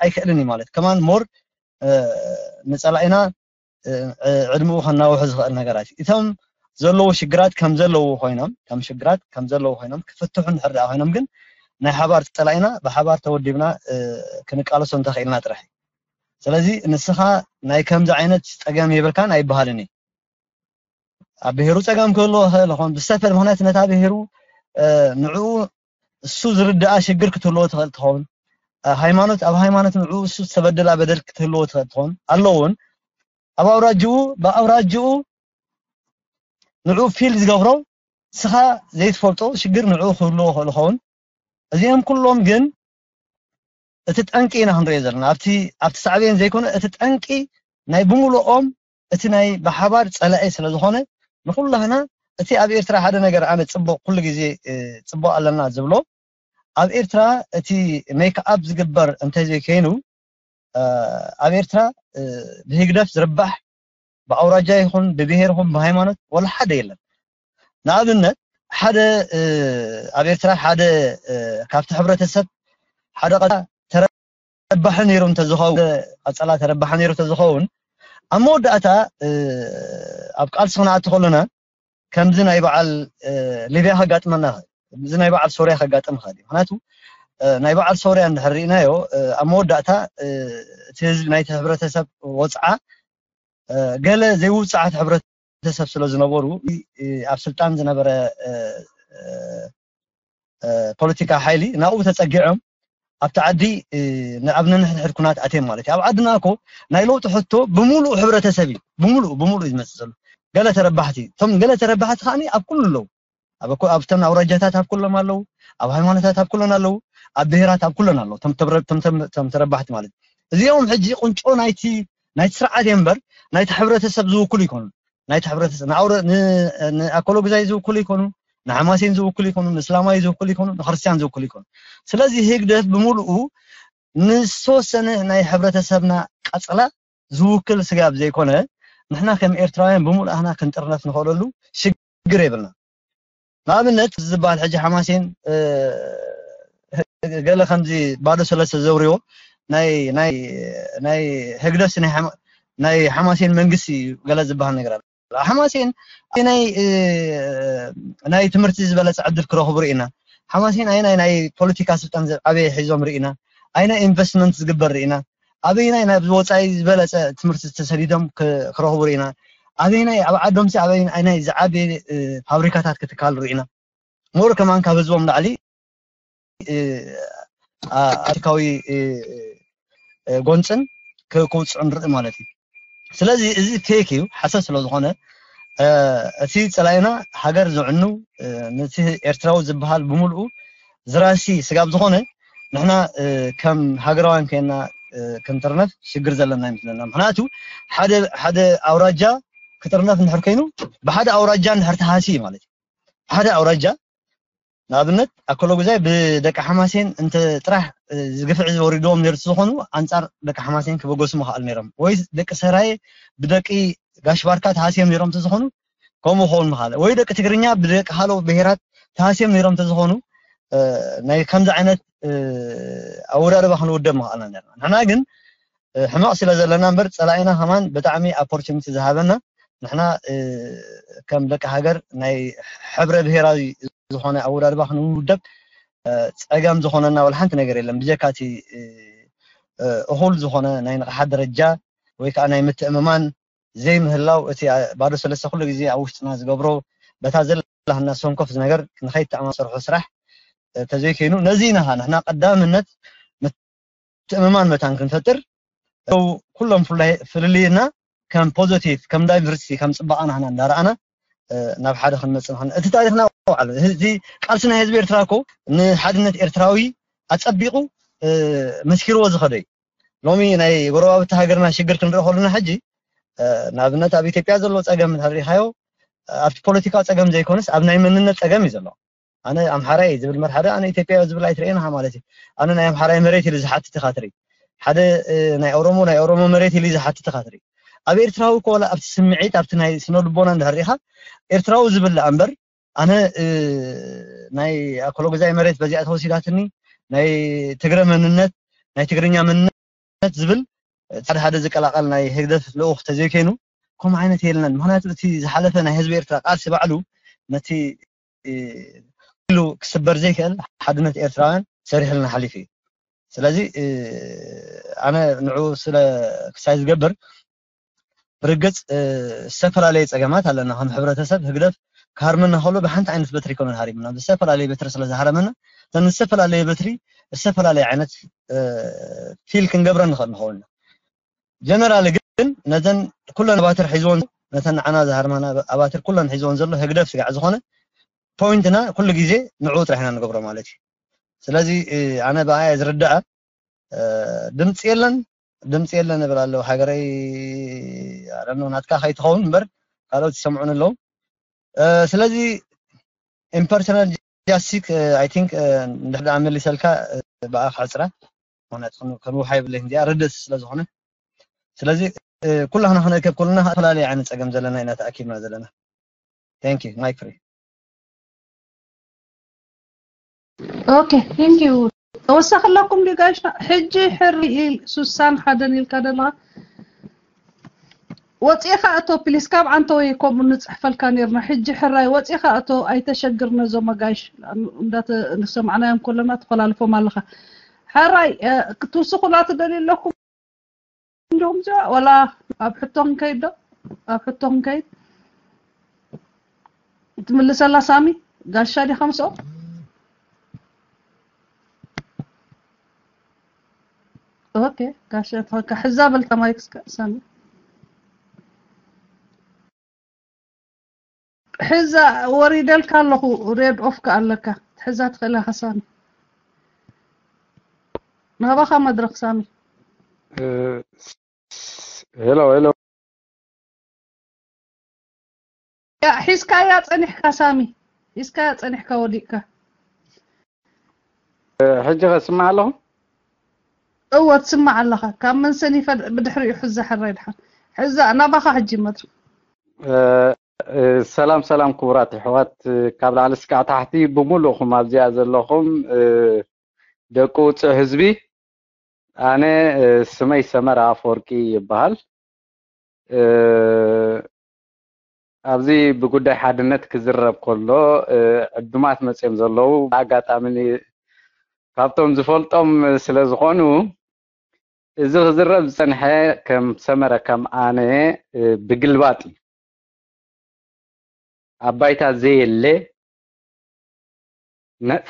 ኣይክእልን እዩ ማለት ከማን ሞር ንጸላኢና ዕድሚኡ ከናውሑ ዝኽእል ነገራት እዩ። እቶም ዘለዉ ሽግራት ከም ዘለዉ ኮይኖም ከም ሽግራት ከም ዘለዉ ኮይኖም ክፍትሑ እንድሕር ደኣ ኮይኖም ግን ናይ ሓባር ጸላኢና ብሓባር ተወዲብና ክንቃለሶ እንተኽኢልና ጥራሕ እዩ። ስለዚ ንስኻ ናይ ከምዚ ዓይነት ጸገም የብልካን ኣይበሃልን እዩ። ኣብ ብሄሩ ጸገም ክህልዎ ይኽእል ይኾን ብዝተፈለ ምክንያት ነታ ብሄሩ ንዕኡ እሱ ዝርድኣ ሽግር ክትህልዎ ትኽእል ትኸውን። ሃይማኖት ኣብ ሃይማኖት ንዕኡ እሱ ዝተበደላ በደል ክትህልዎ ትኽእል ትኸውን ኣለውን ኣብ ኣውራጅኡ ብኣውራጅኡ ንዕኡ ፊል ዝገብሮ ስኻ ዘይትፈልጦ ሽግር ንዕኡ ክህልዎ ይኽእል ይኸውን። እዚኦም ኩሎም ግን እቲ ጠንቂ ኢና ክንሪኦ ዘለና ኣብቲ ኣብቲ ሳዕቤን ዘይኮነ እቲ ጠንቂ ናይ ብምሉኦም እቲ ናይ ብሓባር ጸላኢ ስለ ዝኾነ ንኩላህና እቲ ኣብ ኤርትራ ሓደ ነገር ኣነ ጽቡቕ ኩሉ ግዜ ጽቡቕ ኣለና ዝብሎ ኣብ ኤርትራ እቲ ሜክኣፕ ዝግበር እንተዘይከይኑ ኣብ ኤርትራ ብህግደፍ ዝርባሕ ብኣውራጃ ይኹን ብብሄር ይኹን ብሃይማኖት ወላ ሓደ የለን። ንኣብነት ሓደ ኣብ ኤርትራ ሓደ ካብቲ ሕብረተሰብ ሓደ ተረባሒ ነይሩ እንተዝኸውን ቀጸላ ተረባሒ ነይሩ እንተዝኸውን ኣብ መወዳእታ ኣብ ቃልሲ ክንኣቱ ከለና ከምዚ ናይ በዓል ሊብያ ከጋጥመና እዚ ናይ በዓል ሶርያ ከጋጥም ይኽእል እዩ። ምክንያቱ ናይ በዓል ሶርያ እንድሕር ርኢናዮ ኣብ መወዳእታ እቲ ህዝቢ ናይቲ ሕብረተሰብ ወፅዓ ገለ ዘይውፅዓት ሕብረተሰብ ስለ ዝነበሩ ኣብ ስልጣን ዝነበረ ፖለቲካ ሓይሊ ናብኡ ተፀጊዖም ኣብቲ ዓዲ ኣብ ነንሕድሕድ ኩናት ኣትዮም ማለት እዩ። ኣብ ዓድና እኮ ናይ ለውጢ ሕቶ ብምሉእ ሕብረተሰብ እዩ ብምሉእ ብምሉእ እዩ ዝመፅእ ዘሎ። ገለ ተረባሕቲ እቶም ገለ ተረባሕቲ ከዓኒ ኣብ ኩሉ ኣለዉ። ኣብ ኣብተን ኣውራጃታት ኣብ ኩሎም ኣለዉ፣ ኣብ ሃይማኖታት ኣብ ኩለን ኣለዉ፣ ኣብ ብሄራት ኣብ ኩለን ኣለዉ። እቶም ተረባሕቲ ማለት እዚኦም ሕጂ ቁንጮ ናይቲ ናይቲ ስርዓት እዮም እምበር ናይቲ ሕብረተሰብ ዝውክሉ ይኮኑ። ናይቲ ሕብረተሰብ ንኣውረ ንኣኮሎግዛይ ዝውክሉ ይኮኑ፣ ንሓማሴን ዝውክሉ ይኮኑ፣ ንእስላማይ ዝውክሉ ይኮኑ፣ ንክርስትያን ዝውክሉ ይኮኑ። ስለዚ ህግደፍ ብምሉኡ ንዝተወሰነ ናይ ሕብረተሰብና ቀጸላ ዝውክል ስጋብ ዘይኮነ ንሕና ከም ኤርትራውያን ብምሉእ ኣህና ክንጥርነፍ ንኽእለሉ ሽግር የብልና። ንኣብነት ዝበሃል ሕጂ ሓማሴን ገለ ከምዚ ባዶ ሰለስተ ዘውርዮ ናይ ናይ ናይ ህግደፍ ናይ ሓማሴን መንግስቲ ገለ ዝበሃል ነገር ኣሎ። ሓማሴን ናይ ናይ ትምህርቲ ዝበለፀ ዕድል ክረኽቡ ርኢና። ሓማሴን ኣይናይ ናይ ፖለቲካ ስልጣን ዓበየ ሒዞም ርኢና። ኣይናይ ኢንቨስትመንት ዝግበር ርኢና። ኣበይናይ ናብ ወፃኢ ዝበለፀ ትምህርቲ ዝተሰዲዶም ክረኽቡ ርኢና። ኣበይናይ ኣብ ዓዶምሲ ኣበይናይ ዝዓበየ ፋብሪካታት ክትካል ርኢና። ሞር ከማን ካብ ህዝቦም ላዕሊ ኣርካዊ ጎንፅን ክውፅዑ ንርኢ ማለት እዩ። ስለዚ እዚ ፌክ እዩ፣ ሓሰት ስለ ዝኾነ እቲ ፀላኢና ሃገር ዝዕኑ ነቲ ኤርትራዊ ዝበሃል ብምልኡ ዝራሲ ስጋብ ዝኾነ ንሕና ከም ሃገራውያን ኮይና ክንጥርነፍ ሽግር ዘለና ይመስለና። ምክንያቱ ሓደ ሓደ ኣውራጃ ክጥርነፍ እንድሕር ኮይኑ ብሓደ ኣውራጃ እንድሕር ተሃሲ ማለት እዩ። ሓደ ኣውራጃ ንኣብነት ኣከለጉዛይ ብደቂ ሓማሴን እንተ ጥራሕ ዝግፍዕ ዝወሪድዎም ነርቱ ዝኾኑ ኣንጻር ደቂ ሓማሴን ክበገሱ ምኽኣል ነይሮም ወይ ደቂ ሰራየ ብደቂ ጋሽ ባርካ ተሃስዮም ነይሮም ዝኾኑ ከምኡ ክኸውን ምኽኣለ ወይ ደቂ ትግርኛ ብደቂ ካልኦ ብሄራት ተሃስዮም ነይሮም ተዝኾኑ ናይ ከምዚ ዓይነት ኣወዳድባ ክንውደብ ምኽኣልና ነርና። ንሕና ግን ሕመቕ ስለ ዘለና እምበር ጸላኢና ከማን ብጣዕሚ ኦፖርቹኒቲ ዝሃበና ንሕና ከም ደቂ ሃገር ናይ ሕብረ ብሄራዊ ዝኾነ ኣወዳድባ ክንውደብ ጸገም ዝኾነና ወላ ሓንቲ ነገር የለን። ብጀካ እቲ እኹል ዝኾነ ናይ ንቕሓት ደረጃ ወይ ከዓ ናይ ምትእምማን ዘይምህላው እቲ ባዶ ሰለስተ ኩሉ ግዜ ኣብ ውሽጥና ዝገብሮ በታ ዘላህና ሰንኮፍ ነገር ንኸይተኣማ ሰርሖ ስራሕ ተዘይከይኑ ነዚ ኢና ንሕና ቀዳምነት ምትእምማን መታን ክንፈጥር ኩሎም ፍልልይና ከም ፖዘቲቭ ከም ዳይቨርሲቲ ከም ፅባቐና ህና እንዳረኣና ናብ ሓደ ክንመፅእ ንኽእል። እቲ ታሪኽና ባዕሉ እዚ ቃልሲ ናይ ህዝቢ ኤርትራ እኮ ንሓድነት ኤርትራዊ ኣፀቢቑ መስኪርዎ ዝኸደ እዩ። ሎሚ ናይ ጎረባብቲ ሃገርና ሽግር ክንርኢ ከለና ሕጂ ንኣብነት ኣብ ኢትዮጵያ ዘሎ ፀገም እንተሪኻዮ ኣብቲ ፖለቲካዊ ፀገም ዘይኮነስ ኣብ ናይ መንነት ፀገም እዩ ዘሎ። ኣነ ኣምሓራይ ዝብል መር ሓደ ኣነ ኢትዮጵያ ዝብል ኣይትርእየን ኢኻ ማለት እዩ። ኣነ ናይ ኣምሓራይ መሬት ኢሉ ዝሓትት ኢኻ ትርኢ። ሓደ ናይ ኦሮሞ ናይ ኦሮሞ መሬት ኢሉ ዝሓትት ኢኻ ትርኢ። ኣብ ኤርትራዊ እኮ ወላ ኣብቲ ስምዒት ኣብቲ ናይ ስነ ልቦና እንድሕር ሪኢኻ ኤርትራዊ ዝብል እምበር ኣነ ናይ ኣኮሎጎዛይ መሬት በዚኣ ተወሲዳትኒ ናይ ትግረ መንነት ናይ ትግርኛ መንነት ዝብል ሓደ ሓደ ዝቀላቀል ናይ ህግደፍ ልኡኽ ተዘይኮይኑ ከምኡ ዓይነት የለን። ምክንያቱ እቲ ዝሓለፈ ናይ ህዝቢ ኤርትራ ቃልሲ ባዕሉ ነቲ ኢሉ ክስበር ዘይክእል ሓድነት ኤርትራውያን ሰሪሕልና ሓሊፉ እዩ። ስለዚ ኣነ ንዑ ስለ ክሳይ ዝገብር ብርግፅ ዝተፈላለየ ፀገማት ኣለና ከም ሕብረተሰብ። ህግደፍ ክሃርመና ከሎ ብሓንቲ ዓይነት በትሪ ኮነ ሃሪምና ብዝተፈላለየ በትሪ ስለ ዝሃረመና እተን ዝተፈላለየ በትሪ ዝተፈላለየ ዓይነት ፊል ክንገብረ ንኽእል ንኸውን ኢና። ጀነራል ግን ነተን ኩለን ኣባትር ሒዝዎን ነተን ንዓና ዝሃርማና ኣባትር ኩለን ሒዝዎን ዘሎ ህግደፍ ስጋዕ ዝኾነ ፖይንትና ኩሉ ግዜ ንዕኡ ጥራሕ ኢና ንገብሮ ማለት እዩ። ስለዚ ኣነ ብኣየ ዝርዳኣ ድምፂ የለን ድምፂ የለን እብል ኣለዉ ሃገረይ ኣረኖ ናትካ ከይትኸውን እምበር ካልኦት ይሰምዑን ኣለዉ። ስለዚ ኢምፐርሰናል ጃስቲክ ኣይ ቲንክ እንድሕር ደኣ መሊሰልካ ብኣ ክሕፅራ ምክንያቱ ክንውሓ የብለይን እዚኣ ርድእቲ ስለ ዝኾነ ስለዚ ኩላህና ክነእከብ ከለና ዝተፈላለየ ዓይነት ፀገም ዘለና ኢና ተኣኪብና ዘለና። Thank you. Mic free. Okay, thank you. ተወሳኺ ኣለኩም ድዩ ጋይሽ? ሕጂ ሕሪ ኢል ሱሳን ሓደን ኢልካ ዘለኻ ወፂእኻ እቶ ፕሊስ ካብ ዓንተ ወይ ከምኡ ንፅሕፈልካ ነርና ሕጂ ሕራይ ወፂእኻ እቶ ኣይተሸግር ነዞም ኣጋይሽ እንዳሰማዕናዮም ከለና ተፈላልፎም ኣለኻ ሕራይ ክትውስኹላ ትደልዩ ኣለኩም እንዲኹም እዚኣ ዋላ ኣብ ሕቶ ክንከይድ ዶ ኣብ ሕቶ ክንከይድ ትምልሰላ ሳሚ ጋሻ ዲኻ ምስኦም ኦኬ ጋሻ ተኸካ ሕዛ በልታ ማይክ እስከ ሳሚ ሕዛ ወሪደልካ ኣለኹ ሬድ ኦፍ ከ ኣለካ ትሕዛ ትኽእል ኢኻ ሳሚ ናባኻ መድረኽ ሳሚ ሄሎ ሄሎ ያ ሒዝካያ ጸኒሕካ ሳሚ ሒዝካያ ጸኒሕካ ወዲቅካ ሕጂ ከስማዕ ኣለኹ እወ ትስማዕ ኣለኻ። ካብ መን ሰኒፈ ብድሕሪኡ ሕዛ ሕራይ ድሓን። ሕዛ ናባኻ ሕጂ መድረኽ። ሰላም ሰላም ክቡራት ኣሕዋት፣ ካብ ላዕሊ እስካዕ ታሕቲ ብምሉእኹም ኣብዚኣ ዘለኹም ደቂ ውፅዕ ህዝቢ። ኣነ ስመይ ሰመረ ኣፈወርቂ ይበሃል። ኣብዚ ብጉዳይ ሓድነት ክዝረብ ከሎ ዕዱማት መፅኦም ዘለዉ ኣጋጣሚ ካብቶም ዝፈልጦም ስለ ዝኾኑ፣ እዚ ክዝረብ ዝፀንሐ ከም ሰመረ ከም ኣነ ብግልባጥ እዩ። ኣብ ባይታ ዘየለ ነጥ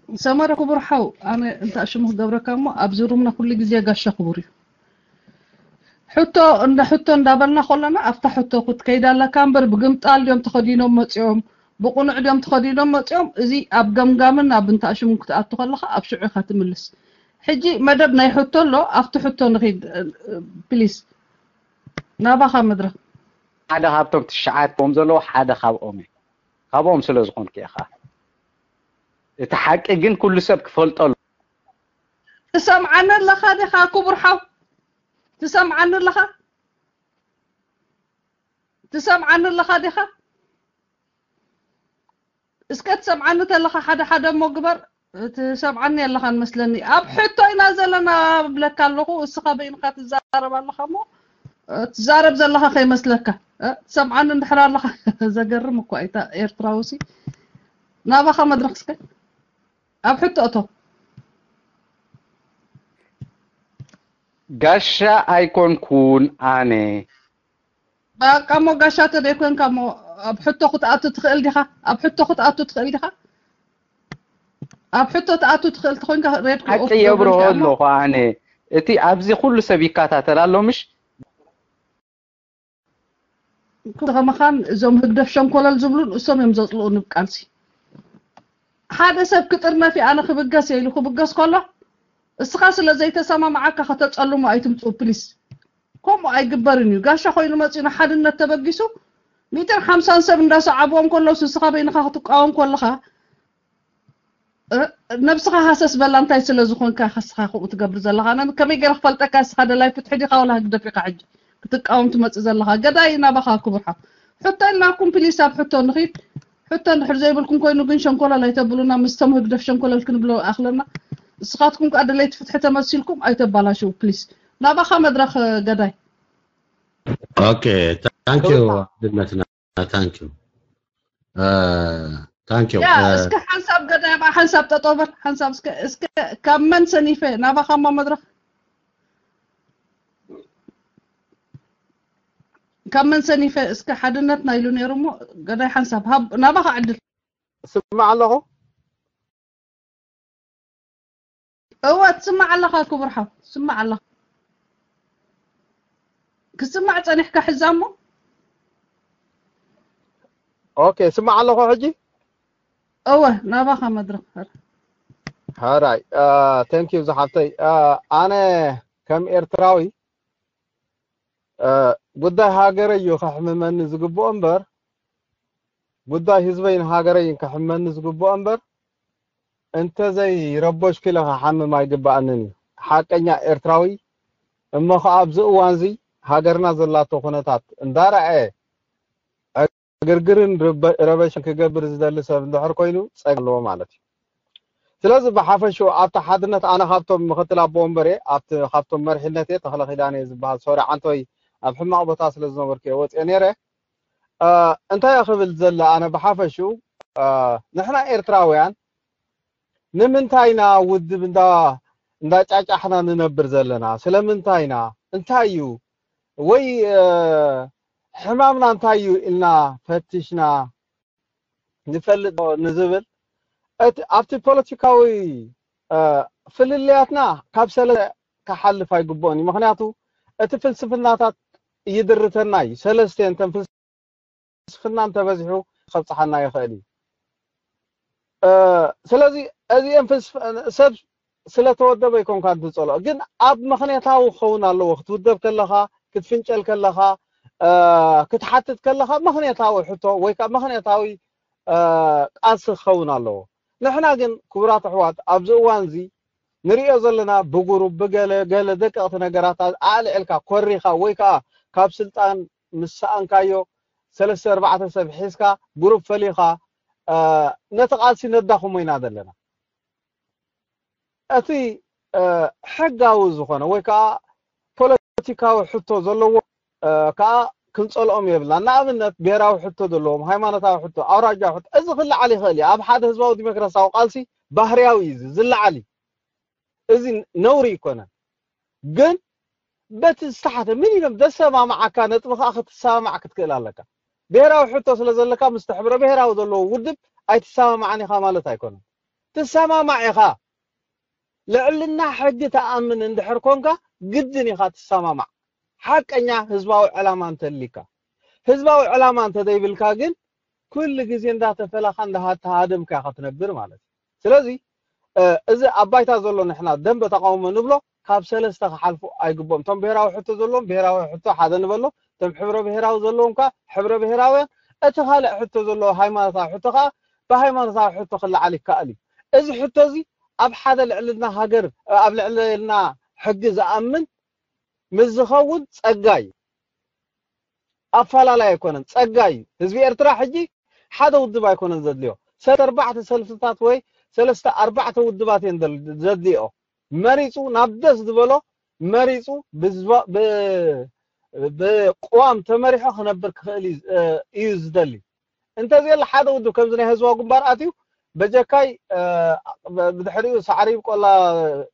ሰመረ ክቡር ሓው፣ ኣነ እንታ ሽሙ ክገብረካ እሞ ኣብዚ ሩምና ኩሉ ግዜ ጋሻ ክቡር እዩ። ሕቶ እንዳ ሕቶ እንዳበልና ከለና ኣብታ ሕቶ ክትከይድ ኣለካ እምበር፣ ብግምጣል ድዮም ተኸዲኖም መፂኦም፣ ብቁኑዕ ድዮም ተኸዲኖም መፂኦም፣ እዚ ኣብ ገምጋምን ኣብ እንታ ሽሙ ክትኣቱ ከለኻ ኣብ ሽዑ ኢኻ ትምልስ። ሕጂ መደብ ናይ ሕቶ ኣሎ፣ ኣብቲ ሕቶ ንኺድ ፕሊስ። ናባኻ መድረኽ። ሓደ ካብቶም ትሽዓተ ዘለዉ ሓደ ካብኦም እየ። ካብኦም ስለ ዝኾንኩ እየ ኸዓ። እቲ ሓቂ ግን ኩሉ ሰብ ክፈልጦ ኣሎ። ትሰምዓኒ ኣለኻ ዲኻ ክቡር ሓው? ትሰምዓኒ ኣለኻ? ትሰምዓኒ ኣለኻ ዲኻ? እስከ ትሰምዓኒ ተለኻ ሓደ ሓደ እሞ ግበር። ትሰምዓኒ ኣለኻ ንመስለኒ። ኣብ ሕቶ ኢና ዘለና ብለካ ኣለኹ። እስኻ በይንኻ ትዛረብ ኣለኻ እሞ ትዛረብ ዘለኻ ከይመስለካ። ትሰምዓኒ እንድሕር ኣለኻ ዘገርም እኳ እታ ኤርትራውሲ። ናባኻ መድረኽ እስከ ኣብ ሕቶ እቶ። ጋሻ ኣይኮንኩን ኣነ። በቃ እሞ ጋሻ ተደይኮንካ እሞ ኣብ ሕቶ ክትኣቱ ትኽእል ዲኻ? ኣብ ሕቶ ክትኣቱ ትኽእል ዲኻ? ኣብ ሕቶ ትኣቱ ትኽእል ተኾንካ ሬድኮ ሓቂ የብርሆ ኣለኹ ኣነ። እቲ ኣብዚ ኩሉ ሰብ ይከታተል ኣሎ ምሽ? ከመኻን እዞም ህግደፍ ሸንኮለል ዝብሉ ንእሶም እዮም ዘጽልኡ ንብ ቃልሲ። ሓደ ሰብ ክጥርነፍ ኣነ ክብገስ ኢሉ ክብገስ ከሎ እስኻ ስለ ዘይተሰማማዓካ ከተጸልሞ ኣይትምጽኡ ፕሊስ። ከምኡ ኣይግበርን እዩ። ጋሻ ኮይኑ መጺኡ ንሓድነት ተበጊሱ ሚእትን ሓምሳን ሰብ እንዳሰዓብዎም ከለውስ ንስኻ በይንኻ ክትቃወም ከለኻ ነብስኻ ሃሰስ በላ እንታይ ስለ ዝኾንካ ከስኻ ከምኡ ትገብር ዘለኻ ኣነ ከመይ ገይረ ክፈልጠካ እስኻ ደላይ ፍትሒ ዲኻ ወላ ህግደፍ ኢኻ ሕጂ ክትቃወም ትመጽእ ዘለኻ ገዳይ ናባኻ ክቡር ሓው ሕቶ ኢልናኩም ፕሊስ ኣብ ሕቶ ንኺድ ሕቶ እንድሕር ዘይብልኩም ኮይኑ ግን ሸንኮለል ኣይተብሉና ምስቶም ህግደፍ ሸንኮለል ክንብሎ ኣኽለና እስኻትኩም ከኣ ደለይቲ ፍትሒ ተመሲልኩም ኣይተባላሽው ፕሊስ ናባኻ መድረኽ ገዳይ Okay, thank you. ድነትና thank you. Thank you. ያ እስከ ሓንሳብ ገዳይ ባ ሓንሳብ ጠጠው በል ሓንሳብ እስከ እስከ ካብ መን ሰኒፈ ናባኻ እሞ መድረኽ ካብ መን ሰኒፈ እስከ ሓድነትና ኢሉ ነይሩ እሞ ገዳይ ሓንሳብ ሃብ ናባኻ ዕድል ስማዕ ኣለኹ እወ ትስማዕ ኣለኻ ክቡር ሓው ትስማዕ ኣለኻ ክስማዕ ጸኒሕካ ሕዛ እሞ okay ስማዕ ኣለኹ ሕጂ እወ ናባኻ መድረኽ ሕራይ thank you ዝሓፍተይ ኣነ ከም ኤርትራዊ ጉዳይ ሃገረይ እዩ ከሕምመኒ ዝግብኦ እምበር ጉዳይ ህዝበይን ሃገረይን ከሕመኒ ዝግብኦ እምበር እንተዘይ ረቦሽኩ ኢለ ከሓምም ኣይግብኣንን እዩ። ሓቀኛ ኤርትራዊ እሞ ከኣ ኣብዚ እዋንዚ ሃገርና ዘላቶ ኩነታት እንዳረኣየ ዕግርግርን ረበሽን ክገብር ዝደሊ ሰብ እንድሕር ኮይኑ ጸገም ኣለዎ ማለት እዩ። ስለዚ ብሓፈሽኡ ኣብቲ ሓድነት ኣነ ካብቶም ምክትል ኣቦ ወንበር እየ ኣብቲ ካብቶም መሪሕነት እየ ተኽለ ኪዳነ እየ ዝበሃል ሶሪ ዓንቶይ ኣብ ሕማቕ ቦታ ስለ ዝነበርኩ እየ ወፅየ ነይረ እንታይ እየ ክብል ዘለ ኣነ ብሓፈሽኡ ንሕና ኤርትራውያን ንምንታይ ኢና ውድብ እንዳ እንዳጫጫሕና ንነብር ዘለና ስለምንታይ ኢና እንታይ እዩ ወይ ሕማምና እንታይ እዩ ኢልና ፈቲሽና ንፈልጥ ንዝብል ኣብቲ ፖለቲካዊ ፍልልያትና ካብ ሰለ ክሓልፍ ኣይግብኦን እዩ ምክንያቱ እቲ ፍልስፍናታት ይድርተና እዩ ሰለስተ እንተን ፍልስፍና እንተበዚሑ ከብፅሓና ይኽእል እዩ ስለዚ እዚአን ሰብ ስለተወደበ ይኮንካ እንትፀልኦ ግን ኣብ ምክንያታዊ ክኸውን ኣለዎ ክትውደብ ከለካ ክትፍንጨል ከለካ ክትሓትት ከለካ ምክንያታዊ ሕቶ ወይ ከዓ ምክንያታዊ ቃልሲ ክኸውን ኣለዎ ንሕና ግን ክቡራት ኣሕዋት ኣብዚ እዋን እዚ ንሪኦ ዘለና ብጉሩብ ብገለ ገለ ደቀቕቲ ነገራት ኣልዕልካ ኮሪኻ ወይ ከዓ ካብ ስልጣን ምስ ሰኣንካዮ ሰለስተ ኣርባዕተ ሰብ ሒዝካ ጉሩብ ፈሊኻ ነቲ ቃልሲ ነዳኽሞ ኢና ዘለና። እቲ ሕጋዊ ዝኾነ ወይ ከዓ ፖለቲካዊ ሕቶ ዘለዎ ከዓ ክንፀልኦም የብልና። ንኣብነት ብሄራዊ ሕቶ ዘለዎም፣ ሃይማኖታዊ ሕቶ፣ ኣውራጃዊ ሕቶ፣ እዚ ክለዓል ይኽእል እዩ። ኣብ ሓደ ህዝባዊ ዲሞክራሲያዊ ቃልሲ ባህርያዊ እዩ፣ እዚ ዝለዓል እዩ። እዚ ነውሪ ይኮነን። ግን በቲ ዝተሓተ ሚኒመም ዘሰማማዓካ ነጥቢ ከዓ ክትሰማማዕ ክትክእል ኣለካ። ብሄራዊ ሕቶ ስለ ዘለካ ምስቲ ሕብረ ብሄራዊ ዘለዎ ውድብ ኣይትሰማማዕን ኢኻ ማለት ኣይኮነን። ትሰማማዕ ኢኻ። ልዕልና ሕጊ ተኣምን እንድሕር ኮንካ ግድን ኢኻ ትሰማማዕ። ሓቀኛ ህዝባዊ ዕላማ እንተሊካ። ህዝባዊ ዕላማ እንተዘይብልካ ግን ኩሉ ግዜ እንዳተፈላኻ እንዳሃደምካ ኢኻ ትነብር ማለት እዩ። ስለዚ እዚ ኣብ ባይታ ዘሎ ንሕና ደንበ ተቃውሞ ንብሎ ካብ ሰለስተ ክሓልፉ ኣይግብኦም። እቶም ብሄራዊ ሕቶ ዘለዎም ብሄራዊ ሕቶ ሓደ ንበሎ፣ እቶም ሕብረ ብሄራዊ ዘለዎም ከዓ ሕብረ ብሄራውያን፣ እቲ ካልእ ሕቶ ዘለዎ ሃይማኖታዊ ሕቶ ከዓ ብሃይማኖታዊ ሕቶ ክለዓል ይከኣል እዩ። እዚ ሕቶ እዚ ኣብ ሓደ ልዕልና ሃገር ኣብ ልዕልና ሕጊ ዝኣምን ምስ ዝኸውን ፀጋ እዩ። ኣፋላላይ ኣይኮነን፣ ፀጋ እዩ። ህዝቢ ኤርትራ ሕጂ ሓደ ውድብ ኣይኮነን ዘድልዮ። ሰለስተ ኣርባዕተ ሰልፍታት ወይ ሰለስተ ኣርባዕተ ውድባት እየን ዘድልዮ። መሪፁ ናብ ደስ ዝበሎ መሪፁ ብዝባ- ብ- ብቅዋም ተመሪሖ ክነብር ክኽእል እዩ እዩ ዝደሊ። እንተዘየለ ሓደ ውድብ ከምዚ ናይ ህዝባዊ ግንባር ኣትዩ በጀካይ ብድሕሪኡ ሳዕሪ ቆላ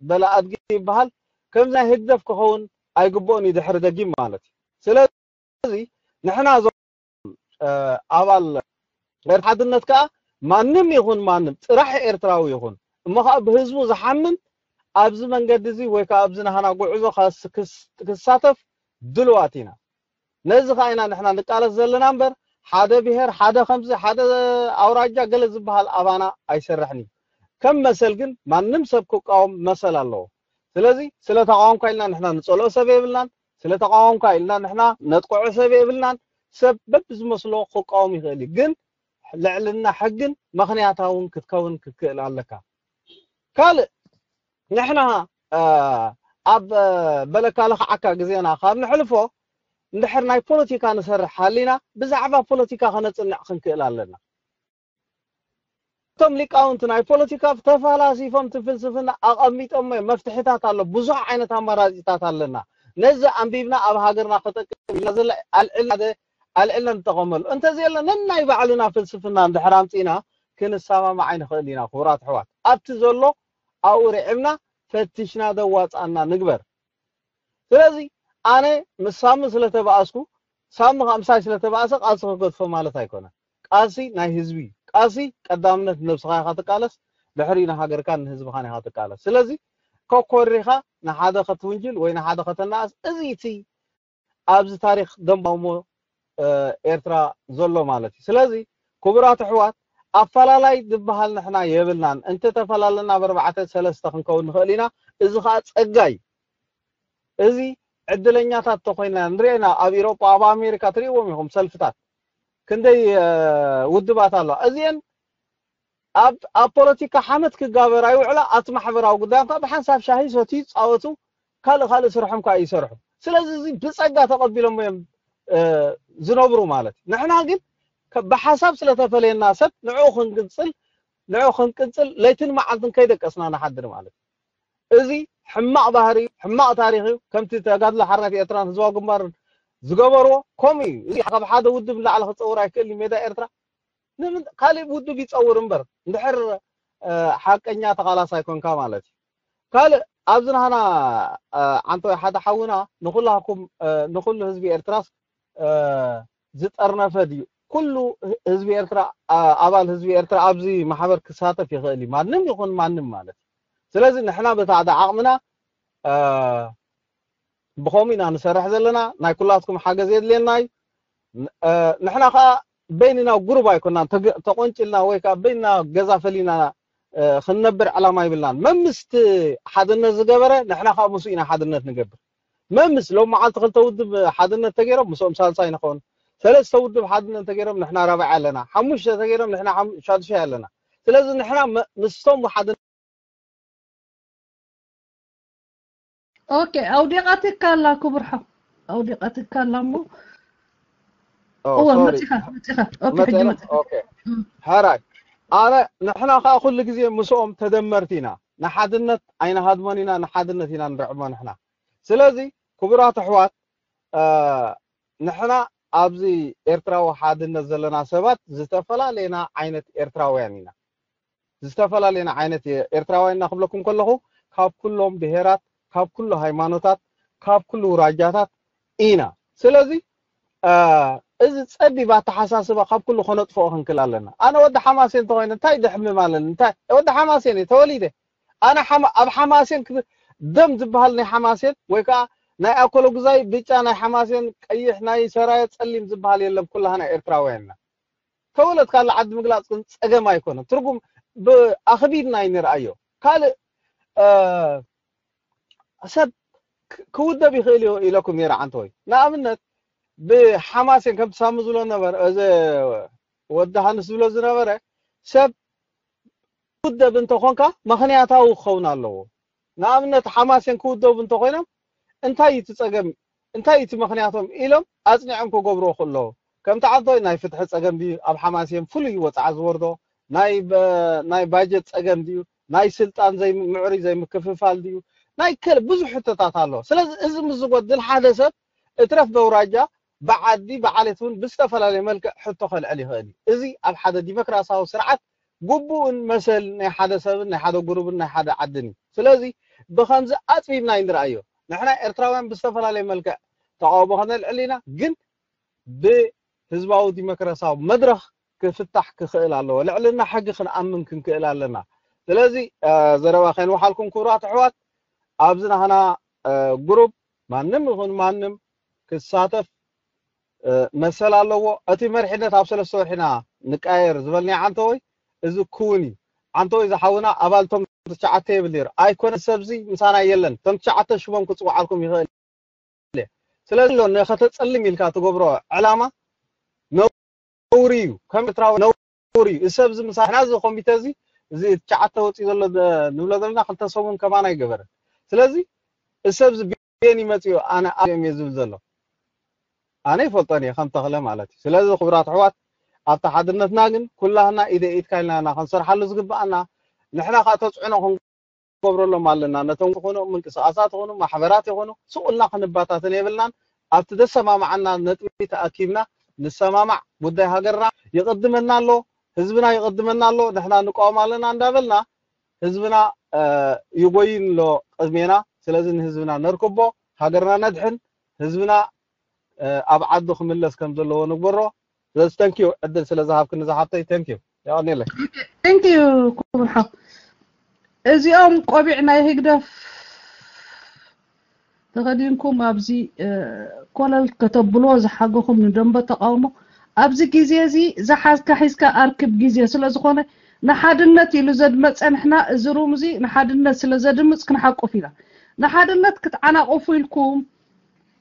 በላ ኣድጊ ይበሃል። ከምዚ ናይ ህግደፍ ክኸውን ኣይግብኦን እዩ ድሕሪ ደጊም ማለት እዩ። ስለዚ ንሕና እዞም ኣባል ኤርትራ ሓድነት ከዓ ማንም ይኹን ማንም ጥራሕ ኤርትራዊ ይኹን እሞ ከዓ ብህዝቡ ዝሓምን ኣብዚ መንገዲ እዚ ወይ ከዓ ኣብዚ ናህና ጉዕዞ ክሳተፍ ድልዋት ኢና። ነዚ ከዓ ኢና ንሕና ንቃለስ ዘለና እምበር ሓደ ብሄር ሓደ ከምዚ ሓደ ኣውራጃ ገለ ዝበሃል ኣባና ኣይሰርሕን እዩ። ከም መሰል ግን ማንም ሰብ ክቃወም መሰል ኣለዎ። ስለዚ ስለ ተቃወምካ ኢልና ንሕና ንፀልኦ ሰብ የብልናን። ስለ ተቃወምካ ኢልና ንሕና ነጥቅዖ ሰብ የብልናን። ሰብ በብዝመስሎ ክቃወም ይኽእል እዩ። ግን ልዕልና ሕግን ምኽንያታውን ክትከውን ክትክእል ኣለካ። ካልእ ንሕና ኣብ በለካ ለኽዓካ ግዜና ካብ ንሕልፎ እንድሕር ናይ ፖለቲካ ንሰርሕ ሃሊና ብዛዕባ ፖለቲካ ከነፅንዕ ክንክእል ኣለና። እቶም ሊቃውንቲ ናይ ፖለቲካ ተፈላሲፎም እቲ ፍልስፍና ኣቐሚጦሞ እዮም። መፍትሕታት ኣሎ፣ ብዙሕ ዓይነት ኣማራፂታት ኣለና። ነዚ ኣንቢብና ኣብ ሃገርና ክጠቅም ኢልና ዘለ ኣልዕልና ኣልዕልና ንጠቐመሉ። እንተዘየለ ነናይ ባዕልና ፍልስፍና እንድሕር ኣምፂና ክንሰማማዕ ኣይንኽእል ኢና። ክቡራት ኣሕዋት ኣብቲ ዘሎ ኣብኡ ርዒምና ፈቲሽና ዘዋፅኣና ንግበር። ስለዚ ኣነ ምስ ሳሚ ስለተባኣስኩ ሳሚ ከዓ ምሳይ ስለተባእሰ ቃልሲ ክገድፎ ማለት ኣይኮነን። ቃልሲ ናይ ህዝቢ እዩ። ቃልሲ ቀዳምነት ንነብስኻ ኢኻ ትቃለስ፣ ድሕሪኡ ንሃገርካን ንህዝብኻን ኢኻ ትቃለስ። ስለዚ ኮኮሪኻ ንሓደ ከትውንጅል ወይ ንሓደ ከተናእስ እዚ እቲ ኣብዚ ታሪክ ደንባሞ ኤርትራ ዘሎ ማለት እዩ። ስለዚ ክቡራት ኣሕዋት ኣፈላላይ ዝበሃል ንሕና የብልናን። እንተተፈላለና ብኣርባዕተ ሰለስተ ክንከውን ንኽእል ኢና። እዚ ከዓ ፀጋ እዩ። እዚ ዕድለኛታት ተኮይና ንሪኤና ኣብ ኢሮጳ ኣብ ኣሜሪካ ትሪእዎም ኢኹም ሰልፍታት ክንደይ ውድባት ኣለዋ። እዚአን ኣብ ኣብ ፖለቲካ ሓመት ክጋበር ኣይውዕላ ኣብቲ ማሕበራዊ ጉዳይ እንኳ ብሓንሳብ ሻሂ ሰትዩ ፃወቱ ካልእ ካልእ ስርሖም ከዓ ይሰርሑ። ስለዚ እዚ ብፀጋ ተቐቢሎም እዮም ዝነብሩ ማለት እዩ። ንሕና ግን ብሓሳብ ስለተፈለየና ሰብ ንዕኡ ክንቅፅል ንዕኡ ክንቅፅል ለይትን መዓልትን ከይደቀስና ንሓድር ማለት እዩ። እዚ ሕማቕ ባህሪ ሕማቕ ታሪክ እዩ። ከምቲ ተጋድሎ ሓርነት ኤርትራን ህዝባዊ ግንባርን ዝገበርዎ ከምኡ እዩ። እዚ ካብ ሓደ ውድብ ንላዕሊ ክፀውር ኣይክእል እዩ ሜዳ ኤርትራ። ካልእ ውድብ ይፀውር እምበር እንድሕር ሓቀኛ ተቓላሳይ ኮንካ ማለት እዩ። ካልእ ኣብዚ ናህና ዓንተወይ ሓደ ሓውና ንኩላኩም ንኩሉ ህዝቢ ኤርትራስ ዝጠርነፈ ድዩ? ኩሉ ህዝቢ ኤርትራ ኣባል ህዝቢ ኤርትራ ኣብዚ ማሕበር ክሳተፍ ይኽእል እዩ። ማንም ይኹን ማንም ማለት እዩ። ስለዚ ንሕና በታ ዓቕምና ብኸምኡ ኢና ንሰርሕ ዘለና። ናይ ኩላትኩም ሓገዝ የድልየና እዩ። ንሕና ከዓ በይንና ጉሩብ ኣይኮናን ተቆንጭልና ወይ ከዓ በይንና ገዛ ፈሊና ክንነብር ዕላማ ይብልናን። መምስቲ ሓድነት ዝገበረ ንሕና ከዓ ምስኡ ኢና ሓድነት ንገብር። መምስ ሎም መዓልቲ ክልተ ውድብ ሓድነት ተገይሮም ምስኦም ሳልሳይ ንኸውን። ሰለስተ ውድብ ሓድነት ተገይሮም ንሕና ራብዓይ ኣለና። ሓሙሽተ ተገይሮም ንሕና ሻዱሻይ ኣለና። ስለዚ ንሕና መ- ምስቶም ወሓደ ኦኬ፣ ኣውዲቓትካ ኣላ ክቡር ሓው፣ ኣውዲቓትካ ኣላ እሞ ኦ እወ ሶሪ መፂኻ መፂኻ። ኦኬ፣ ሕጂ መፀና መፂኻ። ኦኬ። ሕራይ ኣነ ንሕና ከዓ ኩሉ ግዜ ምስኦም ተደመርቲ ኢና። ንሓድነት ኣይንሃድሞን ኢና፣ ንሓድነት ኢና ንርዕሞ ንሕና። ስለዚ ክቡራት ኣሕዋት፣ እ፣ ንሕና ኣብዚ ኤርትራዊ ሓድነት ዘለና ሰባት ዝተፈላለየና ዓይነት ኤርትራውያን ኢና። ዝተፈላለየና ዓይነት ኤርትራውያን ኢና ክብለኩም ከለኹ ካብ ኩሎም ብሄራት፣ ካብ ኩሉ ሃይማኖታት፣ ካብ ኩሉ ውራጃታት ኢና። ስለዚ እ፣ እዚ ጸቢብ ኣተሓሳስባ ካብ ኩሉ ከነጥፍኦ ክንክእል ኣለና። ኣነ ወዲ ሓማሴን እንተኾይነ እንታይ ድሕምም ኣለኒ? እንታይ ወዲ ሓማሴን እየ ተወሊደ። ኣነ ሓማ- ኣብ ሓማሴን ክብ- ደም ዝበሃል ናይ ሓማሴን ወይ ከዓ ናይ ኣኮሎጉዛይ ብጫ፣ ናይ ሓማሴን ቀይሕ፣ ናይ ሰራየ ጸሊም ዝበሃል የለን። ኩላህና ኤርትራውያን ኢና። ተወለድካሉ ዓዲ ምግላጽ ግን ጸገም ኣይኮነን። ትርጉም ብ- ኣኽቢድና ኣይንርኣዮ። ካልእ እ፣ ሰብ ክ- ክውደብ ይኽእል እዩ ኢለኩም ነይረ ዓንተወይ። ንኣብነት ብሓማሴን ከምቲ ሳሚ ዝብሎ ነበረ፣ እዚ ወዲ ሃንስ ዝብሎ ዝነበረ ሰብ ክውደብ እንተኾንካ ምኽንያታዊ ክኸውን ኣለዎ። ንኣብነት ሓማሴን ክውደቡ እንተኾይኖም እንታይ እዩ እቲ ጸገም፣ እንታይ እዩ እቲ ምኽንያቶም ኢሎም ኣጽኒዖም ክገብርዎ ክእለዉ። ከምቲ ዓንተወይ ናይ ፍትሒ ጸገም ድዩ ኣብ ሓማሴን ፍሉይ ወጽዓ ዝወርዶ፣ ናይ በ- ናይ ባጀት ጸገም ድዩ፣ ናይ ስልጣን ዘይ ምዕሩይ ዘይምክፍፋል ድዩ፣ ናይ ከል ብዙሕ ሕቶታት ኣሎ። ስለዚ እዚ ምስ ዝጎድል ሓደ ሰብ እትረፍ በውራጃ ብዓዲ ብዓሌት እውን ብዝተፈላለየ መልክዕ ሕቶ ከልዕል ይኽእል እዩ። እዚ ኣብ ሓደ ዲሞክራሲያዊ ስርዓት ግቡእን መሰል ናይ ሓደ ሰብን ናይ ሓደ ጉሩብን ናይ ሓደ ዓድን እዩ። ስለዚ ብኸምዚ ኣጽቢብና ኣይንርኣዮ። ንሕና ኤርትራውያን ብዝተፈላለየ መልክዕ ተቃውሞ ከነልዕል ኢና፣ ግን ብህዝባዊ ዲሞክራሲያዊ መድረኽ ክፍታሕ ክኽእል ኣለዎ። ልዕልና ሕጊ ክንኣምን ክንክእል ኣለና። ስለዚ እ፣ ዘረባ ከይንወሓልኩም ክቡራት ኣሕዋት፣ ኣብዚ ናህና እ፣ ግሩፕ ማንም ይኹን ማንም ክሳተፍ እ፣ መሰል ኣለዎ። እቲ መሪሕነት ኣብ ሰለስተ ወርሒና ንቃየር ዝበልናዮ ዓንተወይ እዚ ክውን እዩ። ዓንተወይ ዝሓውና ኣባልቶም ትሽዓተ የብል ነይሩ ኣይኮነ፣ ሰብዚ ምሳና የለን። እቶም ትሽዓተ ሽሞም ክፅውዓልኩም ይኽእል እየ። ስለዚ ኣሎ ነኸተፀልም ኢልካ ትገብሮ ዕላማ ነውሪ እዩ። ከም ኤርትራዊ ነውሪ እዩ። እዚ ሰብ እዚ ምሳና እዚ ኮሚተ እዚ እዚ ትሽዓተ ወፂኡ ዘሎ ደ- ንብሎ ዘለና ክልተ ሰሙን ከማን ኣይገበረን። ስለዚ እዚ ሰብ እዚ ቤን ይመፅኡ ኣነ ኣብዮም እየ ዝብል ዘሎ ኣነ ይፈልጦን እየ ከም ተኽለ ማለት እዩ። ስለዚ ክቡራት ኣሕዋት ኣብቲ ሓድነትና ግን ኩላህና ኢደ ኢድካ ኢልና ኢና ክንሰርሓሉ ዝግብኣና። ንሕና ከዓ ተፅዕኖ ክንገብረሎም ኣለና። ነቶም ዝኾኑ ምንቅስቃሳት ይኾኑ ማሕበራት ይኾኑ ስቕ ኢልና ክንባታተን የብልናን። ኣብቲ ዘሰማማዓና ነጥቢ ተኣኪብና ንሰማማዕ። ጉዳይ ሃገርና ይቕድመና ኣሎ፣ ህዝብና ይቕድመና ኣሎ። ንሕና ንቃወም ኣለና እንዳበልና ህዝብና እ፣ ይጎይን ኣሎ ቅድሜና። ስለዚ ንህዝብና ነርክቦ፣ ሃገርና ነድሕን፣ ህዝብና እ፣ ኣብ ዓዱ ክምለስ ከም ዘለዎ ንግበሮ። ስለዚ ተንኪዩ ዕድል ስለ ዝሃብክኒ ዝሓብተይ ተንኪዩ። የቐንየለይ። Thank you ክቡር ሓው። እዚኦም ቆቢዕ ናይ ህግደፍ ተኸዲንኩም ኣብዚ እ፣ ኮለል ከተብልዎ ዝሓገኹም ንደንበ ተቃውሞ ኣብዚ ግዜ እዚ ዝሓዝካ ሒዝካ ኣርክብ ግዜ ስለ ዝኾነ ንሓድነት ኢሉ ዘድመፀ ንሕና እዚ ሩም እዚ ንሓድነት ስለ ዘድምፅ ክንሓቁፍ ኢና። ንሓድነት ክትዓናቁፉ ኢልኩም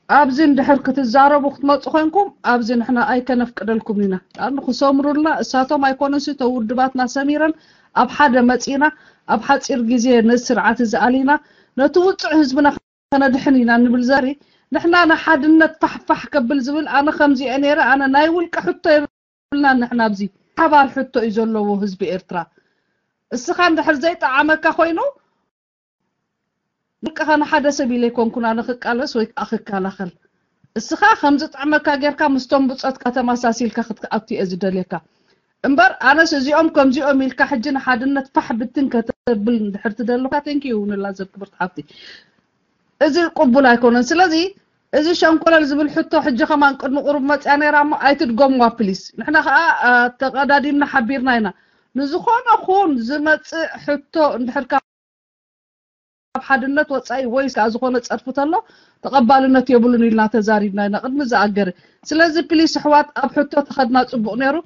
ኣብዚ እንድሕር ክትዛረቡ ክትመፁ ኮይንኩም ኣብዚ ንሕና ኣይከነፍቅደልኩም ኢና። ኣኑ ክሰምሩልና እሳቶም ኣይኮነሲ ተውድባትና ሰሚረን ኣብ ሓደ መፂና ኣብ ሓፂር ግዜ ነዚ ስርዓት እዚ ኣሊና ነቲ ውፅዕ ህዝብና ከነድሕን ኢና ንብል ዘሪ ንሕና ንሓድነት ፋሕፋሕ ከብል ዝብል ኣነ ከምዚአ ነይረ ኣነ ናይ ውልቀ ሕቶ የብልና ንሕና ኣብዚ ሓባር ሕቶ እዩ ዘለዎ ህዝቢ ኤርትራ። እስኻ እንድሕር ዘይጠዓመካ ኮይኑ ውልቀኻ ንሓደ ሰብ ኢለ ኣይኮንኩን ኣነ ክቃለስ ወይ ከዓ ክከላኸል። እስኻ ከም ዝጥዕመካ ጌርካ ምስቶም ብጾትካ ተመሳሲልካ ክትኣቱ እየ ዝደልየካ። እምበር ኣነስ እዚኦም ከምዚኦም ኢልካ ሕጂ ንሓድነት ፋሕ ብትን ከተብል እንድሕር ትደልካ thank you ንላዘብ ክብርቲ ሓፍቲ። እዚ ቅቡል ኣይኮነን። ስለዚ እዚ ሸንኮለል ዝብል ሕቶ ሕጂ ከማን ቅድሚ ቁሩብ መፅያ ነይራ እሞ ኣይትድገምዋ ፕሊስ። ንሕና ከዓ አ፣ ተቐዳዲምና ሓቢርና ኢና። ንዝኾነ ኹን ዝመፅእ ሕቶ እንድሕር ካብ ሓድነት ወፃኢ ወይ ከዓ ዝኾነ ፀርፊ ተሎ ተቐባልነት የብሉን ኢልና ተዛሪብና ኢና ቅድሚ ዝኣገረ። ስለዚ ፕሊስ ኣሕዋት ኣብ ሕቶ ተኸድና ፅቡቕ ነይሩ።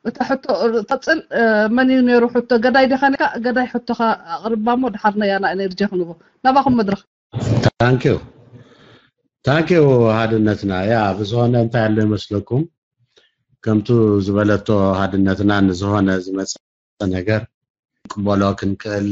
እታ ሕቶ ትቐፅል እ፣ መን እዩ ነይሩ ሕቶ ገዳይ ዲኻ ነካ ገዳይ ሕቶኻ ኣቕርባ እሞ ድሓር ነያና ኤነርጂ ክንቦ ናባኹም መድረኽ። ታንኪዩ ታንኪዩ። ሃድነትና ያ ብዝኾነ እንታይ ኣሎ ይመስለኩም? ከምቱ ዝበለቶ ሃድነትና ንዝኾነ ዝመፀ ነገር ቅበሎ ክንክእል